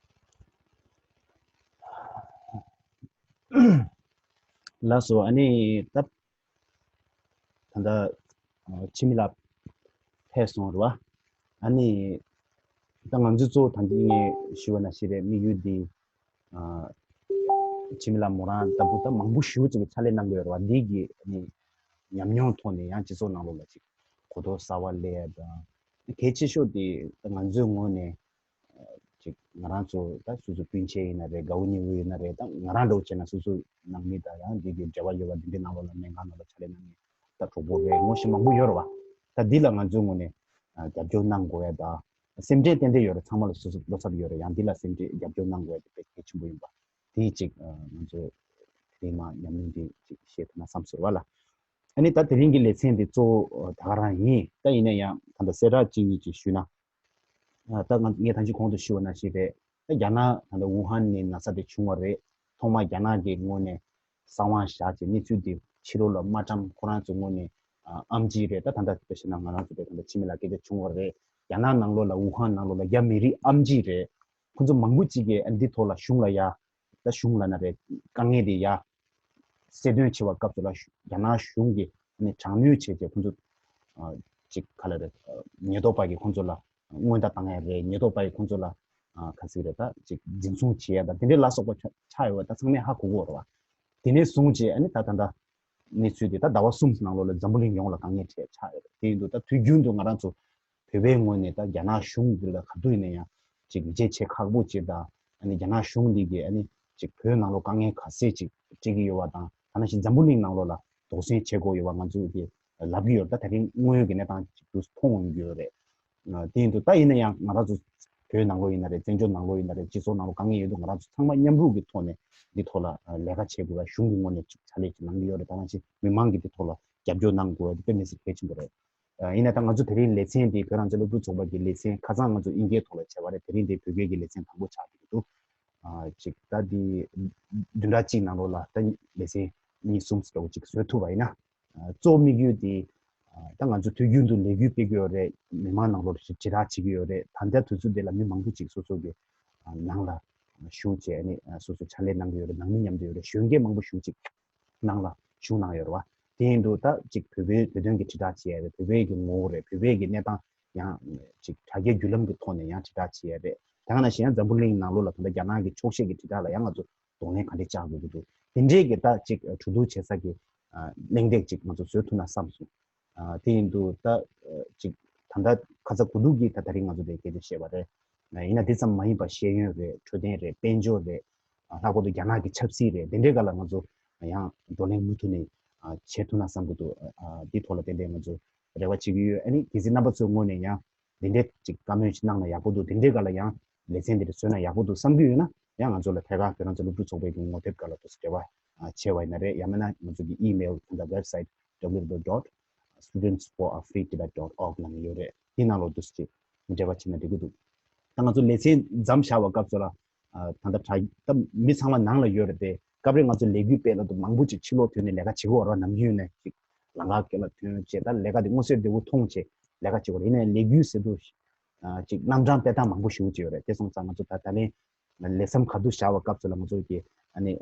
ལགས་སོ། ཨ་ནི་ད་ད་ལྟ་འཆི་མེད་ལགས་ཕེབས་སོང་རེད་བ། ཨ་ནི་ད་ང་ཚོས་གཙོ་བོ་ད་ལྟ་ངས་ཞུས་པ་ནང་བཞིན་རེད། དམིགས་ཡུལ་འདི་འཆི་མེད་ལགས་མོ་རང་ལྟ་བུ་ད་མང་པོ་ཞེ་པོ་ཅིག་གིས་ཕྱག་ལས་གནང་གི་ཡོད་རེད་བ། འདི་གི་ཨ་ནི་ཉམས་མྱོང་ཐོག་ནས་ཡང་སྤྱི་ཚོགས་ནང་ལོགས་ལ་ཅིག་གོ་རྟོགས་གསར་བ་སླེབས་ཡ་དང་། གལ་ཆེ་ཤོས་དེ་ང་ཚོའི་ངོས་ནས་ཅིག་ང་རང་ཚོ་ད་སོ་སོ་སྤུན་མཆེད་ཡིན་ན་རེད། དགའ་བོ་ཉེ་བོ་ཡིན་ན་རེད། ད་ང་རང་འདྲ་བོ་བྱས་ན་སོ་སོའི་ནང་མི་དང་ཡང་འདི་གི་འབྲེལ་བ་ཡོད་པ་འདི་འདྲའི་ནང་ལོགས་ལ་སྨན་ཁང་ནང་ལ་ཕྱག་ལས་གནང་མཁན་ད་གྲོགས་པོ་རེད། ངོ་ཤེས་མང་པོ་ཡོད་རེད་བ། ད་འདི་ལ་ང་ཚོའི་ངོས་ནས་ཨ་རྒྱབ་སྐྱོར་གནང་དགོས་ཡ་དང་། སེམས་ཁྲལ་ཏན་ཏན་ཡོད་རེད། ཚང་མ་ལ་བློ་འཚབ་བློ་འཚབ་ཡོད་རེད། ཡང་འདི་ལ་སེམས་ཁྲལ་རྒྱབ་སྐྱོར་གནང་དགོས་ཡ་དེ་དཔེ་གལ་ཆེན་པོ་ཡིན་པ་དེ་གཅིག་ཨ་ང་ཚོས་དེ་རིང་མར་ཉམས་མྱོང་འདི་གཅིག་བཤད་ཐུབ་ན་བསམ་སོང་བ་ལ། ཨ་ནི་ད་དེ་རིང་གི་ལེ་ཚན་འདི་གཙོ་བོ་ད་ག་རང་ཡིན། ད་ཡིན་ན་ཡང་ད་ལྟ་གསལ་བསྒྲགས་གཅིག་གཉིས་ཅིག་ཞུས་ན། ད་ང་ངས་ད་ཅི་གོང་དུ་ཞུས་པ་ནང་བཞིན་རེད། ད་རྒྱ་ནག་ད་ལྟ་ཝུ་ཧན་ནས་ན་ཚ་དེ་བྱུང་བ་རེད། ཐོག་མར་རྒྱ་ནག་གི་ངོས་ནས་གསང་བ་བཞག་བྱས་གནས་ཚུལ་དེ་ཕྱི་ལོགས་ལ་མ་བཀྲམ། ཁོ་རང་ཚོའི་ངོས་ནས་ཨམ་ཆི་རེད། ད་ད་ལྟ་དཔེ་བཞག་ན་ང་རང་ཚོ་དེ་ད་ལྟ་ཕྱི་མི་ལ་སྐད་ཆ་བྱུང་བ་རེད། རྒྱ་ནག་ནང་ལོགས་ལ་ཝུ་ཧན་ནང་ལོགས་ལ་རྒྱ་མི་རིགས་ཨམ་ཆི་རེད། ཁོ་ཚོ་མང་པོ་ཅིག་གིས་ཨ་འདི་ཐོག་ལ་གཞུང་ལ་ཡ། ད་གཞུང་ལ་ན་རེད། དཀའ་ངལ་དེ་ཡ། གསལ་སྟོན་བྱེད་པའི་སྐབས་སུ་ལ་རྒྱ་ནག་གཞུང་གིས་ནི་དྲག་གནོན་བྱས་རྗེས་ཁོང་ཚོ་ཅིག་ག་ལ་རེད། ཉེན་རྟོག་པ་གིས་ཁོང་ཚོ་ལ་སྔོན་བརྡ་བཏང་ཡ་རེད། ཉེན་རྟོག་པ་གིས་ཁོང་ཚོ་ལ་ག་ཟིག་རེད། ད་ཅིག་འཛིན་བཟུང་བྱེད་ཡ་ད་དེ་འདྲའི་ལ་སོགས་པ་ཆགས་ཡོད་པ་ད་ཚང་མས་ཧ་གོ་གི་ཡོད་རེད་བ། དེ་ནས་བཟུང་རྗེས་ཨ་ནི་ད་ད་ལྟ་གནས་ཚུལ་དེ་ད་ཟླ་བ་གསུམ་ནང་ལོགས་ལ་འཛམ་བུ་གླིང་ཡོངས་ལ་དཀའ་ངལ་འཕྲད་ཆགས་ཡོད་རེད། དེ་ཡིན་དུས་ད་དུས་རྒྱུན་དུ་ང་རང་ཚོ་བོད་པའི་ངོས་ནས་ད་རྒྱ་ནག་གཞུང་འདི་ལ་ག་དུས་ཡིན་ན་ཡང་ཅིག་ཡིད་ཆེས་བྱེད་ཁག་པོ་ཅིག་དང་། ཨ་ནི་རྒྱ་ནག་གཞུང་འདི་གིས་ཨ་ནི་ཅིག་བོད་ནང་ལོགས་དཀའ་ངལ་ག་ཚད་ཅིག་འཕྲད་ཀྱི་ཡོད་པ་དང་། ད་ནང་བཞིན་འཛམ་བུ་གླིང་ནང་ལོགས་ལ་དོགས་ཟོན་བྱེད་དགོས་ཡོད་པ་ང་ཚོས་ཀྱི་ལབ་ཀྱི་ཡོད་རེད། ད་དེ་རིང་དངོས་ཡོད་ཀྱི་གནས་སྟངས་ཅིག་ཏུ་མཐོང་ཡོང་གི་ཡོད་རེད། ཨ་དེ་ཡིན་དུས་ད་ཡིན་ན་ཡང་ང་རང་ཚོ་བོད་ནང་ལོགས་ཡིན་ན་རེད། བཙན་བྱོལ་ནང་ལོགས་ཡིན་ན་རེད། སྤྱི་ཚོགས་ནང་ལོགས་དཀའ་ངལ་ཡོད་དུས་ང་རང་ཚོ་ཚང་མ་མཉམ་རུབ་ཀྱི་ཐོག་ནས་འདི་ཐོག་ལ་ལས་ཀ་བྱེད་དགོས་པ་གཞུང་གི་ངོས་ནས་ཅིག་ཕྱག་ལས་ཅིག་གནང་གི་ཡོད་རེད། ད་ནང་བཞིན་མི་མང་གིས་འདི་ཐོག་ལ་རྒྱབ་སྐྱོར་གནང་དགོས་པ་འདི་དཔེ་མི་སྲིད་གལ་ཆེན་པོ་རེད། ཡིན་ན་ད་ང་ཚོ་དེ་རིང་ལེ་ཚན་འདི་བོད་རང་བཙན་སློབ་ཕྲུག་ཚོགས་པ་གི་ལེ་ཚན་ཁ་སང་ང་ཚོ་དབྱིན་སྐད་ཐོག་ལ་བྱས་པ་རེད། དེ་རིང་འདི་བོད་སྐད་ཀྱི་ལེ་ཚན་དང་པོ་ཆགས་ཀྱི་འདུག་ཅིག་ད་འདི་བདུན་ཕྲག་གཅིག་ནང་ལོགས་ལ་ད་ལེ་ཚན་གཉིས་གསུམ་ཙམ་ཅིག་བཟོ་ཐུབ་པ་ཡིན་ན། གཙོ་བོ་དམིགས་ཡུལ་དེ་ད་ང་ཚོ་དུས་རྒྱུན་དུ་ལས་འགུལ་སྤེལ་གྱི་ཡོད་རེད། མི་མང་ནང་ལོགས་ལ་དྲིལ་བསྒྲགས་བྱེད་ཀྱི་ཡོད་རེད། ད་ལྟ་དུས་ཚོད་འདི་ལ་མི་མང་པོ་ཅིག་སོ་སོ་གི་ནང་ལ་ཞུགས་བྱས་ནས་སོ་སོ་ཕྱག་ལས་གནང་གི་ཡོད་རེད། ནང་མི་མཉམ་དུ་ཡོད་རེད། གཞོན་སྐྱེས་མང་པོ་ཞེ་ཅིག་ནང་ལ་ཞུགས་གནང་ཡོད་རེད་བ། དེ་ཡིན་དུས་ད་ཅིག་བོད་པའི་བོད་དོན་གྱི་དྲིལ་བསྒྲགས་བྱེད་ཡ་རེད། བོད་པའི་གི་ངོ་བོ་རེད། བོད་པའི་གི་གནས་སྟངས་ཡང་ཅིག་དྲ་རྒྱའི་བརྒྱུད་ལམ་གྱི་ཐོག་ནས་ཡང་དྲིལ་བསྒྲགས་བྱེད་ཡ་རེད། དེ་ག་ནང་བཞིན་ཡང་འཛམ་བུ་གླིང་ནང་ལོགས་ལ་ད་ལྟ་རྒྱ་ནག་གི་འཁྱོག་བཤད་ཀྱི་དྲིལ་བསྒྲགས་ལ་ཡང་ང་ཚོ་གདོང་ལེན་ག་འདྲས་བྱ་དགོས་ཀྱི་འདུག་དེ་འདྲས་ཀྱི་ད་ཅིག་གྲོས་བསྡུར་བྱེད་ས་ཀྱི་གླེང་སྟེགས་ཅིག་ང་ཚོ་བཟོ་ཐུབ་ན་བསམ་སོང་། དེ་ཡིན་དུས་ད་ཅིག་ད་ལྟ་ཁ་ཚ་དགོས་གཏུགས་ཀྱིས་ད་དེ་རིང་ང་ཚོ་དེ་སྐད་ཆ་བཤད་པ་རེད། ཡིན་ན་དེ་ཙམ་མ་ཡིན་པ་ཤེས་ཡོན་རེད། འཕྲོད་བསྟེན་རེད། དཔལ་འབྱོར་རེད། ལྷག་པར་དུ་རྒྱ་ནག་གི་ཆབ་སྲིད་རེད། དེ་འདྲའི་སྒང་ལ་ང་ཚོ་ཡང་བགྲོ་གླེང་མུ་མཐུད་ནས་བྱེད་ཐུབ་ན་བསམ་གྱི་འདུག་འདིའི་ཐོག་ལ་ཏན་ཏན་ང་ཚོ་རེ་བ་བྱེད་ཀྱི་ཡོད། ཨ་ནི་གལ་སྲིད་རྣམ་པ་ཚོའི་ངོས་ནས་ཡང་དེ་འདྲའི་ཅིག་བཀའ་མོལ་ཅིག་གནང་ན་ཡག་པོ་འདུག་དེ་འདྲའི་སྒང་ལ་ཡང་ལེ་ཚན་འདི་འདྲ་བཟོས་ན་ཡག་པོ་འདུག་བསམ་གྱི་ཡོད་ན་ཡང་ང་ཚོ་ལ་ཐད་ཀར་བོད་རང་བཙན་སློབ་ཕྲུག་ཚོགས་པའི་གི་ངོ་དེབ་སྒང་ལ་འདུག་སེ་འབྲེལ་བ་བྱས་པ་ཡིན་ན་རེད། ཡང་མིན་ན་ང་ཚོ་གི་ཨི་མེལ་དང་ད་ཝེབ་སའིཊ་W W W dot students for a free Tibet dot org ལ་ནས་ཡོད་རེད། དེ་ནང་ལོགས་འདུག་སེ་ཅིག་འབྲེལ་བ་བྱས་ན་འགྲིག་གི་འདུག་ད་ང་ཚོ་ལེ་ཚན་མཚམས་བཞག་པའི་སྐབས་སུ་ལ་ད་ལྟ་དྲ་ད་མི་ཚང་མ་ནང་ལ་ཡོད་རེད་དེ། སྐབས་རེ་ང་ཚོ་ལས་འགུལ་སྤེལ་ལ་དུ་མང་པོ་ཅིག་ཕྱི་ལོགས་ཐོན་ནས་ལས་ཀ་བྱེད་ཀྱི་ཡོད་རེད་བ། ནམ་རྒྱུན་ནས་ཅིག་ལམ་ཁ་སྐེད་ལ་ཐོན་བྱས་ད་ལས་ཀ་དེ་མངོན་གསལ་དོད་པོ་མཐོང་བྱས་ལས་ཀ་བྱེད་ཀྱི་ཡོད་རེད། ཡིན་ནའི་ལས་འགུལ་ཟེར་དུས་ཅིག་རྣམ་གྲངས་སྤེལ་སྟངས་མང་པོ་ཞེ་པོ་ཅིག་ཡོད་རེད། དེ་སོང་ཙང་ང་ཚོ་ད་ད་ལན་ལས་མཚམས་ག་དུས་བཞག་པའི་སྐབས་སུ་ལ་ང་ཚོ་གི་ཨ་ནི་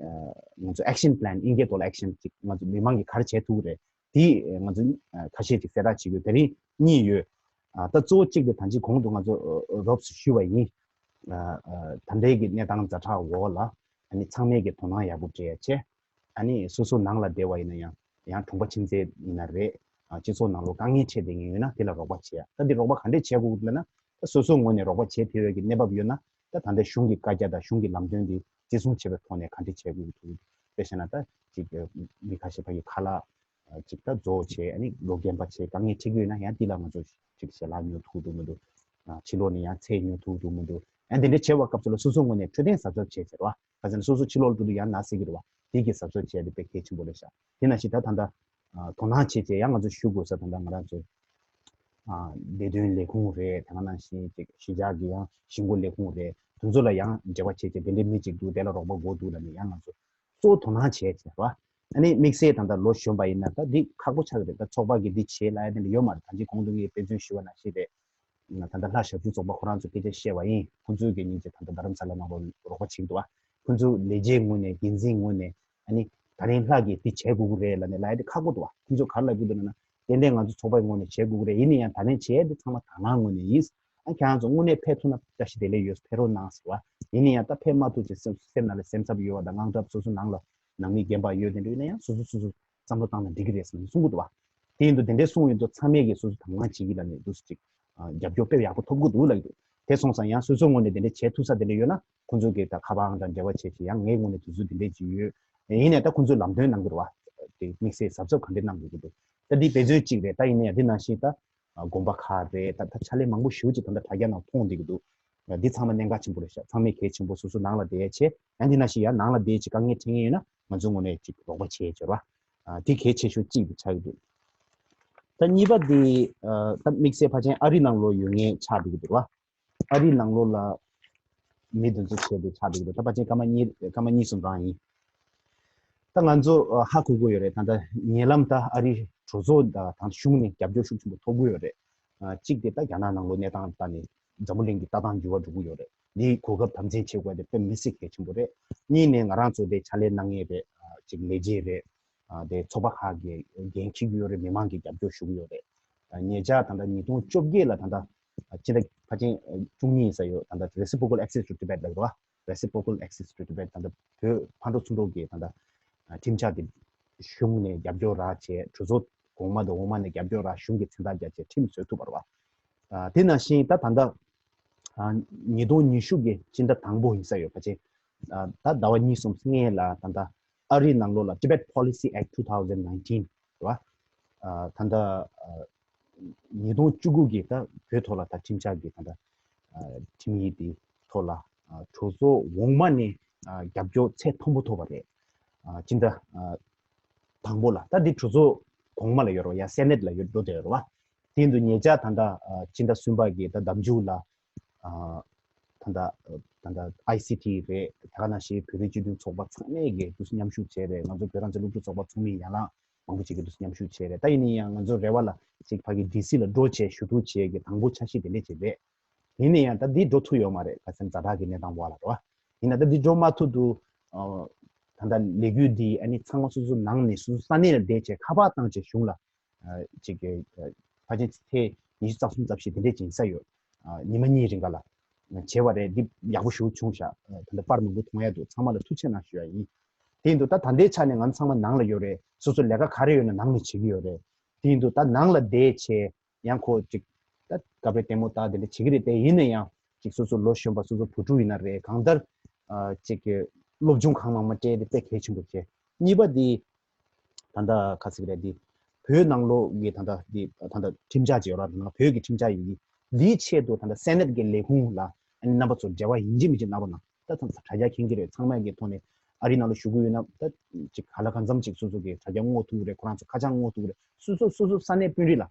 ང་ཚོ་action plan དབྱིན་སྐད་ཐོག་ལ་action ཅིག་ང་ཚོ་མི་མང་གིས་ག་རེ་བྱེད་ཐུབ་ཀྱི་རེད། དེ་ང་ཚོ་ཁ་ཤས་ཅིག་གསལ་བསྒྲགས་བྱེད་དགོས། དེ་རིང་གཉིས་ཡོད། ད་གཙོ་བོ་གཅིག་དེ་ད་ཅི་གོང་དུ་ང་ཚོ་རོབ་ཙམ་ཞུས་པ་ཡིན། ད་ལྟའི་གི་གནས་སྟངས་ཛ་དྲག་འོག་ལ་ཨ་ནི་ཚང་མས་ཀྱི་དོ་སྣང་ཡག་པོ་སྤྲད་ཡ་བྱས། ཨ་ནི་སོ་སོ་ནང་ལ་བསྡད་པ་ཡིན་ན་ཡང་ཡང་གྲོང་པ་ཁྱིམ་མཚེས་ཡིན་ན་རེད། སྤྱི་ཚོགས་ནང་ལོགས་དཀའ་ངལ་འཕྲད་བསྡད་མཁན་ཡོད་ན་དེ་ལ་རོགས་པ་བྱེད་ཡ། ད་འདི་རོགས་པ་ག་འདྲས་བྱེད་དགོས་ལབ་ན། ད་སོ་སོའི་ངོས་ནས་རོགས་པ་བྱེད་ཐུབ་ཡ་གི་གནས་བབ་ཡོད་ན། ད་ད་ལྟ་གཞུང་གི་བཀའ་རྒྱ་དང་གཞུང་གི་ལམ་སྟོན་འདི་བརྩི་སྲུང་བྱེད་པའི་ཐོག་ནས་ག་འདྲས་བྱེད་དགོས་ཀྱི་འདུག་དཔེ་བཞག་ན་ད་ཅིག་མི་ཁ་ཤས་ཕ་གི་ཁ་ལག་ཅིག་ད་རྫོགས་བྱས། ཨ་ནི་ལོ་རྒན་པ་བྱས་དཀའ་ངལ་འཕྲད་ཀྱི་ཡོད་ན་ཡང་འདི་ལ་ང་ཚོ་ཅིག་ཞལ་ལག་ཉོ་ཐུབ་འདུག་མི་འདུག་ཕྱི་ལོགས་ནས་ཡང་ཚལ་ཉོ་ཐུབ་འདུག་མི་འདུག་ཨ་འདི་འདྲ་བྱེད་པའི་སྐབས་སུ་ལ་སོ་སོའི་ངོས་ནས་འཕྲོད་བསྟེན་གཟབ་གཟབ་བྱས་ཟེར་བ། ག་ཟེར་ན་སོ་སོ་ཕྱི་ལོགས་ལ་འགྲོ་དུས་ཡང་ན་སྲིད་ཀྱི་རེད་བ། དེ་གི་གཟབ་གཟབ་བྱས་ཏེ་དཔེ་གལ་ཆེན་པོ་རེད་ཤག་དེ་ནང་བཞིན་ད་ད་ལྟ་དོ་སྣང་བྱས་བྱས་ཡང་ང་ཚོ་ཞུ་དགོས་ས་ད་ལྟ་ང་རང་ཚོ་བདེ་དོན་ལས་ཁུངས་རེད། དེ་ག་ནང་བཞིན་ཅིག་གཞིས་ཆགས་ཀྱི་ཡང་གཞིས་འགོ་ལས་ཁུངས་རེད། དེ་ཚོ་ལ་ཡང་འབྲེལ་བ་བྱས་བྱས་དེ་འདྲའི་མི་གཅིག་འདུག་དེ་ལ་རོགས་པ་དགོས་འདུག་ལབ་ནས་ཡང་ང་ཚོ་གཙོ་བོ་དོ་སྣང་བྱས་བྱས་ར། ཨ་ནི་དམིགས་བསལ་ད་ལྟ་ལོ་གཞོན་པ་ཡིན་ན་ད་འདི་ཁག་པོ་ཆགས་ཀྱི་རེད། ད་ཚོགས་པ་གིས་འདི་བྱེད་ལབ་ཡ་དེ་འདྲ་ཡོད་མ་རེད། ད་ཅི་གོང་དུ་ངས་དཔེ་མཚོན་ཞུས་པ་ནང་བཞིན་རེད། ད་ལྟ་ལྷ་ཞབས་ཞུ་ཚོགས་པ་ཁོ་རང་ཚོ་སྐད་ཆ་བཤད་པ་ཡིན། ཁོང་ཚོས་ཀྱི་སྙིང་རྗེ་ད་ལྟ་རྡ་རམ་ས་ལ་ནང་ལོགས་རོགས་པ་བྱེད་ཀྱི་འདུག་བ། ཁོང་ཚོ་ལས་བྱེད་ངོས་ནས་འགན་འཛིན་ངོས་ནས་ཨ་ནི་ད་རིང་ལྷ་གིས་འདི་བྱེད་དགོས་ཀྱི་རེད་ལབ་ནས་ལབ་ཡ་དེ་ཁག་པོ་འདུག་བ། ཁོང་ཚོ་ག་རེ་ལབ་ཀྱི་འདུག་ལབ་ན་ཏན་ཏན་ང་ཚོ་ཚོགས་པའི་ངོས་ནས་བྱེད་དགོས་ཀྱི་རེད། ཡིན་ན་ཡང་ད་རིང་བྱེད་ཡ་དེ་ཚང་མ་དང་བླངས་ངོས་ནས་ཡིན། ཨ་ཁྱེད་རང་ཚོ་དངོས་གནས་ཕེབས་ཐུབ་ན་བཀྲ་ཤིས་བདེ་ལེགས་ཡོད། ཕེབས་རོགས་གནང་ཟེར་བ། ཡིན་ན་ཡང་ད་ཕེབས་མ་ཐུབ་ཅིག་སེམས་སེམས་ནང་ལ་སེམས་འཚབ་ཡོད་བ་དང་དངངས་སྐྲག་སོ་སོ་ནང་ལ་ནང་མི་རྒན་པ་ཡོད་དེ་འདྲ་ཡོད་ན་ཡང་སོ་སོ་སོ་སོ་བསམ་བློ་བཏང་ན་འགྲིག་གི་རེད་ཟེར་ནས་གསུང་གི་འདུག་བ། དེ་ཡིན་དུས་དེ་འདྲའི་གསུང་ཡོད་དུས་ཚང་མས་ཀྱིས་སོ་སོ་དང་བླངས་བྱེད་ཀྱི་ལབ་ནས་འདུག་སེ་ཅིག་རྒྱབ་སྐྱོར་དཔེ་ཡག་པོ་ཐོབ་ཀྱི་འདུག་ལབ་ཀྱི་འདུག་དེ་སོང་ཙང་ཡང་སོ་སོའི་ངོས་ནས་དེ་འདྲ་བྱེད་ཐུབ་ས་དེ་འདྲ་ཡོད་ན་ཁོང་ཚོ་གིས་ད་ཁ་པར་ཨང་གྲངས་འབྲེལ་བ་བྱེད་ཅིག་ཡང་ངའི་ངོས་ནས་དུས་ཚོད་དེ་འདྲས་ཅིག་ཡོད། ཡིན་ནའི་ད་ཁོང་ཚོས་ལམ་སྟོན་གནང་གི་རེད་བ། དེ་དམིགས་བསལ་གཟབ་གཟབ་ག་འདྲས་གནང་དགོས་ཀྱི་འདུག་ད་འདི་དཔེ་མཚོན་གཅིག་རེད། ད་ཡིན་ན་ཡང་འདི་ནང་བཞིན་ད་ དགོན་པ་ཁག་རེད། ད་ད་ཕྱག་ལས་མང་པོ་ཞེ་པོ་ཅིག་ད་ལྟ་དྲ་རྒྱ་ནང་མཐོང་བསྡད་ཀྱི་འདུག་འདི་ཚང་མ་གནད་འགག་ཆེན་པོ་རེད་ཤག་ཚང་མས་གལ་ཆེན་པོ་སོ་སོ་ནང་ལ་བསྡད་བྱས། ཡང་འདི་ནང་བཞིན་ཡང་ནང་ལ་བསྡད་བྱས་དཀའ་ངལ་འཕྲད་མཁན་ཡོད་ན་ང་ཚོའི་ངོས་ནས་ཅིག་རོགས་པ་བྱེད་ཅོར་བ། དེ་གལ་ཆེ་ཤོས་གཅིག་ཏུ་ཆགས་ཀྱི་འདུག་ད་གཉིས་པ་དེ་ད་དམིགས་བསལ་ཕལ་ཆེར་ཨ་རི་ནང་ལོགས་ཡོད་མཁན་ཆགས་འགྲོ་གི་འདུག་བ། ཨ་རིའི་ནང་ལོགས་ལ་མི་འདི་ཚོ་བྱས་ཏེ་ཆགས་འགྲོ་གི་འདུག་ད་ཕལ་ཆེར་སྐར་མ་གཉིས་སྐར་མ་གཉིས་གསུམ་རང་ཡིན། ད་ང་ཚོ་ཧ་གོ་གི་ཡོད་རེད། ད་ལྟ་ཉེ་ལམ་ད་ཨ་རིའི་གྲོས་ཚོགས་དང་ད་གཞུང་ནས་རྒྱབ་སྐྱོར་ཤུགས་ཆེན་པོ་ཐོབ་གི་ཡོད་རེད། གཅིག་དེ་ད་རྒྱ་ནག་ནང་ལོགས་གནས་སྟངས་ལྟ་ནས་འཛམ་བུ་གླིང་གི་ལྟ་སྟངས་འགྱུར་བ་འགྲོ་གི་ཡོད་རེད། འདིའི་གོ་སྐབས་དམ་འཛིན་བྱེད་དགོས་དེ་དཔེ་མི་སྲིད་གལ་ཆེན་པོ་རེད། གཉིས་ནས་ང་རང་ཚོ་དེ་ཕྱག་ལས་གནང་མཁན་རེད། གཅིག་ལས་བྱེད་རེད། དེ་ཚོགས་པ་ཁག་གི་འགན་འཁྱེར་གྱི་ཡོད་རེད། མི་མང་གི་རྒྱབ་སྐྱོར་ཞུ་གི་ཡོད་རེད། ཉེ་ཆར་ད་ལྟ་ཉིས་སྟོང་བཅོ་བརྒྱད་ལ་ད་ལྟ་སྤྱི་ཟླ་ཕལ་ཆེར་བཅུ་གཉིས་ཡིན་ས་ཡོད། ད་ལྟ་Reciprocal Access to Tibet ལབ་རེད་བ། Reciprocal Access to Tibet ད་ལྟ་བོད་ཕར་འགྲོ་ཚུར་འགྲོ་གི་ད་ལྟ་ཁྲིམས་འཆར་དེ་གཞུང་ནས་རྒྱབ་སྐྱོར་རག་བྱས། གྲོས་ཚོགས་གོང་མ་དང་འོག་མ་ནས་རྒྱབ་སྐྱོར་རག་གཞུང་གི་མཚན་རྟགས་རྒྱག་བྱས་ཁྲིམས་བཟོས་ཐུབ་པ་རེད་བ། དེ་ནང་བཞིན་ད་ད་ལྟ་ཉིས་སྟོང་ཉི་ཤུ་གི་སྤྱི་ཟླ་དང་པོ་ཡིན་ས་ཡོད། ཕལ་ཆེར་ད་ཟླ་བ་གཉིས་གསུམ་སྔོན་ལ་ད་ལྟ་ཨ་རིའི་ནང་ལོགས་ལ་Tibet Policy Act two thousand nineteen རེད་བ། ད་ལྟ་ཉིས་སྟོང་བཅུ་དགུ་གི་ད་བོད་ཐོག་ལ་ད་ཁྲིམས་འཆར་གྱི་ད་ལྟ་ཁྲིམས་ཡིག་དེ་ཐོག་ལ་གྲོས་ཚོགས་འོག་མ་ནས་རྒྱབ་སྐྱོར་ཚད་མཐོན་པོ་ཐོབ་པ་རེད། སྤྱི་ཟླ་དང་པོ་ལ་ད་འདི་གྲོས་ཚོགས་གོང་མ་ལ་ཡོད་རེད་བ། ཡ་Senate ལ་ཡོད་འགྲོ་བསྡད་ཡོད་རེད་བ། དེ་ཡིན་དུས་ཉེ་ཆར་ད་ལྟ་སྤྱི་ཟླ་གསུམ་པ་གི་ད་ཟླ་མཇུག་ལ་ད་ལྟ་ད་ལྟ་ཨའི་སི་ཊི་རེད། དེ་ག་ནང་བཞིན་བོད་རིགས་སྤྱི་མཐུན་ཚོགས་པ་ཚང་མས་གི་དུས་མཉམ་ཞུགས་བྱས་རེད། ང་ཚོ་བོད་རང་བཙན་སློབ་ཕྲུག་ཚོགས་པ་ཚོགས་མི་ཡན་ལག་མང་པོ་ཅིག་གི་དུས་མཉམ་ཞུགས་བྱས་རེད། ད་ཡིན་ན་ཡང་ང་ཚོ་རེ་བ་ལ་ཅིག་ཕ་གི་ཌི་སི་ལ་འགྲོ་བྱས་ཞུ་གཏུག་བྱས་གི་དང་པོ་འཆར་གཞི་དེ་འདྲས་ཅིག་རེད། ཡིན་ན་ཡང་ད་འདི་འགྲོ་ཐུབ་ཡོད་མ་རེད། ཁ་སང་ཛ་དྲག་གི་གནས་སྟངས་འོག་ལ་རེད་བ། ཡིན་ན་ད་འདི་འགྲོ་མ་ཐུབ་དུས་ད་ལྟ་ལས་འགུལ་འདི་ཨ་ནི་ཚང་མ་སོ་སོ་ནང་ནས་སོ་སོ་ས་གནས་ལ་བསྡད་བྱས་ཁ་པར་བཏང་བྱས་གཞུང་ལ་ཅིག་གི་ཕལ་ཆེར་ཚེས་ཉི་ཤུ་རྩ་གསུམ་རྩ་བཞི་དེ་འདྲས་ཅིག་ཡིན་ས་ཡོད། ཉི་མ་གཉིས་རིང་ག་ལ་བྱས་པ་རེད། འདི་ཡག་པོ་ཞེ་པོ་བྱུང་ཤག་ད་ལྟ་པར་མང་པོ་མཐོང་ཡ་འདུག་ཚང་མ་ལ་ཐུགས་རྗེ་གནང་ཞུ་ཡ་ཡིན། དེ་ཡིན་དུས་ད་ད་ལྟའི་ཆ་ནས་ང་ཚོ་ཚང་མ་ནང་ལ་ཡོད་རེད། སོ་སོ་ལས་ཀ་ག་རེ་ཡོད་ན་ནང་ནས་བྱེད་ཀྱི་ཡོད་རེད། དེ་ཡིན་དུས་ད་ནང་ལ་བསྡད་བྱས་ཡང་ཁོ་ཅིག་ད་སྐབས་རེ་ལྟད་མོ་ལྟ་དེ་འདྲ་བྱེད་ཀྱི་རེད། དེ་ཡིན་ན་ཡང་ཅིག་སོ་སོ་ལོ་གཞོན་པ་སོ་སོ་བུ་ཕྲུག་ཡིན་ན་རེད། གང་ལྟར་ཅིག་གི་སློབ་སྦྱོང་གང་མང་མང་སྤྲད་དེ་དཔེ་གལ་ཆེན་པོ་བྱས། གཉིས་པ་དེ་ད་ལྟ་ག་ཟེར་གི་རེད། འདི་བོད་ནང་ལོགས་ཀྱི་ད་ལྟ་འདི་ད་ལྟ་ཁྲིམས་འཆར་ཅིག་ཡོད་ར། ང་བོད་ཀྱི་ཁྲིམས་འཆར་ཡོད་ཀྱི། འདིའི་ཆེད་དུ་ད་ལྟ་སེ་ནེ་ཊི་གི་ལས་ཁུངས་ལ་ཨ་ནི་རྣམ་པ་ཚོ་འབྲེལ་བ་ཡིན་གཅིག་མིན་གཅིག་གནང་རོགས་གནང་། ད་ད་དྲ་རྒྱ་མཁྱེན་གྱི་རེད། ཚང་མས་ཀྱི་ཐོག་ནས་ཨ་རིའི་ནང་ལ་བཞུགས་ཀྱི་ཡོད་ན་ད་ཅིག་ག་ལ་གང་འཚམ་ཅིག་སོ་སོ་གི་དྲ་རྒྱ་བསྔོག་ཐུབ་ཀྱི་རེད། ཁོ་རང་ཚོ་ཁ་བྱང་བསྔོག་ཐུབ་ཀྱི་རེད། སོ་སོ་སོ་སོ་ས་གནས་དཔོན་རིགས་ལ་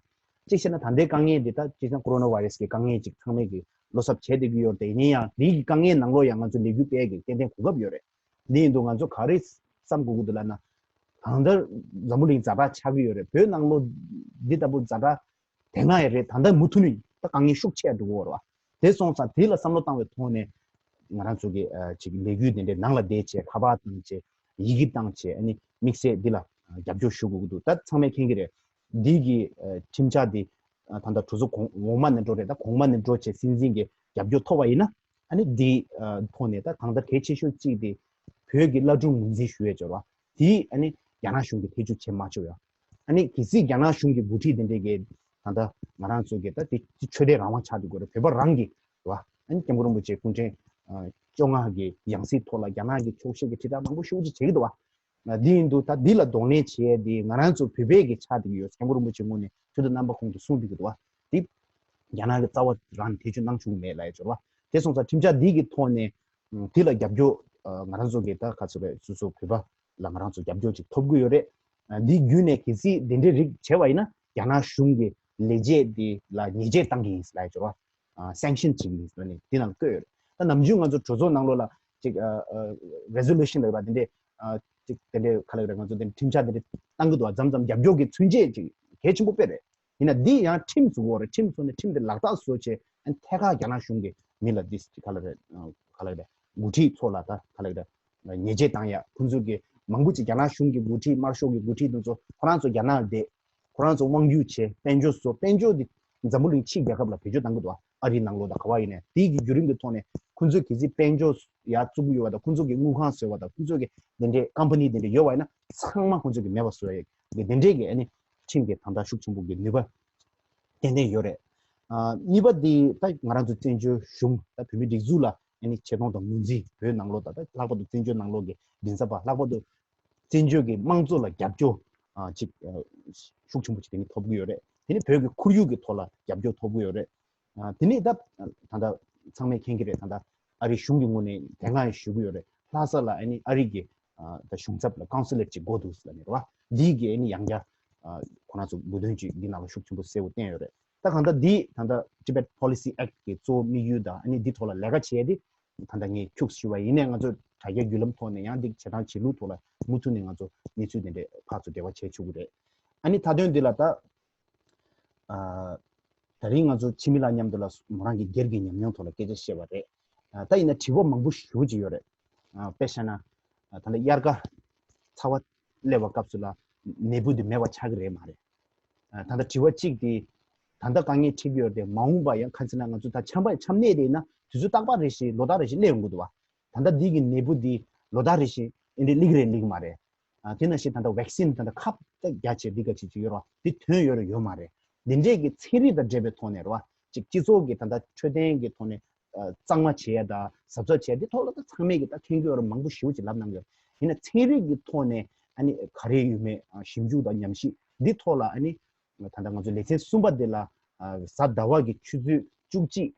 གཅིག་བྱས་ན་ད་ལྟའི་དཀའ་ངལ་འདི་ད་སྤྱིར་བཏང་ཀོ་རོ་ན་བྷའི་རེ་སི་གི་དཀའ་ངལ་ཅིག་ཚང་མས་ཀྱི་བློ་འཚབ་བྱས་བསྡད་ཀྱི་ཡོད་རེད། དེ་ཡིན་ན་ཡང་དེའི་གི་དཀའ་ངལ་ནང་ལོགས་ཡང་ང་ཚོ་ལས་འགུལ་སྤེལ་གྱི་ཏན་ཏན་གོ་སྐབས་ཡོད་རེད། འདི་ཡིན་དུས་ང་ཚོ་ག་རེ་བསམ་དགོས་ཀྱི་འདུག་ལབ་ན། གང་ལྟར་འཛམ་བུ་གླིང་ཛ་དྲག་ཆགས་ཀྱི་ཡོད་རེད། བོད་ནང་ལོགས་འདི་ལྟ་བུ་ཛ་དྲག་དེ་སྔ་ཡང་རེད། ད་ལྟ་མུ་མཐུད་ནས་ད་དཀའ་ངལ་ཤུགས་ཆེ་འགྲོ་གི་ཡོད་རེད་བ། དེ་སོང་ཙང་དེ་ལ་བསམ་བློ་བཏང་བའི་ཐོག་ནས་ང་རང་ཚོ་གི་ཨ་ཅིག་ལས་འགུལ་དེ་འདྲའི་ནང་ལ་བསྡད་བྱས་ཁ་པར་བཏང་བྱས་ཡི་གེ་བཏང་བྱས་ཨ་ནི་དམིགས་བསལ་འདི་ལ་རྒྱབ་སྐྱོར་ཞུ་དགོས་ཀྱི་འདུག་ད་ཚང་མས་མཁྱེན་གྱི་རེད། འདི་གི་ཨ་ཁྲིམས་འཆར་འདི་ཨ་ད་ལྟ་གྲོས་ཚོགས་གོང་འོག་མ་ནས་འགྲོ་རེད། ད་གོང་མ་ནས་འགྲོ་བྱས་སྲིད་འཛིན་གྱི་རྒྱབ་སྐྱོར་ཐོབ་པ་ཡིན་ན་ཨ་ནི་འདི་ཨ་ཐོག་ནས་ད་གང་ལྟར་གལ་ཆེ་ཤོས་གཅིག་དེ་བོད་ཀྱི་བླ་སྤྲུལ་ངོས་འཛིན་ཞུ་ཡས་འབྱོར་བ། དེ་ཨ་ནི་རྒྱ་ནག་གཞུང་གིས་ཐེ་བྱུས་བྱེད་མ་ཆོག་ཡ། ཨ་ནི་གལ་སྲིད་རྒྱ་ནག་གཞུང་གི་འགོ་ཁྲིད་དེ་འདྲས་ཀྱིས་ད་ལྟ་ང་རང་ཚོ་གི་ད་དེ་ཆོས་དད་རང་དབང་ཆགས་འདུག་གི་རེད། བོད་པ་རང་གི་རེད་བ། ཨ་ནི་སྐྱབས་མགོན་རིན་པོ་ཆེ་སྐུ་ཕྲེང་བཅོ་ལྔ་གི་ཡང་སྲིད་ཐོག་ལ་རྒྱ་ནག་གི་འཁྱོག་བཤད་ཀྱི་དྲིལ་བསྒྲགས་མང་པོ་ཞེ་པོ་ཅིག་བྱེད་ཀྱི་འདུག་བ། འདི་ཡིན་དུས་ད་འདི་ལ་གདོང་ལེན་བྱེད་ཡས་དེ་ང་རང་ཚོ་བོད་པའི་གི་ཆགས་བསྡད་ཀྱི་ཡོད། སྐྱབས་མགོན་རིན་པོ་ཆེ་ངོས་ནས་ཚུལ་དང་རྣམ་པ་ཁོང་དུ་གསུངས་བསྡད་ཀྱི་འདུག་བ། དེ་རྒྱ་ནག་གི་རྩ་བ་རང་ནས་ཐེ་བྱུས་གནང་བཅུག་མེད་ལབ་ཡ་འབྱོར་བ། དེ་སོང་ཙང་ཁྲིམས་འཆར་འདི་གི་ཐོག་ནས་དེ་ལ་རྒྱབ་སྐྱོར་ང་རང་ཚོ་གི་ད་ག་ཚོད་རེད། སོ་སོ་བོད་པ་ལ་ང་རང་ཚོ་རྒྱབ་སྐྱོར་ཅིག་ཐོབ་ཀྱི་ཡོད་རེད། འདི་བརྒྱུད་ནས་གལ་སྲིད་དེ་འདྲའི་རིགས་བྱས་པ་ཡིན་ན་རྒྱ་ནག་གཞུང་གི་ལས་བྱེད་དེ་ལ་ཉེས་ཆད་བཏང་གི་ཡིན་ལབ་ཡ་འབྱོར་བ། སེང་ཤིན་བྱེད་ཀྱི་ཡིན་ཟེར་ནས་དེ་ནང་བཀོད་ཡོད་རེད། ད་ནམ་རྒྱུན་ང་ཚོ་གྲོས་ཚོགས་ནང་ལོགས་ལ་ཅིག་resolution ལབ་པ་དེ་འདྲས་ཅིག་དེ་འདྲས་ག་ལབ་རེད། ང་ཚོ་དེ་ཁྲིམས་འཆར་དེ་འདྲས་བཏང་གི་འདུག་བ། མཚམས་མཚམས་རྒྱབ་སྐྱོར་གྱི་ཚུན་ཆད་ཅིག་གལ་ཆེན་པོ་དཔེ་རེད། ཡིན་ན་འདི་ཡང་ཁྲིམས་བཟོ་དགོས་རེད། ཁྲིམས་བཟོ་ནས་ཁྲིམས་དེ་ལག་བསྟར་བཟོ་བྱས་ཨ་ནི་ཐད་ཀར་རྒྱ་ནག་གཞུང་གིས་མི་ལ་འདི་ག་ལབ་རེད། ག་ལབ་རེད། འགོ་ཁྲིད་ཚོ་ལ་ད་ག་ལབ་རེད། ཉེས་ཆད་བཏང་ཡ། ཁོང་ཚོ་གི་མང་པོ་ཅིག་རྒྱ་ནག་གཞུང་གི་འགོ་ཁྲིད་དམར་ཤོག་གི་འགོ་ཁྲིད་དེ་ཚོ་ཁོ་རང་ཚོ་རྒྱ་ནག་ལ་བསྡད། ཁོ་རང་ཚོ་དབང་སྒྱུར་བྱས་དཔལ་འབྱོར་བཟོ། དཔལ་འབྱོར་འདི་འཛམ་བུ་གླིང་ཕྱི་རྒྱལ་ཁབ་ལ་བེད་སྤྱོད་གཏང་གི་འདུག་ཨ་རིའི་ནང་ལོགས་དང་ག་བ་ཡིན་ནའི་དེའི་གི་བརྒྱུད་རིམ་གྱི་ཐོག་ནས་ཁོང་ཚོས་གལ་སྲིད་དཔལ་འབྱོར་ཡར་བཙུགས་ཀྱི་ཡོད་པ་དང་ཁོང་ཚོ་གི་ལས་འབྲས་ཀམ་པ་ནི་དེ་འདྲ་ཡོད་པ་ཡིན་ན་ཚང་མ་ཁོང་ཚོ་གི་མེད་པ་བཟོ་ཡ་གི་དེ་འདྲའི་གི་ཨ་ནི་ཁྲིམས་ཀྱི་དམ་དྲག་ཤུགས་ཆེན་པོ་གི་ནུས་པ་ཏན་ཏན་ཡོད་རེད། ཨ་གཉིས་པ་དེ་ད་ང་རང་ཚོ་བཙན་བྱོལ་གཞུང་ད་བོད་མིའི་སྒྲིག་འཛུགས་ལ་ཨ་ནི་ཆེ་མཐོང་དང་ངོས་འཛིན། བོད་ནང་ལོགས་ད་ལྟ་ལྷག་པར་དུ་བཙན་བྱོལ་ནང་ལོགས་ཀྱི་མགྲིན་ཚབ་པ་ལྷག་པར་དུ་བཙན་བྱོལ་གྱི་དམངས་གཙོ་ལ་རྒྱབ་སྐྱོར་ཨ་ཅིག་ཨ་ཤུགས་ཆེན་པོ་ཅིག་དེ་ནི་ཐོབ་ཀྱི་ཡོད་རེད། དེ་ནི་བོད་ཀྱི་ཁོར་ཡུག་གི་ཐོག་ལ་རྒྱབ་སྐྱོར་ཐོབ་གི་ཡོད་རེད། ཨ་དེ་ནི་ད་ད་ལྟ་ཚང་མས་མཁྱེན་གྱི་རེད། ད་ལྟ་ཨ་རིའི་གཞུང་གི་ངོས་ནས་དེ་སྔ་ཡང་ཞུ་གི་ཡོད་རེད། ལྷ་ས་ལ་ཨ་ནི་ཨ་རི་གི་ཨ་ད་གཞུང་ཚབ་ལ་ཀོན་སུ་ལེཊ་ཅིག་དགོས་འདུག་ཟེར་ལབ་ནས་རེད་བ། འདིའི་གི་ཨ་ནི་ཡང་བསྐྱར་ཨ་ཁོ་རང་ཚོ་འབུལ་དོན་ཅིག་འདི་ནང་ལ་ཤུགས་ཆེན་པོ་གསལ་པོ་བསྟན་ཡོད་རེད། ད་གང་ལྟར་འདི་ད་ལྟ་Tibet Policy Act གི་གཙོ་བོ་དམིགས་ཡུལ་དང་ཨ་ནི་འདི་ཐོག་ལ་ལས་ཀ་བྱས་ཏེ་ད་ལྟ་ངས་ཁྱུག་ཞུ་བ་ཡིན་ནའི་ང་ཚོ་དྲ་རྒྱའི་བརྒྱུད་ལམ་ཐོག་ནས་ཡང་འདི་བྱེད་སྟངས་བྱེད་ལུགས་ཐོག་ལ་མུ་མཐུད་ནས་ང་ཚོ་གནས་ཚུལ་དེ་འདྲས་ཕར་ཚུར་འབྲེལ་བ་བྱས་ཆོག་གི་རེད། ཨ་ནི་མཐའ་དོན་འདི་ལ་ད་ཨ་ད་རིང་ང་ཚོ་འཆི་མེད་ལགས་མཉམ་དུ་ལ་མོ་རང་གི་སྒེར་གྱི་ཉམས་མྱོང་ཐོག་ལ་སྐད་ཆ་བཤད་པ་རེད། ཨ་ད་ཡིན་ན་དྲི་བ་མང་པོ་ཞེ་པོ་ཅིག་ཡོད་རེད། ཨ་དཔེ་བཤད་ན་ཨ་ད་ལྟ་དབྱར་ཁ་ཚ་བ་སླེབས་པ་སྐབས་སུ་ལ་ནད་འབུ་དེ་མེད་པ་ཆགས་ཀྱི་རེད་མ་རེད། ཨ་ད་ལྟ་དྲི་བ་གཅིག་དེ་ད་ལྟ་དཀའ་ངལ་འཕྲད་ཀྱི་ཡོད་རེད་དེ། མ་འོངས་པ་ཡང་ག་ཚོད་ན་ང་ཚོ་ད་ཆམ་པ་ཆམ་ནད་དེ་ཡིན་ན་དུས་ཚོད་རྟག་པར་རེ་བཞིན་ལོ་ལྟར་རེ་བཞིན་སླེབས་ཡོང་གི་འདུག་བ། ད་ལྟ་འདི་གི་ནད་འབུ་འདི་ལོ་ལྟར་རེ་བཞིན་ཨེ་འདྲ་སླེབས་ཀྱི་རེད་སླེབས་ཀྱི་མ་རེད། ཨ་དེ་ནང་བཞིན་ད་ལྟ་ཝེག་སིན་ད་ལྟ་ཁབ་ད་རྒྱ་ཆེ་འདི་ག་ཅིག་ཅིག་ཡོད་རེད་བ། འདི་ཐོན་ཡོད་རེད་ཡོད་མ་རེད། འདི་འདྲས་ཀྱི་ཚན་རིག་དང་འབྲེལ་བའི་ཐོག་ནས་རེད་བ། ཅིག་སྤྱི་ཚོགས་ཀྱི་ད་ལྟ་འཕྲོད་བསྟེན་གྱི་ཐོག་ནས་ཨ་གཙང་མ་བྱེད་ཡ་དང་གཟབ་གཟབ་བྱེད་ཡ་འདི་ཐོག་ལ་ད་ཚང་མས་ཀྱི་ད་མཁྱེན་གྱི་ཡོད་རེད། མང་པོ་ཞེ་པོ་ཅིག་ལབ་གནང་གི་ཡོད། ཡིན་ན་ཚན་རིག་གི་ཐོག་ནས་ཨ་ནི་ག་རེ་ཡོད་མེད་ཨ་ཞིབ་འཇུག་དང་ཉམས་ཞིབ་འདི་ཐོག་ལ་ཨ་ནི་ད་ལྟ་ང་ཚོ་ལེ་ཚན་གསུམ་པ་འདི་ལ་ཨ་གཟའ་ཟླ་བ་གི་ཆུ་ཚོད་བཅུ་གཅིག་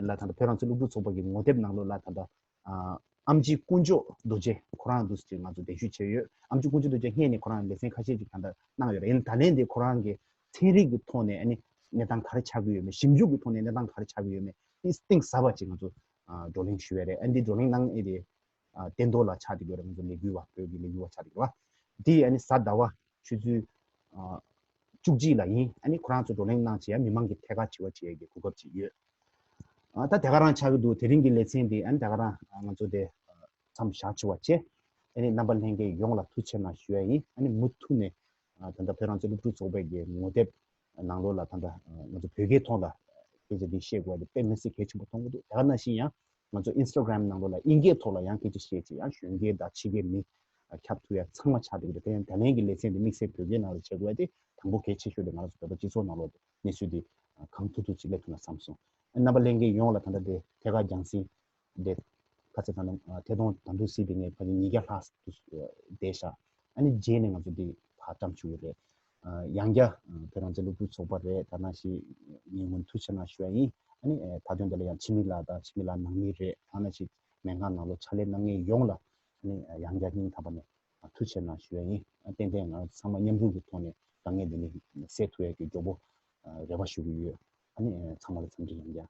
ལ་ད་ལྟ་བོད་རང་བཙན་སློབ་ཕྲུག་ཚོགས་པ་གི་ངོ་དེབ་ནང་ལོགས་ལ་ད་ལྟ་ཨ་ཨེམ་ཆི་དཀོན་མཆོག་རྡོ་རྗེ་ཁོ་རང་འདུག་ཅིག་ང་ཚོ་གདན་ཞུ་བྱས་ཡོད། ཨེམ་ཆི་དཀོན་མཆོག་རྡོ་རྗེ་སྔོན་ནས་ཁོ་རང་ལེ་ཚན་ཁ་ཤས་ཅིག་ད་ལྟ་གནང་ཡོད་རེད། ཡིན་ད་ལན་དེ་ཁོ་རང་གི་ཚན་རིག་གི་ཐོག་ནས་ཨ་ནི་གནས་སྟངས་ག་རེ་ཆགས་ཀྱི་ཡོད་མེད། ཞིབ་འཇུག་གི་ཐོག་ནས་གནས་སྟངས་ག་རེ་ཆགས་ཀྱི་ཡོད་མེད་དེ་གཏིང་ཟབ་པ་ཅིག་ང་ཚོ་ཨ་བགྲོ་གླེང་ཞུ་ཡ་རེད། ཨ་འདི་བགྲོ་གླེང་གནང་ཨེ་རེད། ཨ་བསྟན་རྡོར་ལགས་ཆགས་བསྡད་ཡོད་རེད། ང་ཚོ་ལས་འགུལ་བ་བོད་ཀྱི་ལས་འགུལ་བ་ཆགས་བསྡད་ཡོད་རེད་བ། དེ་ཨ་ནི་གཟའ་ཟླ་བ་ཆུ་ཚོད་ཨ་བཅུ་གཅིག་ལ་ཡིན། ཨ་ནི་ཁོ་རང་ཚོ་བགྲོ་གླེང་གནང་བྱས་ཡ་མི་མང་གི་ཐད་ཀར་དྲི་བ་དྲི་ཡ་གི་གོ་སྐབས་ཅིག་ཡོད། ཨ་ད་དེ་ག་རང་ཆགས་ཀྱི་འདུག་དེ་རིང་གི་ལེ་ཚན་འདི་ཨ་ནི་དེ་ག་རང་ང་ཚོ་དེ་མཚམས་བཞག་ཆོག་པ་བྱས། ཨ་ནི་རྣམ་པ་ལྷན་རྒྱས་ཡོངས་ལ་ཐུགས་རྗེ་གནང་ཞུ་ཡ་ཡིན། ཨ་ནི་མུ་མཐུད་ནས་ཨ་ད་ལྟ་བོད་རང་བཙན་སློབ་ཕྲུག་ཚོགས་པའི་གི་ངོ་དེབ་ནང་ལོགས་ལ་ད་ལྟ་ང་ཚོ་བོད་སྐད་ཐོག་ལ་སྐད་ཆ་འདི་བཤད་དགོས་པ་དེ་དཔེ་མི་སྲིད་གལ་ཆེན་པོ་མཐོང་གི་འདུག་དེ་ག་ནང་བཞིན་ཡང་ང་ཚོ་ཨིན་སི་ཊ་གྷི་རམ་ནང་ལོགས་ལ་དབྱིན་སྐད་ཐོག་ལ་ཡང་སྐད་ཆ་བཤད་ཅིག་ཡང་གཞོན་སྐྱེས་དང་ཕྱི་རྒྱལ་མི་ཁྱབ་ཐུབ་ཡ་ཚང་མ་ཆགས་བསྡད་ཀྱི་འདུག་དེ་ཡང་ད་ལན་གྱི་ལེ་ཚན་འདི་དམིགས་བསལ་བོད་སྐད་ནང་ལ་བྱེད་དགོས་པ་དེ་དང་པོ་གལ་ཆེ་ཤོས་དེ་ང་རང་ཚོ་བོད་པ་སྤྱི་ཚོགས་ནང་ལོགས་དེ་གནས་ཚུལ་འདི་གང་ཐུབ་ཐུབ་ཅིག་སླེབས་ཐུབ་ན་བསམ་སོང་། རྣམ་པ་ལྷན་རྒྱས་ཡོངས་ལ་ད་ལྟ་དེ་ཐད་ཀར་རྒྱང་སྲིང་དེ་ཁ་ཚ་ད་ནང་ཐད་གཏོང་ད་དུང་སྲིད་དེ་ངས་ཕ་གི་ཉིས་བརྒྱ་ལྷག་ཏུ་བསྡད་ཤག་ཨ་ནི་རྗེས་ནས་ང་ཚོ་འདི་ཕར་བཀྲམ་ཆོག་གི་རེད། ཡང་བསྐྱར་བོད་རང་བཙན་སློབ་ཕྲུག་ཚོགས་པ་རེད། ད་ནང་བཞིན་ངས་སྔོན་ཐུགས་རྗེ་གནང་ཞུ་ཡ་ཡིན། ཨ་ནི་མཐའ་དོན་དེ་ལ་ཡང་འཆི་མེད་ལགས་དང་འཆི་མེད་ལགས་ནང་མི་རེད། ད་ནང་བཞིན་སྨན་ཁང་ནང་ལོགས་ཕྱག་ལས་གནང་མཁན་ཡོངས་ལ་ཨ་ནི་ཡང་བསྐྱར་སྙིང་ཐག་པ་ནས་ཐུགས་རྗེ་གནང་ཞུ་ཡ་ཡིན། ཏན་ཏན་ང་ཚང་མ་མཉམ་རུབ་ཀྱི་ཐོག་ནས་དཀའ་ངལ་འདི་ནས་སེལ་ཐུབ་ཡ་གི་མགྱོགས་པོ་རེ་བ་ཞུ་གི་ཡོད། ཨ་ནི་ཚང་མ་ལ་འཚམས་འདྲི་ཡང་བསྐྱར།